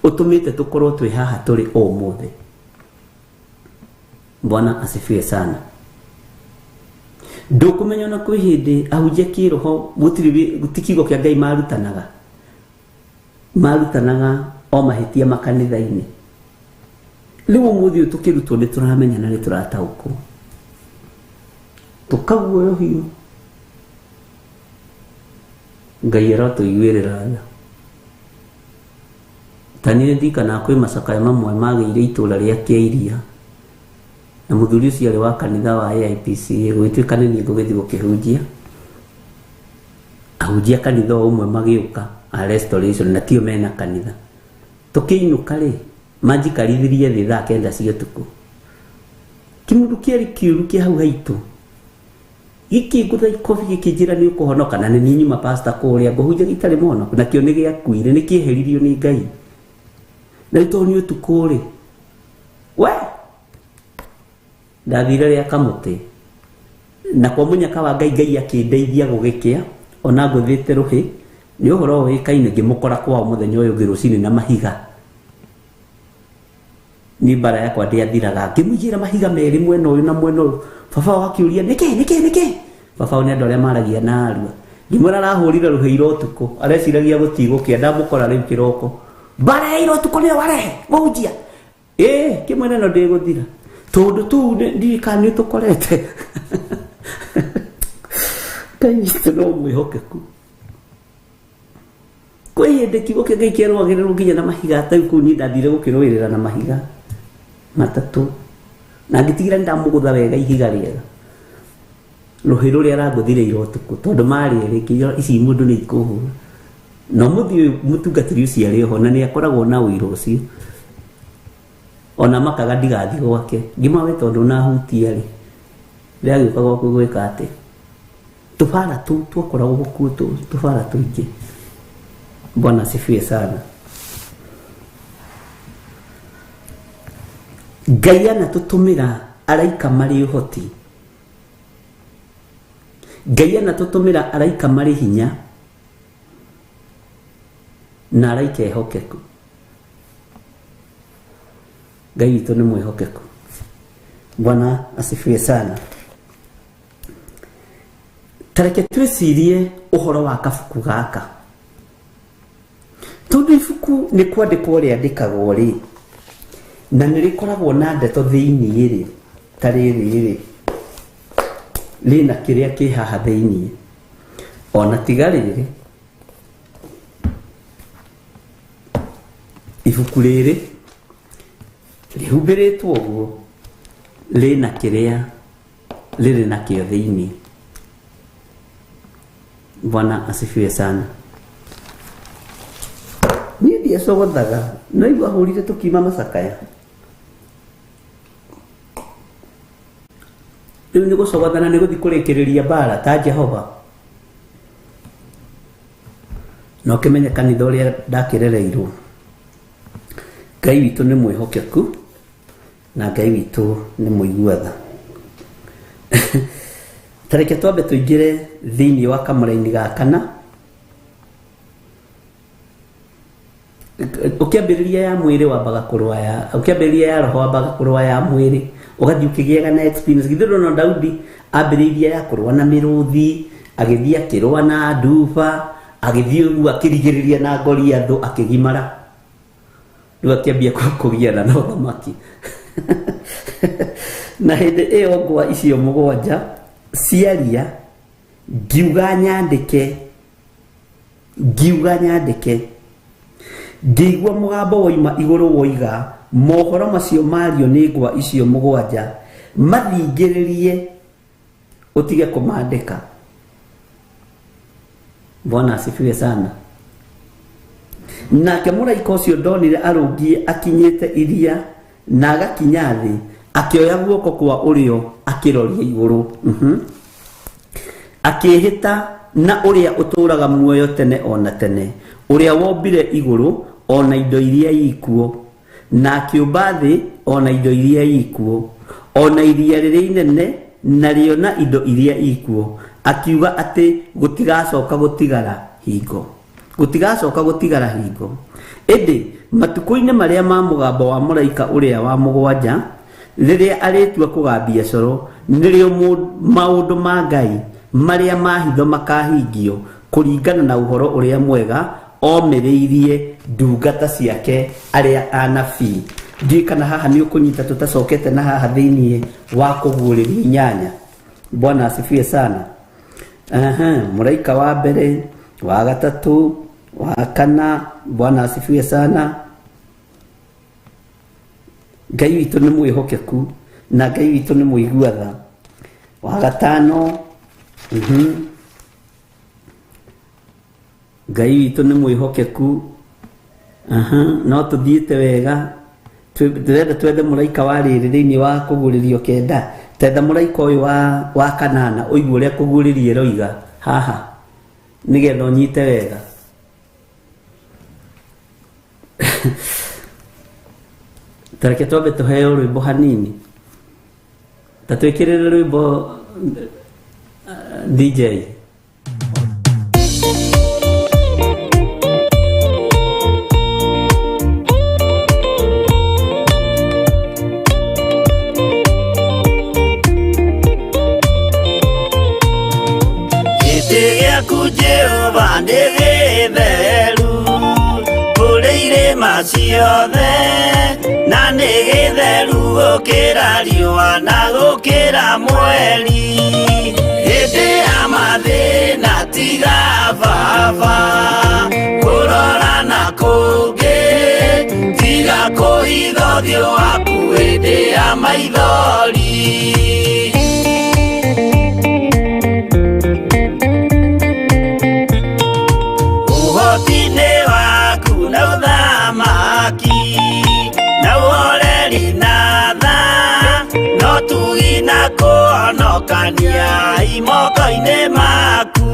ũtũmĩte tũkorwo twĩ haha tũrĩ ũmũthĩ. Bwana asifiwe sana. Ndũkũmenya ona kwĩ hĩndĩ ahunjia kĩroho gũtirĩ gũtirĩ kiugo kĩa Ngai marutanaga. Marutanaga o mahĩtia makanitha-inĩ. Rĩu ũmũthĩ ũyũ tũkĩrutwo nĩ tũramenya na nĩ tũrataũkwo. Tũkaguoyohio. Ngai arotũiguĩrĩra tha. Ta niĩ ndirikanaga kwĩ macakaya mamwe magĩire itũũra rĩa Kĩairia. Na mũthuri ũcio arĩ wa kanitha wa AIPCA, gũgĩtuĩka nĩ niĩ ngũgĩthiĩ gũkĩhunjia. Ahunjia kanitha o ũmwe magĩũka a Restoration, na tio mena kanitha. Tũkĩinũka rĩ, manjikarithirie thĩ thaa 9 cia ũtukũ. Kĩmũndũ kĩarĩ kĩũru kĩa hau haitũ. Gĩkĩngũtha ikobi gĩkĩnjĩra nĩ ũkũhonoka, na nĩ niĩ nyuma pastor kũrĩa ngũhunjia gĩtarĩ mũhonoku, nakĩo nĩ gĩakuire, nĩ kĩeheririo nĩ Ngai. Na rĩu tondũ nĩ ũtukũ rĩ, we ndathire rĩa kamũtĩ. Na kwa mũnyaka wa Ngai, Ngai akĩndeithia gũgĩkĩa, ona ngũthĩte rũhĩ, nĩ ũhoro ũĩkaine ngĩmũkora kwao mũthenya ũyũ ũngĩ rũcinĩ na mahiga. Niĩ mbara yakwa ndĩathiraga, ngĩmũigĩra mahiga merĩ mwena ũyũ na mwena ũyũ. Baba wao akĩũria, nĩkĩ, nĩkĩ, nĩkĩ? Baba wao nĩ andũ arĩa maragia na arua. Ngĩmwĩra arahũrire rũhĩ ira ũtukũ, areciragia gũtigũkĩa, ndamũkora rĩu kĩroko. Mbara ya ira ũtukũ nĩyo warehe, mũhunjia? Ĩĩ, kĩmwĩra ĩno ndĩgũthira. Tondũ tũu ndiũĩ kana nĩ tũkorete. Ngai witũ no mwĩhokeku. Kwĩ Kwĩ hĩndĩ kiugo kĩa Ngai kĩarũagĩrĩrwo nginya na mahiga. Ta rĩu kũu niĩ ndathire gũkĩrũĩrĩra na mahiga matatũ, na ngĩtigĩra nĩndamũgũtha wega ihiga rĩega rũhĩ rũrĩa arangũthire ira ũtukũ, tondũ marĩ erĩ. Ngĩiga ici mũndũ nĩ ikũhũra na ũmũthĩ ũyũ mũtungatĩri ũcio arĩ oho, na nĩ akoragwo na ũira ũcio. Ona makaga ndigathiĩ gwake ngĩma we, tondũ nahutia rĩ, ndĩragĩũka gwaku gwĩka atĩ tũbara tũu twakoragwo kuo, tũbara tũingĩ. Bwana asifiwe sana. Ngai anatũtũmĩra araika marĩ ũhoti, Ngai anatũtũmĩra araika marĩ hinya na araika ehokeku. Ngai witũ nĩ mwĩhokeku. Bwana asifiwe sana. Tareke twĩcirie ũhoro wa kabuku gaka, tondũ ibuku nĩ kwandĩkwo rĩandĩkagwo rĩ, na nĩ rĩkoragwo na ndeto thĩiniĩ rĩ. Ta rĩrĩ rĩ, rĩna kĩrĩa kĩ haha thĩiniĩ. Ona tiga rĩrĩ ibuku rĩrĩ rĩhumbĩrĩtwo ũguo, rĩna kĩrĩa rĩrĩ nakĩo thĩiniĩ. Bwana asifiwe sana. Niĩ ndiacogothaga, no igua hũrire tũkiuma macakaya. Rĩu nĩ gũcogothana, nĩ gũthiĩ kũrĩkĩrĩria mbara ta Jehova. Na ũkĩmenye kanitha ũrĩa ndakĩrereirwo, Ngai witũ nĩ mwĩhokeku na Ngai witũ nĩ mũigua tha. Ta reke twambe tũingĩre thĩinĩ wa kamũraini ga kana. Ũkĩambĩrĩria ya mwĩrĩ wambaga kũrũa ya, ũkĩambĩrĩria ya roho wambaga kũrũa ya mwĩrĩ, ũgathiĩ ũkĩgĩaga na experience. Githĩ ndũrona Daudi ambĩrĩirie ya kũrũa na mĩrũthi, agĩthiĩ akĩrũa na nduba, agĩthiĩ ũguo akĩrigĩrĩria na Goliathũ, akĩgimara, rĩu akĩambia kũgiana na ũthamaki. Na hĩndĩ ĩyo ngwa icio mũgwanja ciaria, ngiuga nyandĩke, ngiuga nyandĩke, ngĩigua mũgambo woima igũrũ woiga, mohoro macio mario nĩ ngwa icio mũgwanja mathingĩrĩrie, ũtige kũmandĩka. Bwana asifiwe sana. Nake mũraika ũcio ndonire arũngiĩ akinyĩte iria na agakinya thĩ, akĩoya guoko kwa ũrĩo akĩroria igũrũ, akĩĩhĩta na ũrĩa ũtũũraga muoyo tene o na tene, ũrĩa wombire igũrũ o na indo iria ikuo, na akĩũmba thĩ o na indo iria ikuo, o na iria rĩrĩa inene narĩo na indo iria ikuo, akiuga atĩ gũtigacoka gũtigara hingo, gũtigacoka gũtigara hingo, ĩndĩ matukũ-inĩ marĩa ma mũgambo wa mũraika ũrĩa wa mũgwanja, rĩrĩa arĩtua kũgambia coro, nĩrĩo maũndũ ma Ngai marĩa ma hitho makahingio kũringana na ũhoro ũrĩa mwega omĩrĩirie ndungata ciake arĩa anabii. Ndiũĩ kana haha nĩ ũkũnyita tũtacokete na haha thĩiniĩ wa kũguũrĩrio inyanya. Bwana asifiwe sana. Aha, mũraika wa mbere, wa gatatũ, wa kana. Bwana asifiwe sana. Ngai witũ nĩ mwĩhokeku na Ngai witũ nĩ mũigua tha. Wa gatano. Ngai witũ nĩ mwĩhokeku. Aha, no tũthiĩte wega. Ndĩrenda twethe mũraika wa rĩrĩ thĩinĩ wa kũguũrĩrio kenda. Tetha mũraika ũyũ wa kanana, ũigue ũrĩa kũguũrĩrio ĩroiga haha, nĩgetha ũnyite wega. Tareke twambe tũheo rwĩmbo hanini, ta twĩkĩrĩre rwĩmbo, DJ. Gĩtĩ gĩaku Jehova nĩ gĩtheru kũrĩ irĩma ciothe, na nĩ gĩtheru gũkĩra riũa na gũkĩra mweri. Hĩndĩ ya mathĩna tiga baba kũrora. kũhitha ũthiũ waku hĩndĩ ya maithori. Ũhoti-inĩ waku na ũthamaki na ũhoreri na tha no tugi na kũhonokania imoko-inĩ maku.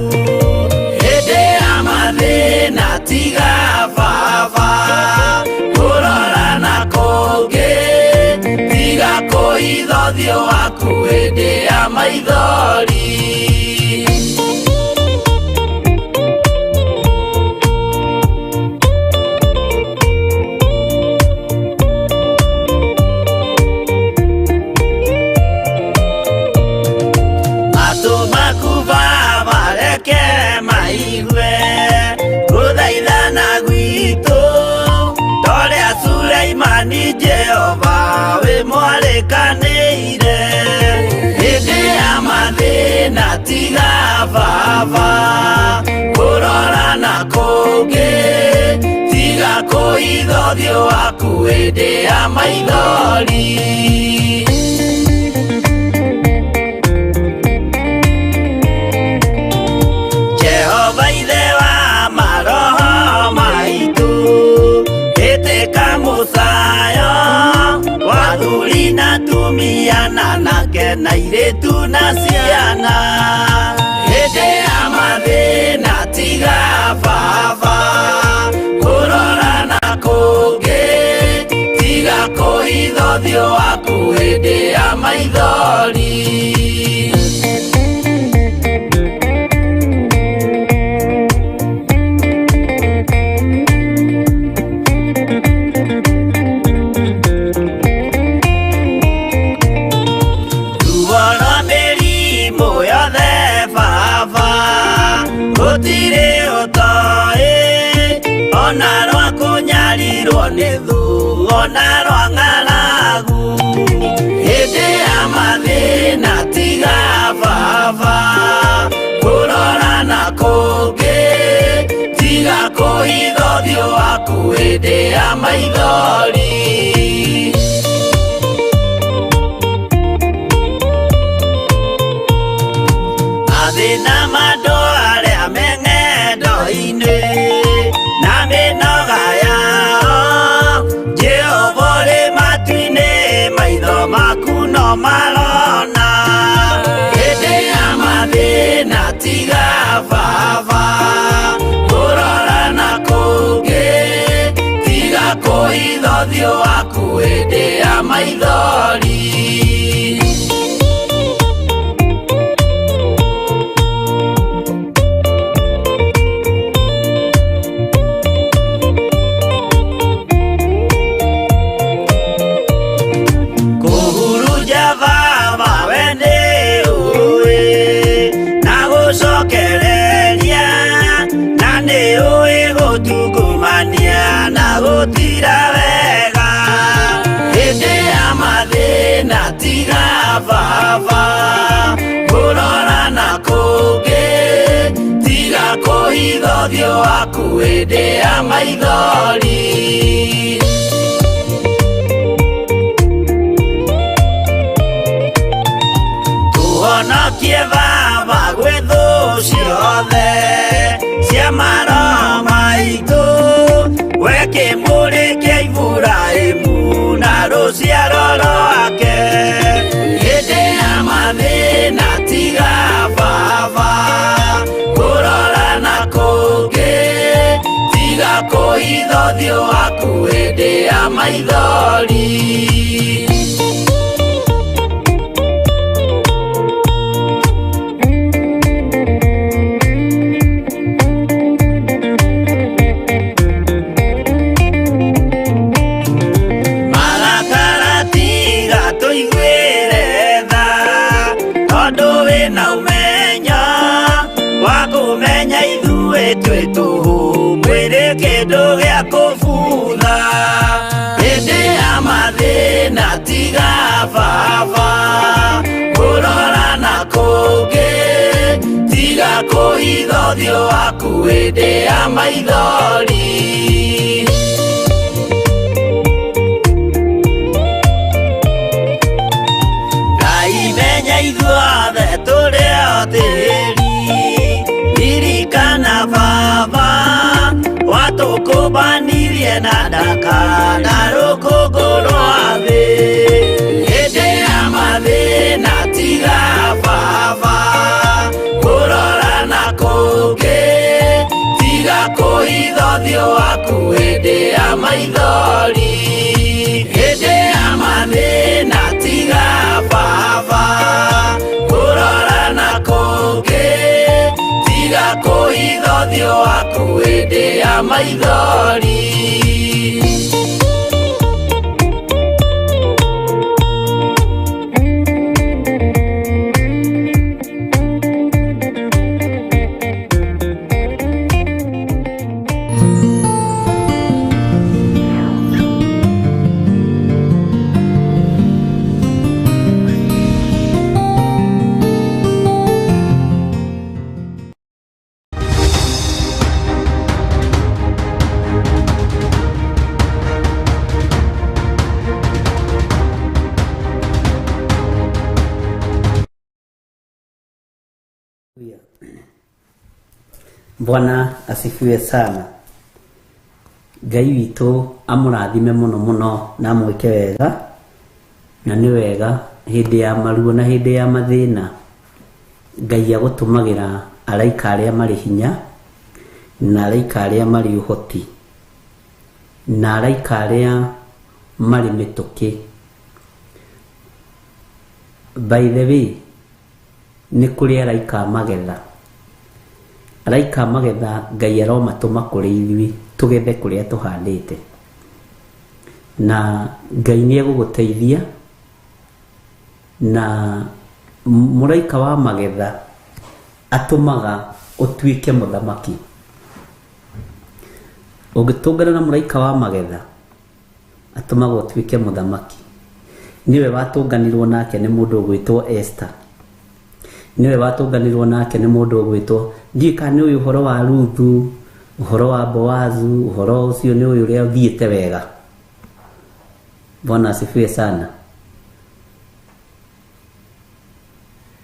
Hĩndĩ ya mathĩna tiga baba kũrora na kũngĩ, tiga kũhitha ũthiũ waku hĩndĩ ya maithori. Matũ maku baba reke maigue gũthaithana gwitũ, torĩa Suleimani Jehova wĩ mwarĩkanĩire. Hĩndĩ ya mathĩna tiga baba kũrora na kũngĩ, tiga kũhitha ũthiũ waku hĩndĩ ya maithori. Jehova ithe wa maroho maitũ, ĩtĩka mũcayo wa athuri na atumia na anake na airĩtu na ciana. Hĩndĩ ya mathĩna tiga baba kũrora na kũngĩ, tiga kũhitha ũthiũ waku hĩndĩ ya maithori. Ruo rwa mĩrimũ yothe baba gũtirĩ ũtoĩ, ona rwa kũnyarirwo nĩ thũ ona rwa ng'aragu. Hĩndĩ ya mathĩna tiga baba kũrora na kũngĩ, tiga kũhitha ũthiũ waku hĩndĩ ya maithori. Mathĩna ma andũ arĩa me ng'endo-inĩ na mĩnoga yao, Jehova ũrĩ matu-inĩ maitho maku no marona. Hĩndĩ ya mathĩna tiga baba kũrora na kũngĩ, tiga kũhitha ũthiũ waku hĩndĩ ya maithori. Kũhurunja baba we nĩ ũĩ na gũcokereria, na nĩ ũĩ gũtungumania na gũtira wega. Hĩndĩ ya mathĩna tiga baba kũrora na kũngĩ, tiga kũhitha ũthiũ waku hĩndĩ ya maithori. Tũhonokie baba gwĩ thũ ciothe cia maroho maitũ, we kĩmũrĩ kĩa Iburahĩmu na rũciaro rwake. Hĩndĩ ya mathĩna tiga baba kũrora na kũngĩ, tiga kũhitha ũthiũ waku hĩndĩ ya maithori. Marakara tiga tũiguĩre tha, tondũ wĩna ũmenyo wa kũmenya ithuĩ twĩ tũhũ, mwĩrĩ kĩndũ gĩa kũbutha. Hĩndĩ ya mathĩna tiga baba kũrora na kũngĩ, tiga kũhitha ũthiũ waku hĩndĩ ya maithori. ũthiũ waku hĩndĩ ya maithori, hĩndĩ ya mathĩna tiga baba kũrora na kũngĩ, tiga kũhitha ũthiũ waku hĩndĩ ya maithori. Bwana asifiwe sana. Ngai witũ amũrathime mũno mũno na amwĩke wega, na nĩ wega hĩndĩ ya maruo na hĩndĩ ya mathĩna Ngai agũtũmagĩra araika arĩa marĩ hinya na araika arĩa marĩ ũhoti na araika arĩa marĩ mĩtũkĩ. By the way, nĩ kũrĩ araika a magetha. Araika magetha Ngai aromatũma kũrĩ ithuĩ tũgethe kũrĩa tũhandĩte, na Ngai nĩ egũgũteithia. Na mũraika wa magetha atũmaga ũtuĩke mũthamaki. Ũngĩtũngana na mũraika wa magetha atũmaga ũtuĩke mũthamaki. Nĩwe watũnganirwo nake nĩ mũndũ ũgwĩtwo Esther, nĩwe watũnganirwo nake nĩ mũndũ ũgwĩtwo, ndiũĩ kana nĩ ũyũ ũhoro wa Ruthu, ũhoro wa Boazu, ũhoro ũcio nĩ ũyũ ũrĩa ũthiĩte wega. Bwana asifiwe sana.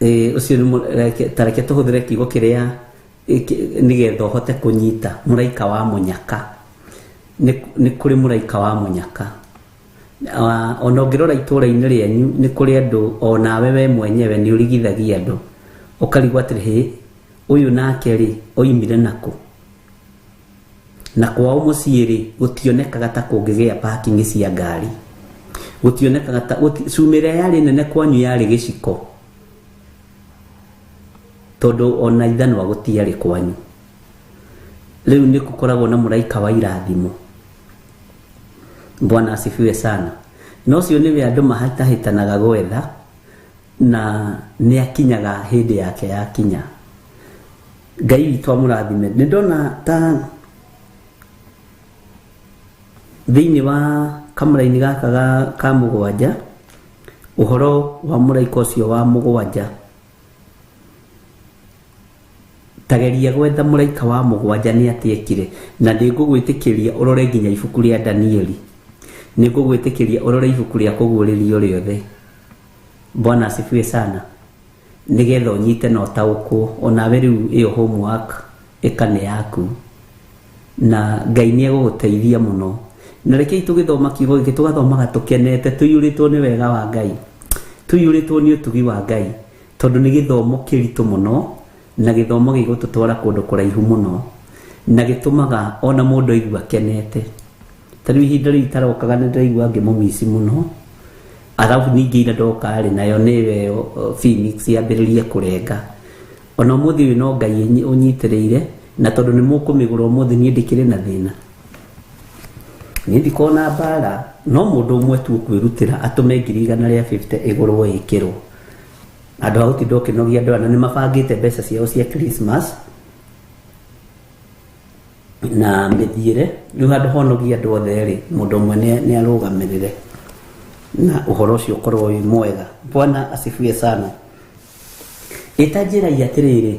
Ũcio nĩ ta reke tũhũthĩre kiugo kĩrĩa nĩgetha ũhote kũnyita. Mũraika wa mũnyaka, nĩ kũrĩ mũraika wa mũnyaka. Ona ũngĩrora itũũra-inĩ rĩanyu nĩ kũrĩ andũ, onawe we mwenyewe nĩ ũrigithagia andũ ũkarigwo atĩrĩ, hĩ, ũyũ nake rĩ oimire nakũ? Na kwao mũciĩ rĩ gũtionekaga ta kũngĩgĩa parking cia ngari, gũtionekaga ta cuma ĩrĩa yarĩ nene kwanyu yarĩ gĩciko, tondũ ona ithanwa gũtiarĩ kwanyu. Rĩu nĩ gũkoragwo na mũraika wa irathimo. Bwana asifiwe sana. Na ũcio nĩwe andũ mahĩtahĩtanaga gwetha, na nĩ akinyaga hĩndĩ yake yakinya. Ngai witũ amũrathime. Nĩ ndona ta thĩinĩ wa kamũraini gaka ka mũgwanja, ũhoro wa mũraika ũcio wa mũgwanja. Tageria gwetha mũraika wa mũgwanja nĩ atĩekire, na ndĩngũgwĩtĩkĩria ũrore nginya ibuku rĩa Danieli, nĩngũgwĩtĩkĩria ũrore ibuku rĩa kũguũrĩrio rĩothe. Bwana asifiwe sana. Nĩgetha ũnyite na ũtaũkwo, onawe rĩu ĩyo homework ĩka nĩ yaku, na Ngai nĩ egũgũteithia mũno. Na rekei tũgĩthoma kiugo gĩkĩ tũgathomaga tũkenete, tũiyũrĩtwo nĩ wega wa Ngai, tũiyũrĩtwo nĩ ũtugi wa Ngai, tondũ nĩ gĩthomo kĩritũ mũno, na gĩthomo gĩgũtũtwara kũndũ kũraihu mũno, na gĩtũmaga ona mũndũ aigua akenete. Ta rĩu ihinda rĩu itarokaga nĩ ndĩraigua ngĩmũmici mũno, arabu ningĩ ira ndoka rĩ nayo nĩwe Phoenix yambĩrĩrie kũrenga. Ona ũmũthĩ ũyũ no Ngai ũnyitĩrĩire, na tondũ nĩ mũkũmĩgũra ũmũthĩ niĩ ndĩkĩrĩ na thĩna, niĩ ndikona mbara, no mũndũ ũmwe tu ũkwĩrutĩra atũme 150 ĩgũrwo ĩkĩrwo. Andũ a gũtinda ũkĩnogia andũ aya, na nĩ mabangĩte mbeca ciao cia Christmas na mĩthiĩre. Rĩu handũ honogia andũ othe rĩ, mũndũ ũmwe nĩ arũgamĩrĩre na ũhoro ũcio ũkorwo wĩ mwega. Bwana asifiwe sana. Ĩtanjĩrai atĩrĩrĩ,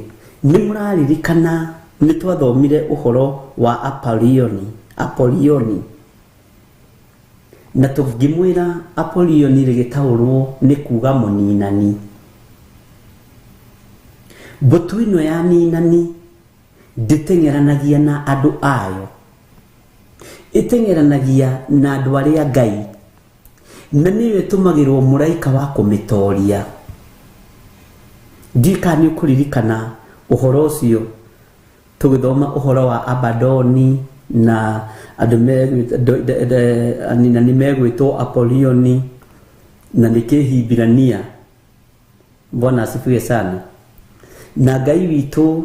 nĩ mũraririkana nĩ twathomire ũhoro wa Apolioni, na tũngĩmwĩra Apolioni rĩgĩtaũrwo nĩ kuga mũninani. Mbũtũ ĩno ya ninani ndĩteng'eranagia na andũ ayo, ĩteng'eranagia na andũ arĩa Ngai, na nĩyo ĩtũmagĩrwo mũraika wa kũmĩtoria. Ndiũĩ kana nĩ ũkũririkana ũhoro ũcio tũgĩthoma ũhoro wa Abadoni, Na andũ aninani megwĩtwo Apolioni, na nĩ Kĩhibirania. Bwana asifiwe sana. Na Ngai witũ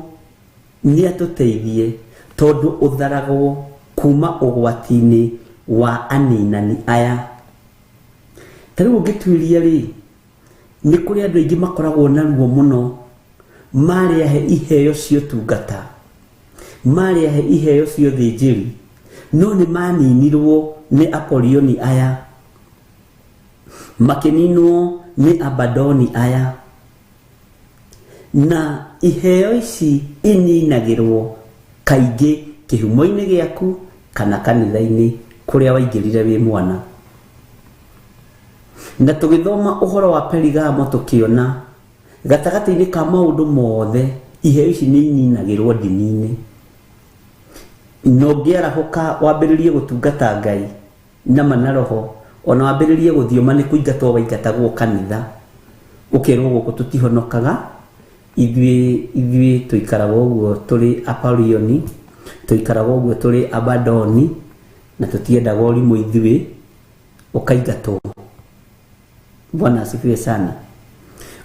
nĩ atũteithie, tondũ ũtharagwo kuma ũgwati-inĩ wa aninani aya. Ta rĩu ũngĩtuĩria rĩ, nĩ kũrĩ andũ aingĩ makoragwo na ruo mũno, marĩahe iheo cia ũtungata, marĩahe iheo cia ũthĩnjĩri, no nĩ maninirwo nĩ Apolioni aya, makĩninwo nĩ Abadoni aya. Na iheo ici ininagĩrwo kaingĩ kĩhumo-inĩ gĩaku kana kanitha-inĩ kũrĩa waingĩrire wĩ mwana. Na tũgĩthoma ũhoro wa Perigamo tũkĩona gatagatĩ-inĩ ka maũndũ mothe iheo ici nĩ ininagĩrwo ndini-inĩ. Na ũngĩarahũka wambĩrĩrie gũtungata Ngai na mana roho, ona wambĩrĩrie gũthioma nĩ kũingatwo waingatagwo kanitha, ũkerwo gũkũ tũtihonokaga, ithuĩ tũikaraga ũguo tũrĩ Apolioni, tũikaraga ũguo tũrĩ Abadoni, na tũtiendaga ũrimũ ithuĩ, ũkaingatwo. Bwana asifiwe sana.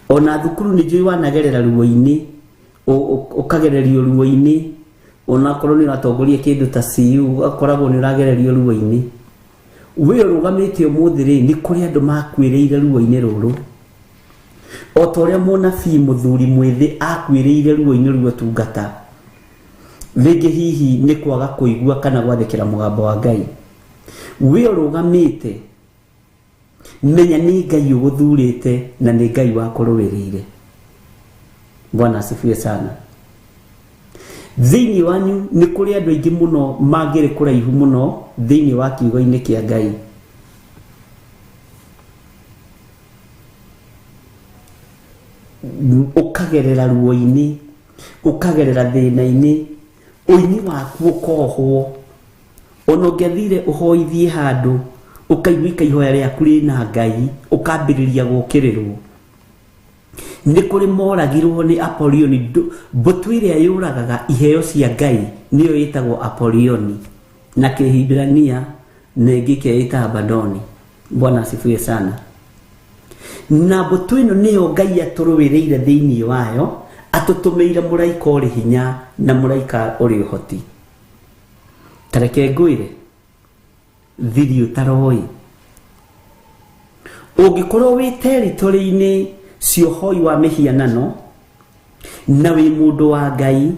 Ona thukuru nĩ njũĩ wanagerera ruo-inĩ, ũkagererio ruo-inĩ, onakorwo nĩ ũratongoria kĩndũ ta CU, ũgakoragwo nĩ ũragererio ruo-inĩ. We ũrũgamĩte ũmũthĩ rĩ, nĩ kũrĩ andũ makuĩrĩire ruo-inĩ rũrũ. O ta ũrĩa mũnabii mũthuri mwĩthĩ akuĩrĩire ruo-inĩ rwa ũtungata, rĩngĩ hihi nĩ kwaga kũigua kana gwathĩkĩra mũgambo wa Ngai. We ũrũgamĩte, menya nĩ Ngai ũgũthurĩte na nĩ Ngai wakũrũĩrĩire. Bwana asifiwe sana. Thĩinĩ wanyu nĩ kũrĩ andũ aingĩ mũno mangĩrĩ kũraihu mũno thĩinĩ wa kiugo-inĩ kĩa Ngai. Ũkagerera ruo-inĩ, ũkagerera thĩna-inĩ, ũini waku ũkohwo. Ona ũngĩathire ũhoithie handũ, ũkaigua ihoya rĩaku rĩna Ngai, ũkambĩrĩria gũkĩrĩrwo. Nĩ kũrĩ moragirwo nĩ Apolioni, mbũtũ ĩrĩa yũragaga iheo cia Ngai nĩyo ĩtagwo Apolioni, na Kĩhibirania na ĩngĩ ĩkeĩta Abadoni. Bwana asifiwe sana. Na mbũtũ ĩno nĩyo Ngai atũrũĩrĩire thĩinĩ wayo, atũtũmĩire mũraika ũrĩ hinya na mũraika ũrĩ ũhoti. Ta reke ngwĩre, thiri ũtaroĩ. Ũngĩkorwo wĩ territory-inĩ cia ũhoi wa mĩhianano na wĩ mũndũ wa Ngai,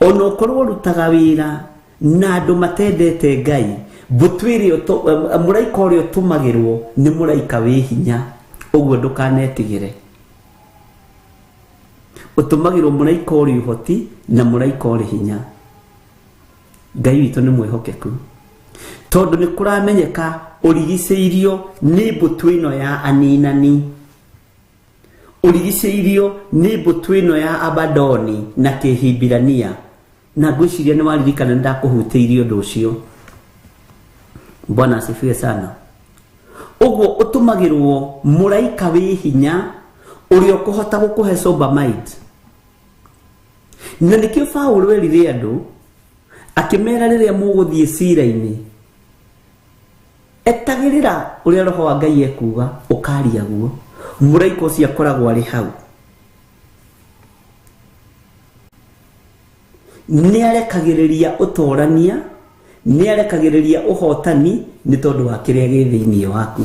ona ũkorwo ũrutaga wĩra na andũ matendete Ngai, mbũtũ ĩrĩa mũraika ũrĩa ũtũmagĩrwo nĩ mũraika wĩ hinya, ũguo ndũkanetigĩre. Ũtũmagĩrwo mũraika ũrĩ ũhoti na mũraika ũrĩ hinya. Ngai witũ nĩ mwĩhokeku, tondũ nĩ kũramenyeka ũrigicĩirio nĩ mbũtũ ĩno ya aninani, ũrigicĩirio nĩ mbũtũ ĩno ya Abadoni na Kĩhibirania. Na ngwĩciria nĩ waririkana nĩ ndakũhutĩirie ũndũ ũcio. Bwana asifiwe sana. Ũguo ũtũmagĩrwo mũraika wĩ hinya ũrĩa ũkũhota gũkũhe sober mind. Na nĩkĩo Paũlũ erire andũ akĩmera rĩrĩa mũgũthiĩ cira-inĩ, etagĩrĩra ũrĩa roho wa Ngai ekuga, ũkaria guo. Mũraika ũcio akoragwo arĩ hau. Nĩ arekagĩrĩria ũtorania, nĩ arekagĩrĩria ũhotani nĩ tondũ wa kĩrĩa gĩ thĩinĩ waku.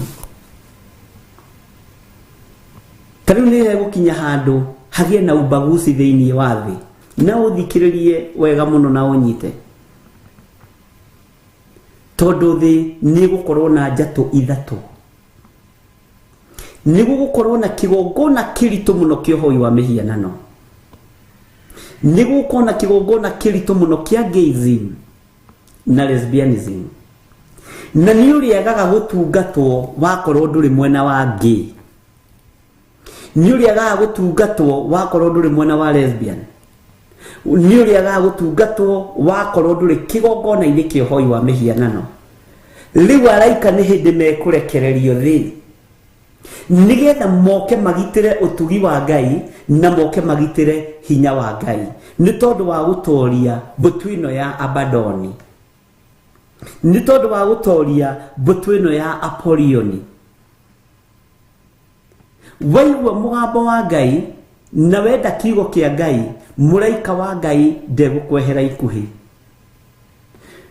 Ta rĩu nĩ hegũkinya handũ hagĩe na ubaguzi thĩinĩ wa thĩ, na ũthikĩrĩrie wega mũno na ũnyite, tondũ thĩ nĩ ĩgũkorwo na njatũ ithatũ. Nĩ gũgũkorwo na kĩgongona kĩritũ mũno kĩa ũhoi wa mĩhianano, nĩ gũgũkorwo na kĩgongona kĩritũ mũno kĩa gayism na lesbianism, na nĩ ũrĩagaga gũtungatwo wakorwo ndũrĩ mwena wa gay, nĩ ũrĩagaga gũtungatwo wakorwo ndũrĩ mwena wa lesbian, nĩ ũrĩagaga gũtungatwo wakorwo ndũrĩ kĩgongona-inĩ kĩa ũhoi wa mĩhianano. Rĩu araika nĩ hĩndĩ mekũrekererio thĩ nĩgetha moke magitĩre ũtugi wa Ngai na moke magitĩre hinya wa Ngai nĩ tondũ wa gũtoria mbũtũ ĩno ya Abadoni. Nĩ tondũ wa gũtoria mbũtũ ĩno ya Apolioni. Waigua mũgambo wa Ngai na wenda kiugo kĩa Ngai, mũraika wa Ngai ndegũkwehera ikuhĩ.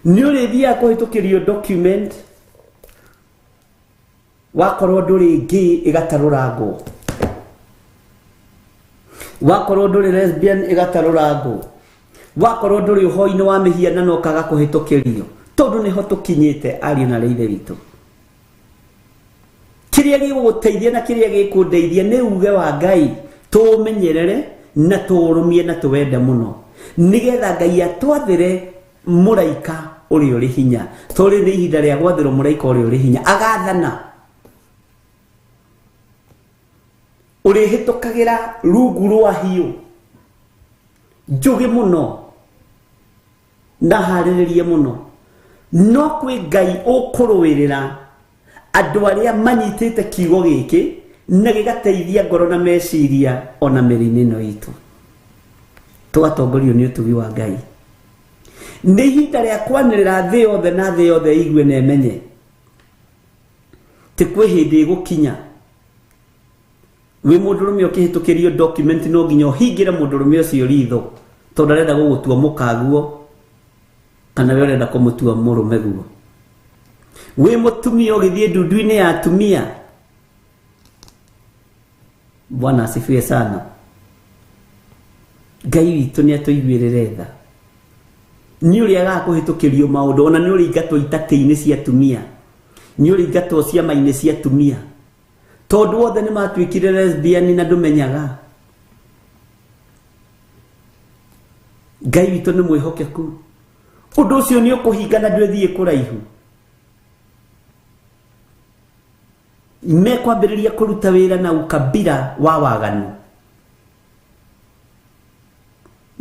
Nĩ ũrĩthiaga kũhĩtũkĩrio document wakorwo ndũrĩ gay ĩgatarũrangwo, wakorwo ndũrĩ lesbian ĩgatarũrangwo, wakorwo ndũrĩ ũhoi-inĩ wa mĩhianano ũkaga kũhĩtũkĩrio, tondũ nĩho tũkinyĩte ariũ na ithe witũ. Kĩrĩa gĩgũgũteithia na kĩrĩa gĩkũndeithia nĩ uge wa Ngai, tũũmenyerere na tũũrũmie na tũwende mũno, nĩgetha Ngai atwathĩre mũraika ũrĩa ũrĩ hinya. Tondũ nĩ ihinda rĩa gwathĩrwo mũraika ũrĩa ũrĩ hinya, agathana ũrĩhĩtũkagĩra rungu rwa hiũ njũgĩ mũno na harĩrĩrie mũno, no kwĩ Ngai ũkũrũĩrĩra andũ arĩa manyitĩte kiugo gĩkĩ na gĩgateithia ngoro na meciria ona mĩrĩ-inĩ ĩno itũ. Tũgatongorio nĩ ũtugi wa Ngai. Nĩ ihinda rĩa kwanĩrĩra thĩ yothe na thĩ yothe ĩigue na ĩmenye ti kwĩ hĩndĩ ĩgũkinya wĩ mũndũrũme ũkĩhĩtũkĩrio document no nginya ũhingĩre mũndũrũme ũcio ritho tondũ arenda gũgũtua mũkaguo kana we ũrenda kũmũtua mũrũme guo. Wĩ mũtumia ũgĩthiĩ ndundu-inĩ ya atumia, Bwana asifiwe sana. Ngai witũ nĩ atũiguĩrĩre tha. Nĩ ũrĩagaga kũhĩtũkĩrio maũndũ, ona nĩ ũrĩingatwo itatĩ-inĩ cia atumia, nĩ ũrĩingatwo ciama-inĩ cia atumia, tondũ othe nĩ matuĩkire lesbian na ndũmenyaga. Ngai witũ nĩ mwĩhokeku. Ũndũ ũcio nĩ ũkũhinga na ndwĩthiĩ kũraihu. Mekwambĩrĩria kũruta wĩra na ukabira wa waganu,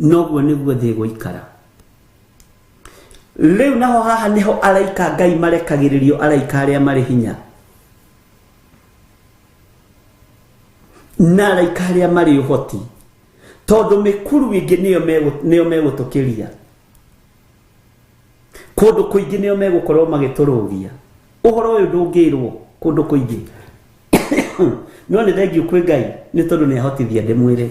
noguo nĩguo thĩ ĩgũikara. Rĩu naho haha nĩho araika Ngai marekagĩrĩrio, araika arĩa marĩ hinya na araika arĩa marĩ ũhoti, tondũ mĩkuru ĩngĩ nĩyo megũtũkĩria, kũndũ kũingĩ nĩo megũkorwo magĩtũrũgia. Ũhoro ũyũ ndũngĩrwo kũndũ kũingĩ, no nĩ thengiũ kwĩ Ngai nĩ tondũ nĩ ahotithia ndĩmwĩre.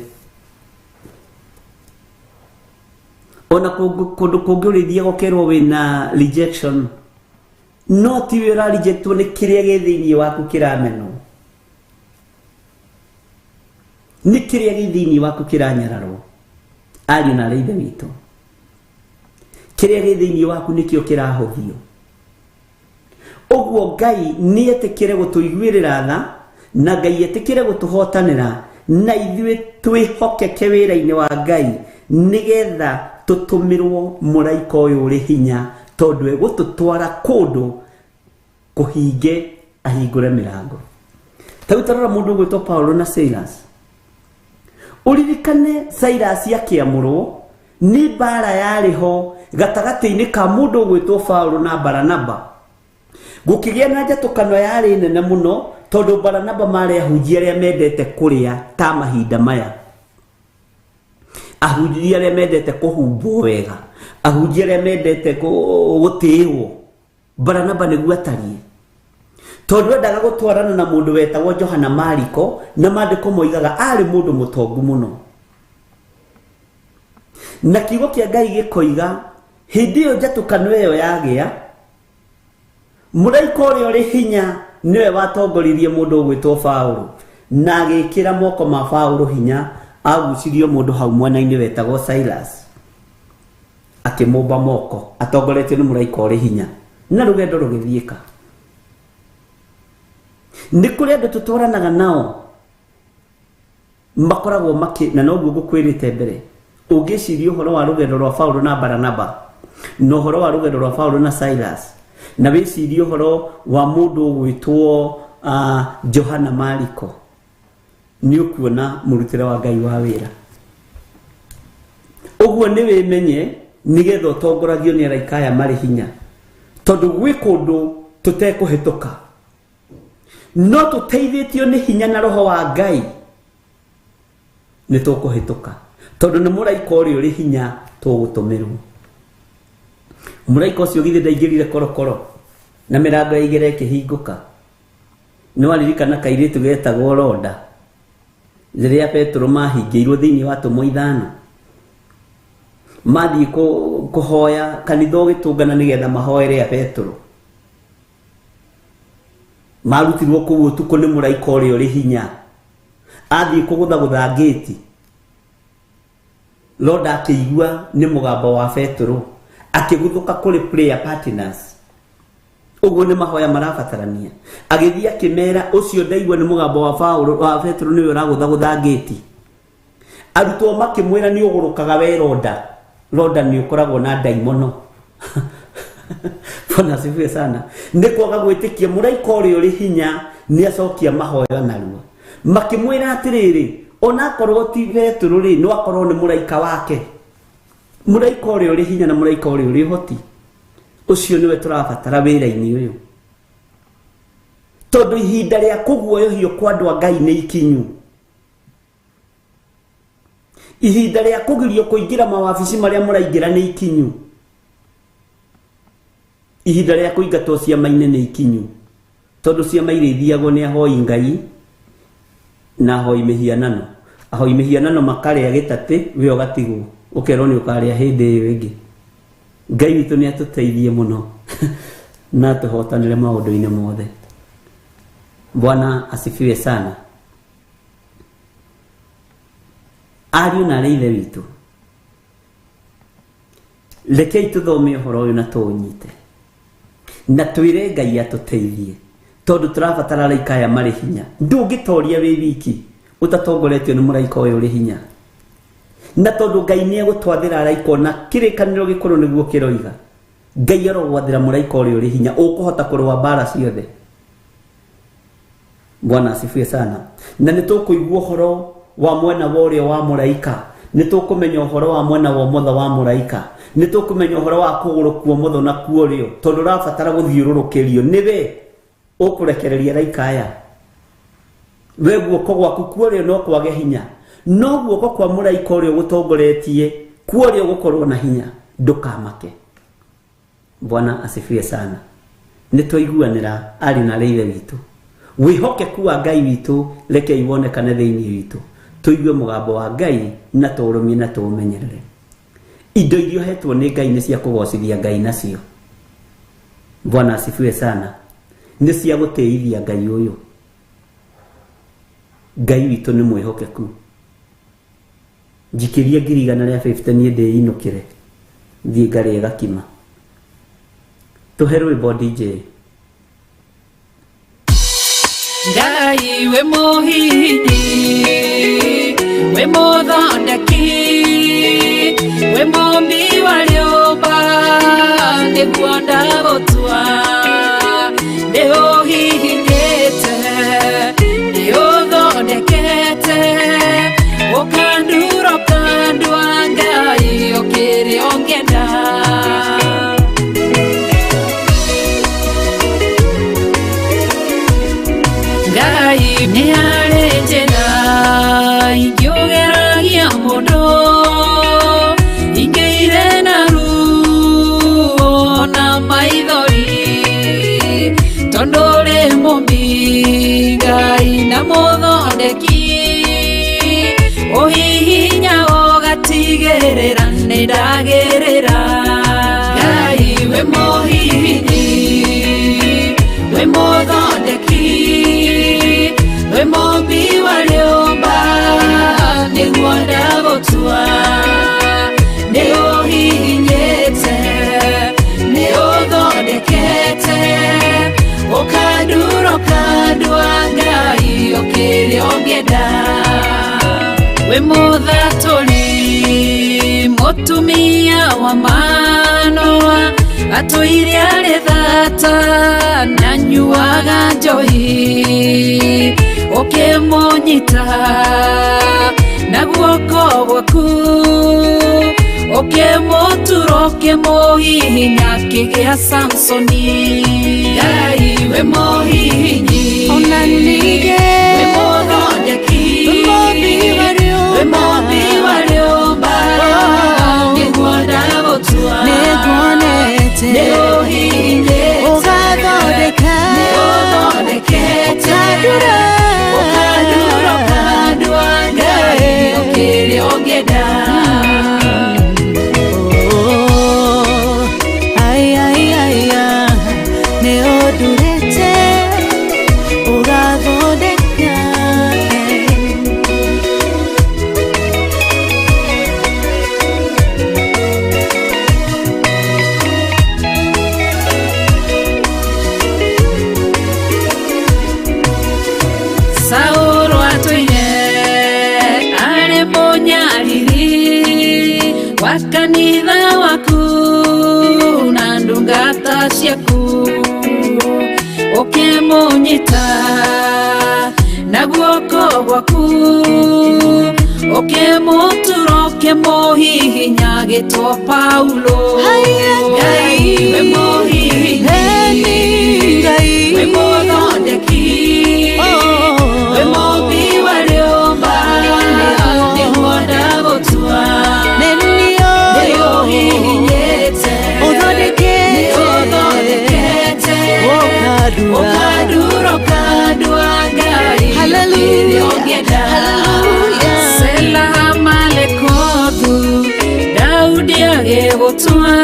Ona kũndũ kũngĩ ũrĩthiaga ũkerwo wĩna rejection, no ti we ũrarejectwo, nĩ kĩrĩa gĩ thĩinĩ waku kĩramenwo, nĩ kĩrĩa gĩ thĩinĩ waku kĩranyararwo. Ariũ na arĩ ithe witũ, kĩrĩa gĩ thĩinĩ waku nĩkĩo kĩrahũthio. Ũguo Ngai nĩ etĩkĩre gũtũiguĩrĩra tha, na Ngai etĩkĩre gũtũhotanĩra, na ithuĩ twĩhokeke wĩra-inĩ wa Ngai, nĩgetha tũtũmĩrwo mũraika ũyũ ũrĩ hinya, tondũ egũtũtwara kũndũ kũhinge ahingũre mĩrango. Ta rĩu tarora mũndũ ũgwĩtwo Paulo na Silas. Ũririkane Silas akĩamũrwo nĩ mbara yarĩ ho gatagatĩ-inĩ ka mũndũ ũgwĩtwo Paulo na Baranaba. Gũkĩgĩa na njatũkano yarĩ nene mũno, tondũ Baranaba marĩ ahunjia arĩa mendete kũrĩa ta mahinda maya, ahunjia arĩa mendete kũhumbwo wega, ahunjia arĩa mendete gũtĩĩrwo. Baranaba nĩguo atariĩ, tondũ endaga gũtwarana na mũndũ wetagwo Johana Mariko, na maandĩko moigaga arĩ mũndũ mũtongu mũno. Na kiugo kĩa Ngai gĩkoiga hĩndĩ ĩyo njatũkano ĩyo yagĩa, mũraika ũrĩa ũrĩ hinya nĩwe watongoririe mũndũ ũgwĩtwo Paulo, na agĩkĩra moko ma Paulo hinya, agucirio mũndũ hau mwena-inĩ wetagwo Silas, akĩmũmba moko atongoretio nĩ mũraika ũrĩ hinya, na rũgendo rũgĩthiĩka. Nĩ kũrĩ andũ tũtwaranaga nao makoragwo makĩ, na noguo ngũkwĩrĩte mbere, ũngĩciria ũhoro wa rũgendo rwa Paulo na Baranaba, na ũhoro wa rũgendo rwa Paulo na Silas, na wĩcirie ũhoro wa mũndũ ũgwĩtwo Johana Mariko, nĩ ũkuona mũrutĩre wa Ngai wa wĩra. Ũguo nĩ wĩmenye nĩgetha ũtongoragio nĩ araika aya marĩ hinya, tondũ gwĩ kũndũ tũtekũhĩtũka, no tũteithĩtio nĩ hinya na roho wa Ngai nĩ tũkũhĩtũka, tondũ nĩ mũraika ũrĩa ũrĩ hinya tũgũtũmĩrwo. Mũraika ũcio githĩ ndaingĩrire korokoro na mĩrango ya igera ĩkĩhingũka. Nĩ waririkana kairĩtu getagwo Roda rĩrĩa Petero mahingĩirwo thĩinĩ wa atũmwo ithano, mathiĩ kũhoya kanitha ũgĩtũngana nĩgetha mahoere a Petero. Marutirwo kũu ũtukũ nĩ mũraika ũrĩa ũrĩ hinya, athiĩ kũgũthagũtha ngĩti. Roda akĩigua nĩ mũgambo wa Petero, akĩguthũka kũrĩ prayer partners. Ũguo nĩ mahoya marabatarania. Agĩthiĩ akĩmera, ũcio ndaigua nĩ mũgambo wa Paulo wa Petero nĩwe ũragũthagũtha ngĩti. Arutwo makĩmwĩra nĩ ũgũrũkaga we Roda. Roda nĩ ũkoragwo na ndaimono. Bwana asifiwe sana. Nĩ kwaga gwĩtĩkia mũraika ũrĩa ũrĩ hinya nĩ acokia mahoya narua. Makĩmwĩra atĩrĩrĩ, onakorwo ti Petero rĩ, no akorwo nĩ mũraika wake. Mũraika ũrĩa ũrĩ hinya na mũraika ũrĩa ũrĩ ũhoti. Ũcio nĩwe tũrabatara wĩra-inĩ ũyũ. Tondũ ihinda rĩa kũguoyohio kwa andũ a Ngai nĩ ikinyu. Ihinda rĩa kũgirio kũingĩra mawabici marĩa mũraingĩra nĩ ikinyu. Ihinda rĩa kũingatwo ciama-inĩ nĩ ikinyu. Tondũ ciama iria ithiagwo nĩ ahoi Ngai na ahoi mĩhianano. Ahoi mĩhianano makarĩa gĩtatĩ, we ũgatigwo, ũkerwo nĩ ũkarĩa hĩndĩ ĩyo ĩngĩ. Ngai witũ nĩ atũteithie mũno na atũhotanĩre maũndũ-inĩ mothe. Bwana asifiwe sana. Ariũ na arĩ ithe witũ, rekei tũthome ũhoro ũyũ na tũũnyite na twĩre Ngai atũteithie, tondũ tũrabatara araika aya marĩ hinya. Ndũngĩtoria wĩ wiki ũtatongoretio nĩ mũraika ũyũ ũrĩ hinya. Na tondũ Ngai nĩ egũtwathĩra araika ona kĩrĩkanĩro gĩkũrũ nĩguo kĩroiga, Ngai arogwathĩra mũraika ũrĩa ũrĩ hinya ũkũhota kũrũa mbara ciothe. Bwana asifiwe sana. Na nĩ tũkũigua ũhoro wa mwena wa ũrĩo wa mũraika, nĩ tũkũmenya ũhoro wa mwena wa ũmotho wa mũraika, nĩ tũkũmenya ũhoro wa kũgũrũ kwa ũmotho na kwa ũrĩo, tondũ ũrabatara gũthiũrũrũkĩrio nĩwe ũkũrekereria araika aya. We guoko gwaku kwa ũrĩo no kwage hinya, no guoko kwa mũraika ũrĩa ũgũtongoretie kwa ũrĩo gũkorwo na hinya. Ndũkamake. Bwana asifiwe sana. Nĩ twaiguanĩra arĩ na arĩ ithe witũ. Wĩhokeku wa Ngai witũ rekei wonekane thĩinĩ witũ. Tũigue mũgambo wa Ngai na tũũrũmie na tũũmenyerere. Indo iria ũhetwo nĩ Ngai nĩ cia kũgocithia Ngai nacio. Bwana asifiwe sana. Nĩ cia gũtĩithia Ngai ũyũ. Ngai witũ nĩ mwĩhokeku. Njikĩria 150 niĩ ndĩinũkĩre thiĩ ngarĩe gakima. Tũhe rwĩmbo DJ. Ngai we mũhihinyi, we mũthondeki, we mũmbi wa rĩũmba, nĩguo ndagũtua. Nĩ ũhihinyĩte, nĩ ũthondekete, ũkandura ũkandua, Ngai ũkĩrĩ ũngĩenda. Ngai nĩ harĩ njĩra ingĩũgeragia mũndũ, ingĩire na ruo na maithori, tondũ ũrĩ mũmbi Ngai na mũthondeki, ũhihinya ũgatigĩrĩra nĩ ndagĩrĩra. Ngai we mũhihinyi, we mũthondeki, we mũmbi wa rĩũmba, nĩguo ndagũtua. Nĩ ũhihinyĩte, nĩ ũthondekete, ũkandura ũkandua, Ngai ũkĩrĩ ũngĩenda. We mũthatũri, mũtumia wa Manoa, atũire arĩ thata na nyuaga njohi, ũkĩmũnyita na guoko gwaku, ũkĩmũtura ũkĩmũhihinya akĩgĩa Samsoni. Ngai we mũhihinyi, Ona ningĩ we mũthondeki, we mũmbi wa we rĩũmba, mũmbi wa rĩũmba, nĩguo ndagũtua. Nĩnguonete Ta kanitha waku na ndungata ciaku ũkĩmũnyita na guoko gwaku ũkĩmũtura ũkĩmũhihinya gĩtwo Paulo. Ngai we mũhihinyi, we mũthondeki, we mũmbi wa rĩũmba, nĩguo ndagũtua. Nĩũhihinyĩte, nĩũthondekete, ũkandura ũkandua Ngai kĩrĩa ũngĩenda. Sela Malekothu Daudi agĩgũtua,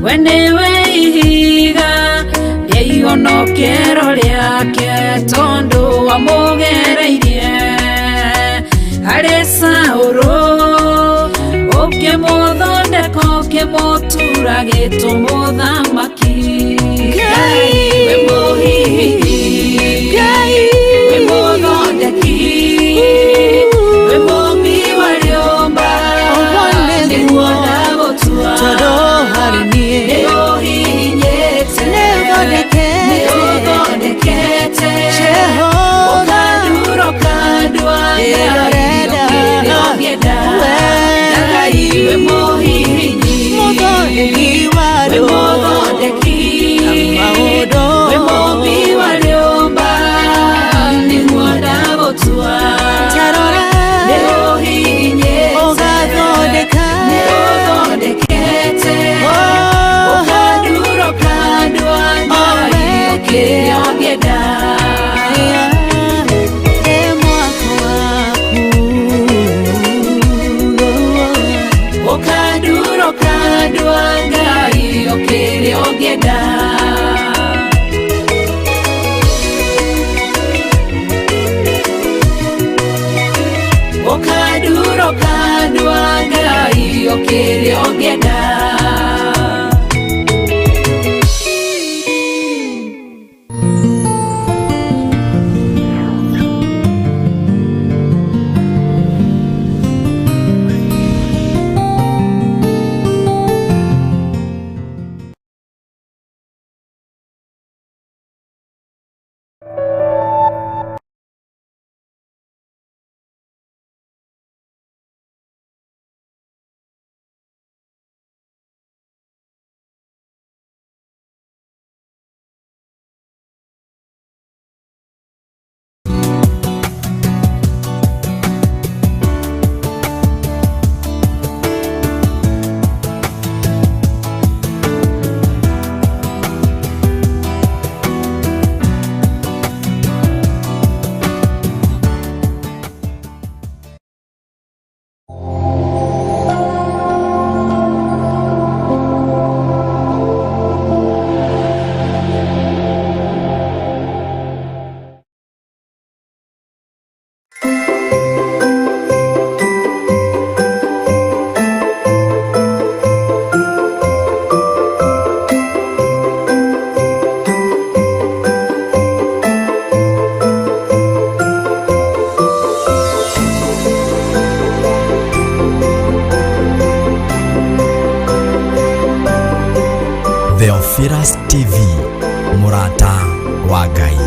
we nĩwe ihiga rĩa ihonokero rĩake, tondũ wamũgereirie harĩ Saũlũ, ũkĩmũthondeka ũkĩmũtura gĩtũ mũthamaki. Ngai we mũhihinyi, we mũthondeki, we mũmbi wa rĩũmba, nĩguo ndagũtua. Nĩũhihinyĩte, nĩũthondekete, ũkandura ũkandua Ngai kĩrĩa ũngĩenda. Ngai we mũhihinyi, we mũthondeki, we mũmbi wa rĩũmba, nĩguo ndagũtua. Nĩũhihinyĩte, nĩũthondekete, ũkandura ũkandua Ngai kĩrĩa ũngĩenda. Ũkandura ũkandua Ngai kĩrĩa ũngĩenda. Ũkandura ũkandua Ngai kĩrĩa ũngĩenda. Theophilus TV, mũrata wa Ngai.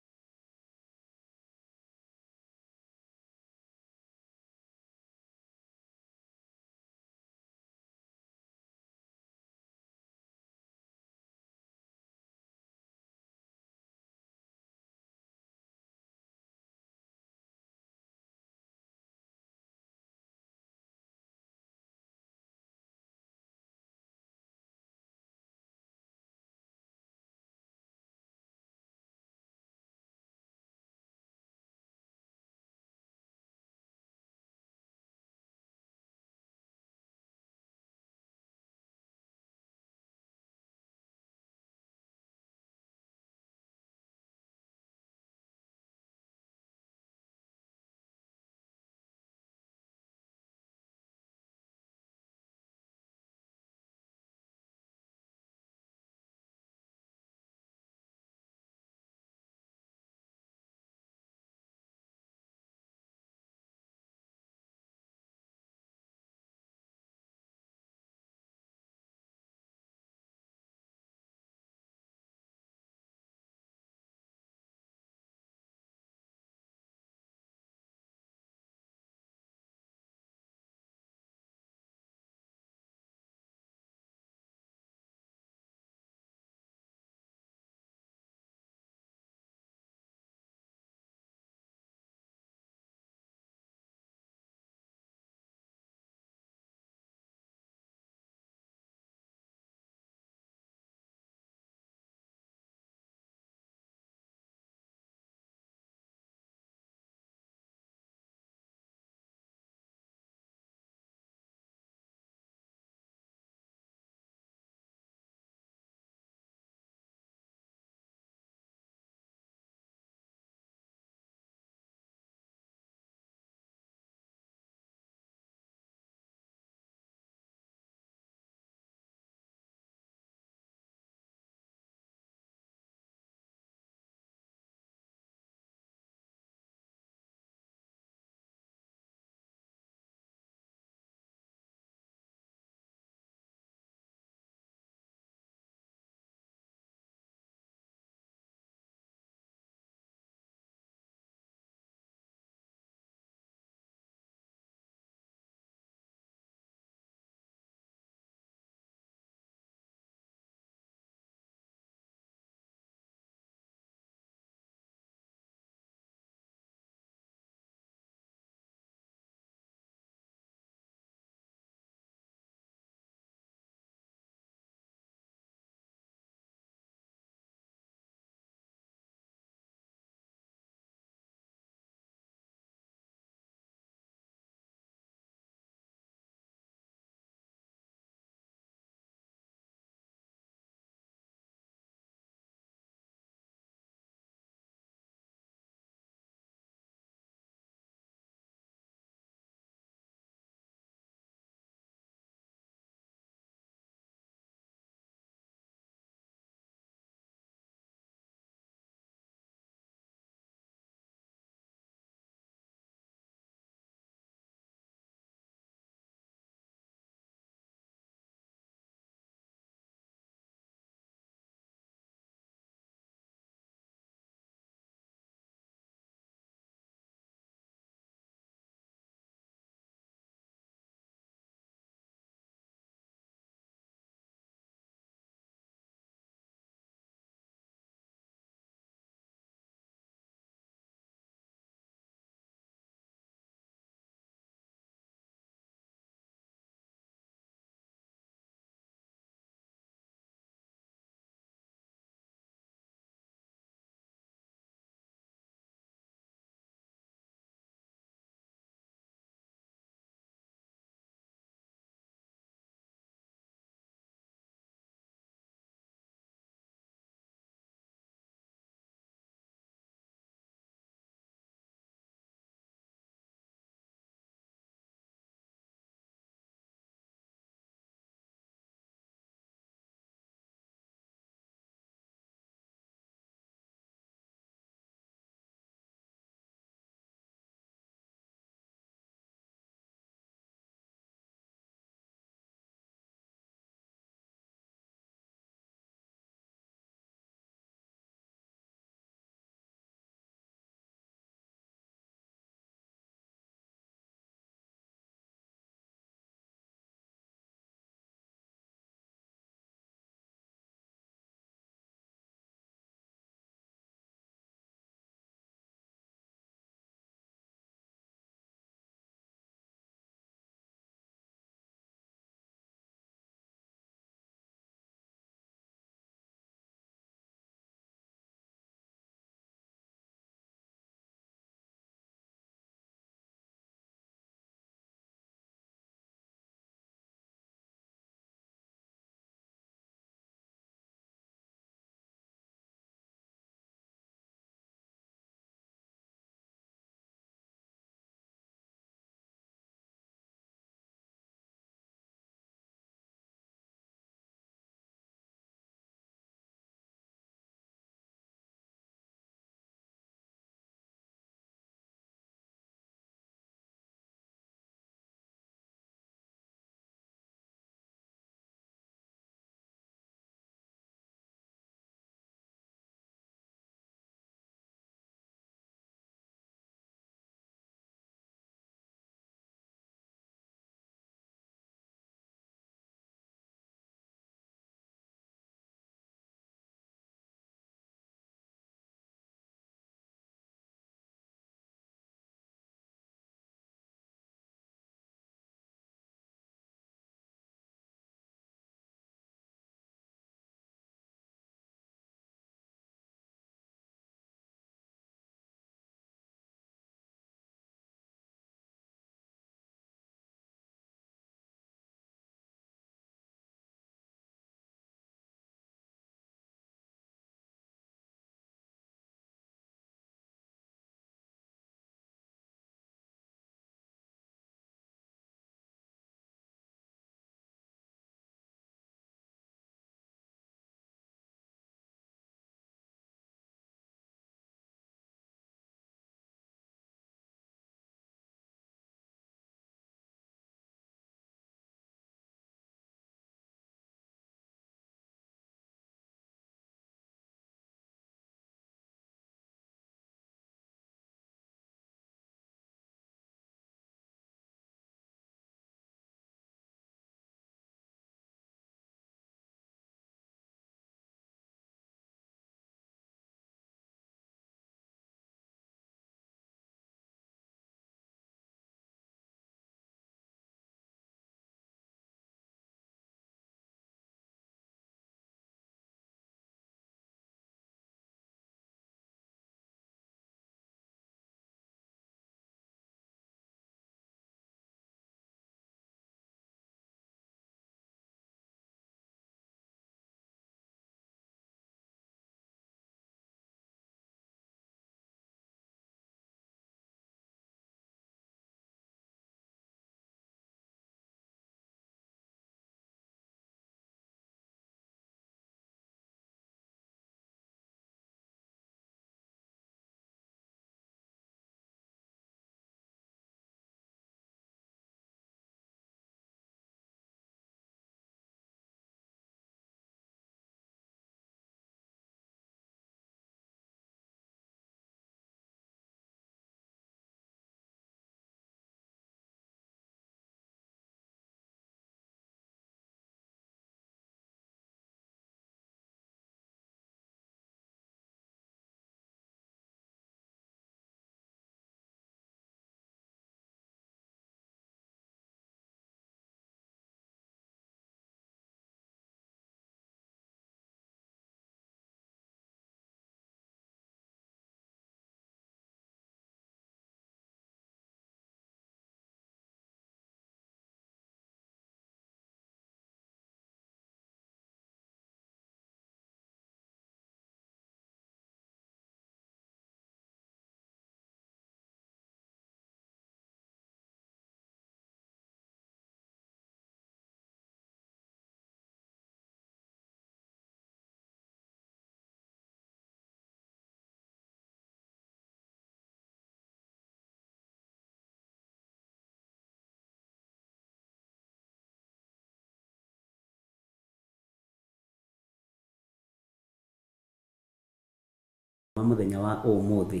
Wa mũthenya wa ũmũthĩ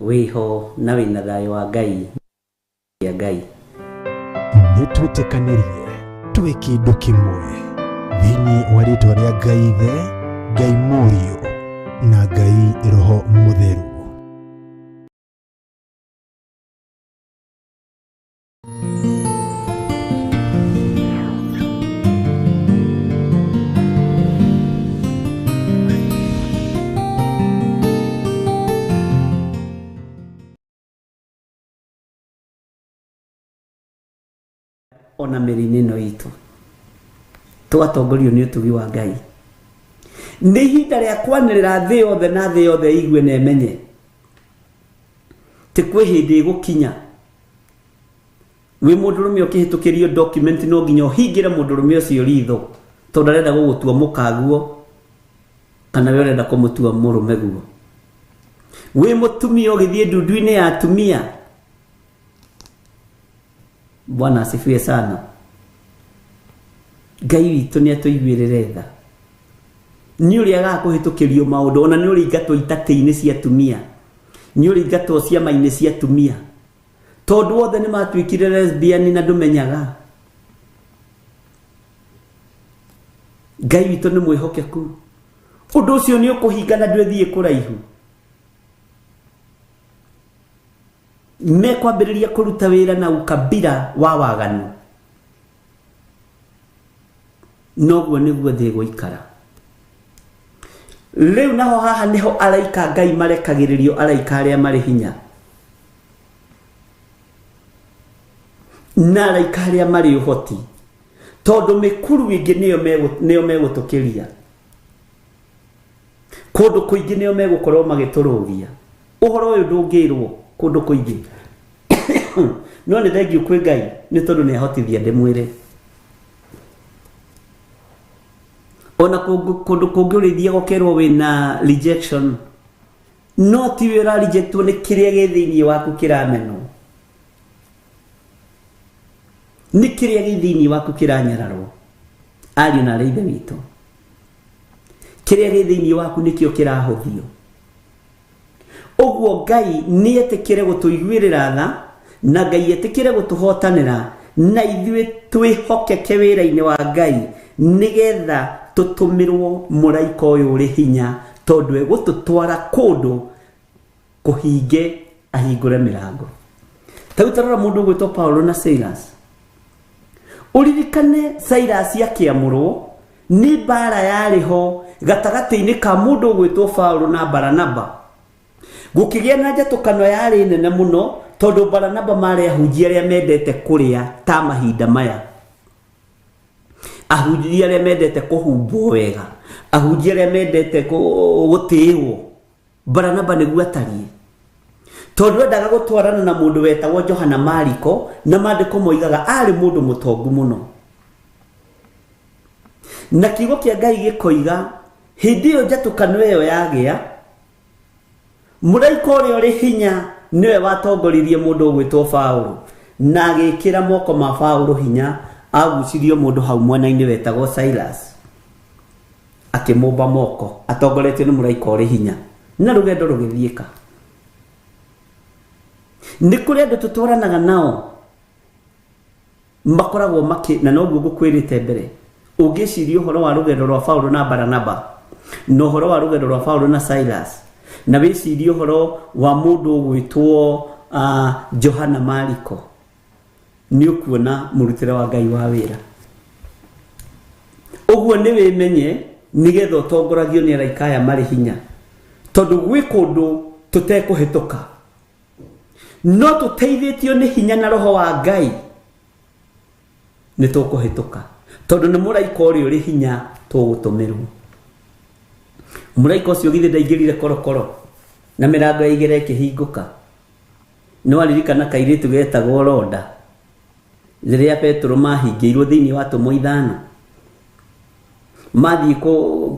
wĩho na wĩna thayũ wa Ngai ya Ngai. Nĩ twĩtĩkanĩrie twĩ kĩndũ kĩmwe thĩinĩ wa rĩtwa rĩa Ngai Ithe, Ngai Mũriũ na Ngai Roho Mũtheru. Ona mĩrĩ-inĩ ĩno itũ tũgatongorio nĩ ũtugi wa Ngai. Nĩ ihinda rĩa kwanĩrĩra thĩ yothe na thĩ yothe igue na ĩmenye ti kwĩ hĩndĩ ĩgũkinya wĩ mũndũrũme ũkĩhĩtũkĩrio document no nginya ũhingĩre mũndũrũme ũcio ritho tondũ arenda gũgũtua mũkaguo kana we ũrenda kũmũtua mũrũme guo. Wĩ mũtumia ũgĩthiĩ ndundu-inĩ ya atumia, Bwana asifiwe sana. Ngai witũ nĩ atũiguĩrĩre tha. Nĩ ũrĩagaga kũhĩtũkĩrio maũndũ, ona nĩ ũrĩingatwo itatĩ-inĩ cia atumia, nĩ ũrĩingatwo ciama-inĩ cia atumia, tondũ othe nĩ matuĩkire lesbian na ndũmenyaga. Ngai witũ nĩ mwĩhokeku. Ũndũ ũcio nĩ ũkũhinga na ndwĩthiĩ kũraihu. Mekwambĩrĩria kũruta wĩra na ukabira wa waganu. Noguo nĩguo thĩ ĩgũikara. Rĩu naho haha nĩho araika Ngai marekagĩrĩrio, araika arĩa marĩ hinya na araika arĩa marĩ ũhoti, tondũ mĩkuru ĩngĩ nĩyo megũtũkĩria, kũndũ kũingĩ nĩo megũkorwo magĩtũrũgia. Ũhoro ũyũ ndũngĩrwo kũndũ kũingĩ, no nĩ thengiũ kwĩ Ngai nĩ tondũ nĩ ahotithia ndĩmwĩre. Ona kũndũ kũngĩ ũrĩthiaga ũkerwo wĩna rejection, no ti we ũra rejectwo, nĩ kĩrĩa gĩ thĩinĩ waku kĩramenwo, nĩ kĩrĩa gĩ thĩinĩ waku kĩranyararwo. Ariũ na arĩ ithe witũ, kĩrĩa gĩ thĩinĩ waku nĩkĩo kĩrahũthio. Ũguo Ngai nĩ etĩkĩre gũtũiguĩrĩra tha, na Ngai etĩkĩre gũtũhotanĩra, na ithuĩ twĩhokeke wĩra-inĩ wa Ngai, nĩgetha tũtũmĩrwo mũraika ũyũ ũrĩ hinya, tondũ egũtũtwara kũndũ kũhinge ahingũre mĩrango. Ta rĩu tarora mũndũ ũgwĩtwo Paulo na Silas. Ũririkane Silas akĩamũrwo nĩ mbara yarĩ ho gatagatĩ-inĩ ka mũndũ ũgwĩtwo Paulo na Baranaba. Gũkĩgĩa na njatũkano yarĩ nene mũno, tondũ Baranaba marĩ ahunjia arĩa mendete kũrĩa ta mahinda maya, ahunjia arĩa mendete kũhumbwo wega, ahunjia arĩa mendete gũtĩĩrwo. Baranaba nĩguo atariĩ, tondũ endaga gũtwarana na mũndũ wetagwo Johana Mariko, na maandĩko moigaga arĩ mũndũ mũtongu mũno. Na kiugo kĩa Ngai gĩkoiga hĩndĩ ĩyo njatũkano ĩyo yagĩa, mũraika ũrĩa ũrĩ hinya nĩwe watongoririe mũndũ ũgwĩtwo Paulo, na agĩkĩra moko ma Paulo hinya, agucirio mũndũ hau mwena-inĩ wetagwo Silas, akĩmũmba moko atongoretio nĩ mũraika ũrĩ hinya, na rũgendo rũgĩthiĩka. Nĩ kũrĩ andũ tũtwaranaga nao makoragwo makĩ, na noguo ngũkwĩrĩte mbere, ũngĩciria ũhoro wa rũgendo rwa Paulo na Baranaba, na ũhoro wa rũgendo rwa Paulo na Silas, na wĩcirie ũhoro wa mũndũ ũgwĩtwo Johana Mariko, nĩ ũkuona mũrutĩre wa Ngai wa wĩra. Ũguo nĩ wĩmenye nĩgetha ũtongoragio nĩ araika aya marĩ hinya, tondũ gwĩ kũndũ tũtekũhĩtũka, no tũteithĩtio nĩ hinya na roho wa Ngai nĩ tũkũhĩtũka, tondũ nĩ mũraika ũrĩa ũrĩ hinya tũgũtũmĩrwo. Mũraika ũcio githĩ ndaingĩrire korokoro na mĩrango ya igera ĩkĩhingũka? Nĩ waririkana kairĩtu getagwo Roda rĩrĩa Petero mahingĩirwo thĩinĩ wa atũmwo 5, mathiĩ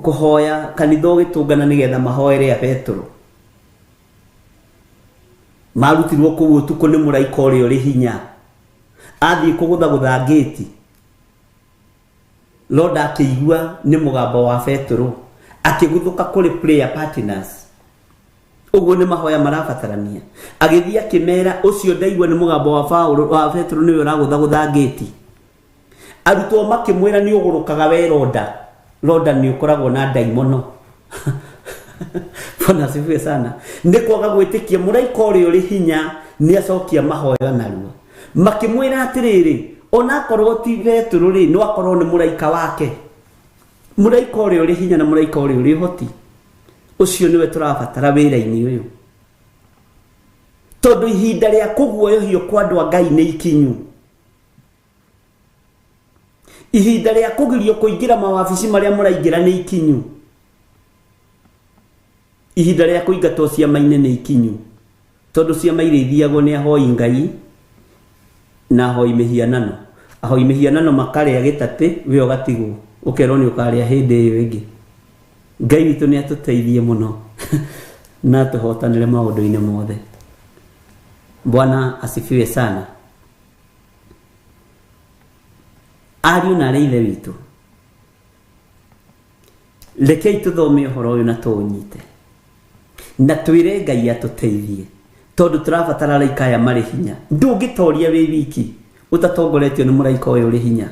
kũhoya kanitha ũgĩtũngana nĩgetha mahoere a Petero. Marutirwo kũu ũtukũ nĩ mũraika ũrĩa ũrĩ hinya, athiĩ kũgũthagũtha ngĩti. Roda akĩigua nĩ mũgambo wa Petero, akĩguthũka kũrĩ prayer partners, Ũguo nĩ mahoya marabatarania. Agĩthiĩ akĩmera ũcio ndaigua nĩ mũgambo wa Paulo wa Petero nĩwe ũragũthagũtha ngĩti. Arutwo makĩmwĩra nĩ ũgũrũkaga we Roda. Roda nĩ ũkoragwo na ndaimono. Bwana asifiwe sana. Nĩ kwaga gwĩtĩkia mũraika ũrĩa ũrĩ hinya nĩ acokia mahoya narua. Makĩmwĩra atĩrĩrĩ, onakorwo ti Petero rĩ, no akorwo nĩ mũraika wake. Mũraika ũrĩa ũrĩ hinya na mũraika ũrĩa ũrĩ ũhoti. Ũcio nĩwe tũrabatara wĩra-inĩ ũyũ. Tondũ ihinda rĩa kũguoyohio kwa andũ a Ngai nĩ ikinyu. Ihinda rĩa kũgirio kũingĩra mawabici marĩa mũraingĩra nĩ ikinyu. Ihinda rĩa kũingatwo ciama-inĩ nĩ ikinyu. Tondũ ciama iria ithiagwo nĩ ahoi Ngai na ahoi mĩhianano. Ahoi mĩhianano makarĩa gĩtatĩ, we ũgatigwo, ũkerwo nĩ ũkarĩa hĩndĩ ĩyo ĩngĩ. Ngai witũ nĩ atũteithie mũno na atũhotanĩre maũndũ-inĩ mothe. Bwana asifiwe sana. Ariũ na arĩ ithe witũ, rekei tũthome ũhoro ũyũ na tũũnyite na twĩre Ngai atũteithie, tondũ tũrabatara araika aya marĩ hinya. Ndũngĩtoria wĩ wiki ũtatongoretio nĩ mũraika ũyũ ũrĩ hinya.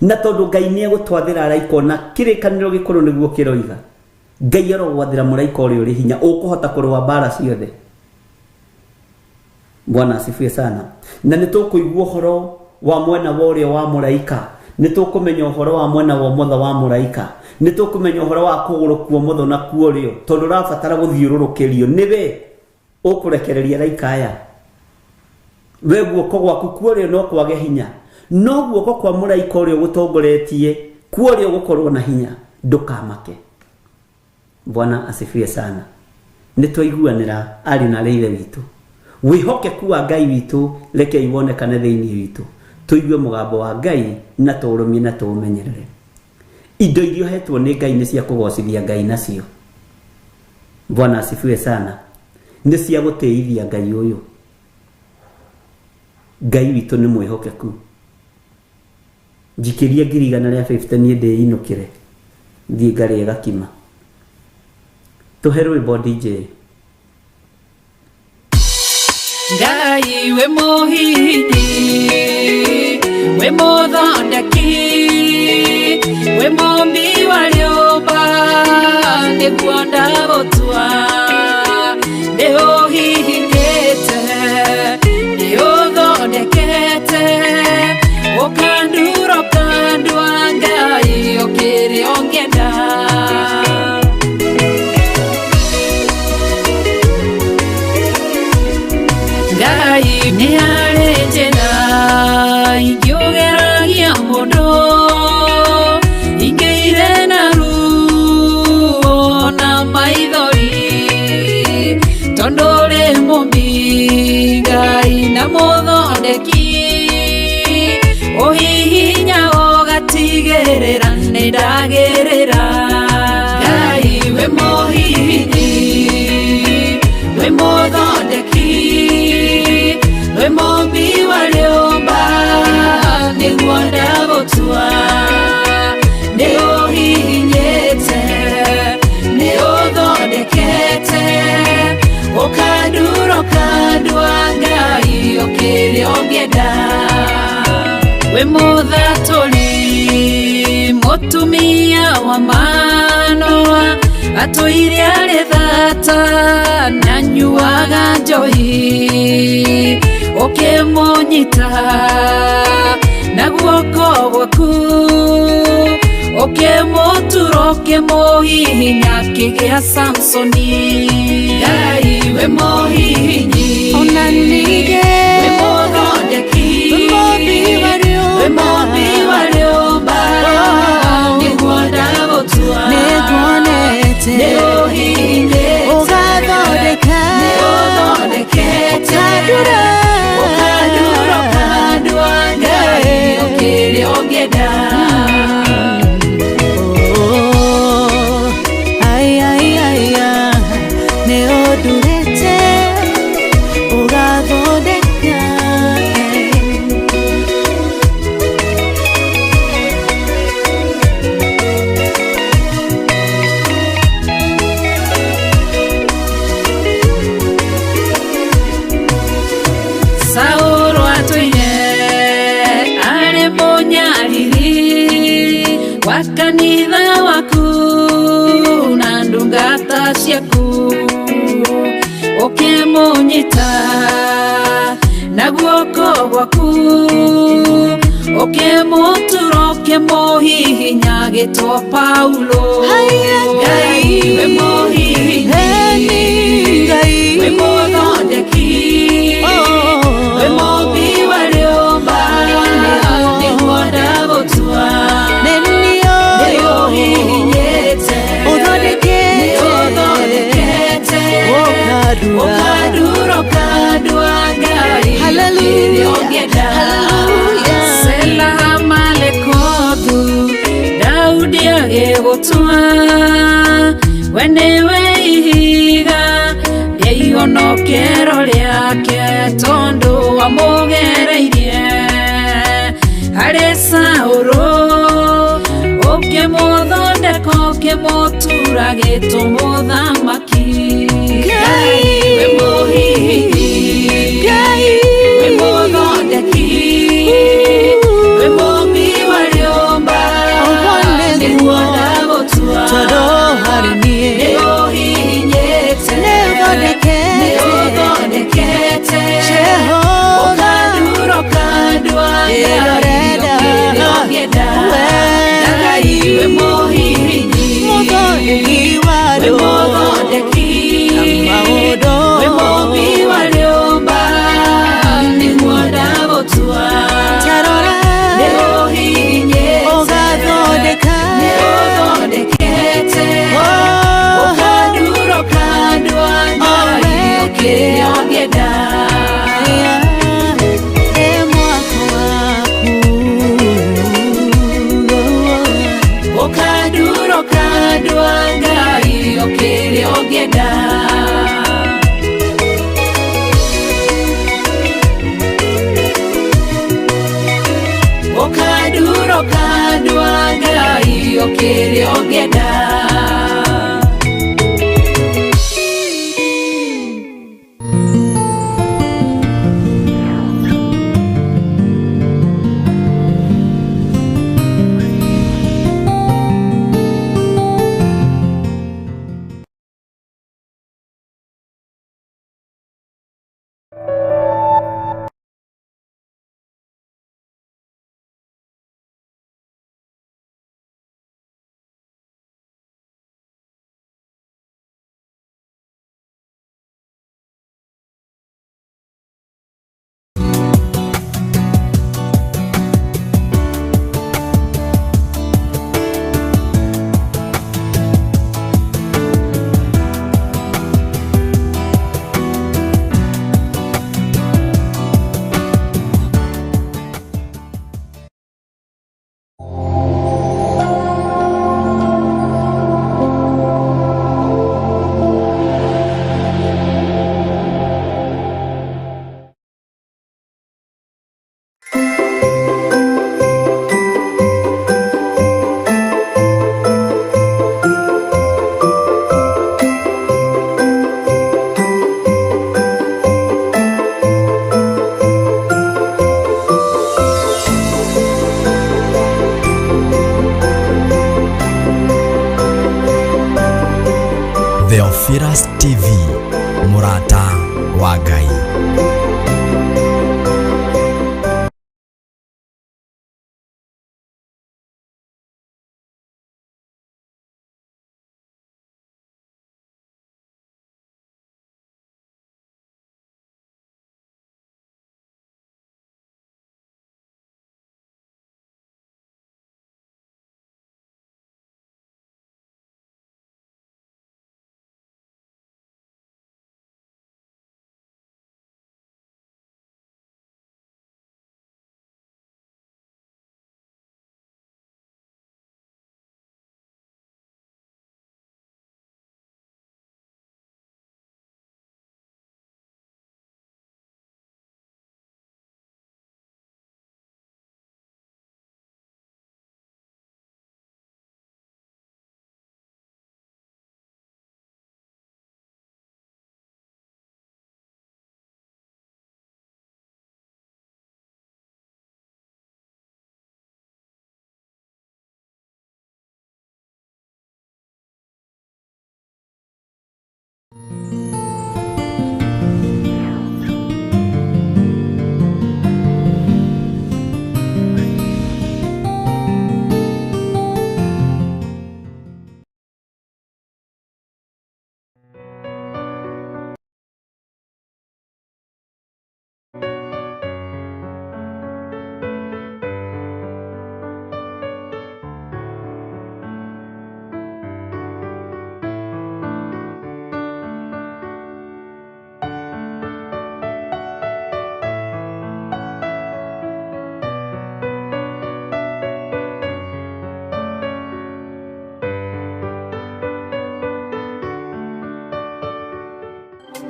Na tondũ Ngai nĩ egũtwathĩra araika ona kĩrĩkanĩro gĩkũrũ nĩguo kĩroiga, Ngai arogwathĩra mũraika ũrĩa ũrĩ hinya ũkũhota kũrũa mbara ciothe. Bwana asifiwe sana. Na nĩ tũkũigua ũhoro wa mwena wa ũrĩo wa mũraika, nĩ tũkũmenya ũhoro wa mwena wa ũmotho wa mũraika, nĩ tũkũmenya ũhoro wa kũgũrũ kwa ũmotho na kwa ũrĩo, tondũ ũrabatara gũthiũrũrũkĩrio nĩwe ũkũrekereria araika aya. We guoko gwaku kwa ũrĩo no kwage hinya, no guoko kwa mũraika ũrĩa ũgũtongoretie kwa ũrĩo gũkorwo na hinya, ndũkamake. Bwana asifiwe sana. Nĩ twaiguanĩra ariũ na arĩ ithe witũ. Wĩhokeku wa Ngai witũ rekei wonekane thĩinĩ witũ. Tũigue mũgambo wa Ngai na tũũrũmie na tũũmenyerere. Indo iria ũhetwo nĩ Ngai nĩ cia kũgocithia Ngai nacio. Bwana asifiwe sana. Nĩ cia gũtĩithia Ngai ũyũ. Ngai witũ nĩ mwĩhokeku. Njikĩria 150 niĩ ndĩinũkĩre thiĩ ngarĩe gakima. Tũhe rwĩmbo DJ. Ngai we mũhihinyi, we mũthondeki, we mũmbi wa rĩũmba, nĩguo ndagũtua. Nĩ ũhihinyĩte, nĩ ũthondekete, ũkandura ũkandua Ngai ũkĩrĩ ũngĩenda. Ngai nĩ harĩ njĩra ingĩũgeragia mũndũ, ingĩire na ruo na maithori, tondũ ũrĩ mũmbi Ngai na mũthondeki, ũhihinya ũgatigĩrĩra nĩ ndagĩrĩra. Ngai we mũhihinyi, we mũthondeki, we mũmbi wa rĩũmba, nĩguo ndagũtua. Nĩ ũhihinyĩte, nĩ ũthondekete, ũkandura ũkandua Ngai ũkĩrĩ ũngĩenda. We mũthatũri, mũtumia wa Manoa, atũire arĩ thata na nyuaga njohi, ũkĩmũnyita na guoko gwaku, ũkĩmũtura ũkĩmũhihinya akĩgĩa Samsoni. Ngai we mũhihinyi, Ona ningĩ we mũthondeki, we mũmbi wa we rĩũmba, mũmbi wa rĩũmba, nĩguo ndagũtua. Nĩnguonete Nĩ ũhihinyĩte, ũgathondeka, nĩ ũthondekete, ũkandura, ũkandura ũkandua Ngai ũkĩrĩ ũngĩenda. Oh, ai, ai, ai, ai, nĩ ũndurĩte, Saũlũ atũire arĩ mũnyariri wa kanitha waku na ndungata ciaku, ũkĩmũnyita na guoko gwaku, ũkĩmũtura ũkĩmũhihinya gĩtwo Paulo. Ngai wĩ mũhihinyi, wĩ mũthondeki, wĩ mũmbi wa rĩũmba, nĩguo ndagũtua. Nĩũhihinyĩte, nĩũthondekete, ũkandura ũkandua Ngai kĩrĩa ũngĩenda. Sela Hamalekothu, Daudi agĩgũtua, we nĩwe ihiga rĩa ihonokero rĩake, tondũ wamũgereirie harĩ Saũlũ, ũkĩmũthondeka ũkĩmũtura gĩtũ mũthamaki. Ngai wĩ mũhihinyi, wĩ mũthondeki, wĩ mũmbi wa rĩũmba, nĩguo ndagũtua. Nĩũhihinyĩte, nĩũthondekete, ũkandura ũkandua Ngai kĩrĩa ũngĩenda. Ngai wĩ mũhihinyi, wĩ mũthondeki, wĩ mũmbi wa rĩũmba, nĩguo ndagũtua. Nĩũhihinyĩte, nĩũthondekete, ũkandura ũkandua Ngai kĩrĩa ũngĩenda. Ũkandura ũkandua Ngai kĩrĩa ũngĩenda. Ũkandura ũkandua Ngai kĩrĩa ũngĩenda. Theophilus TV, mũrata wa Ngai.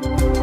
Ngai.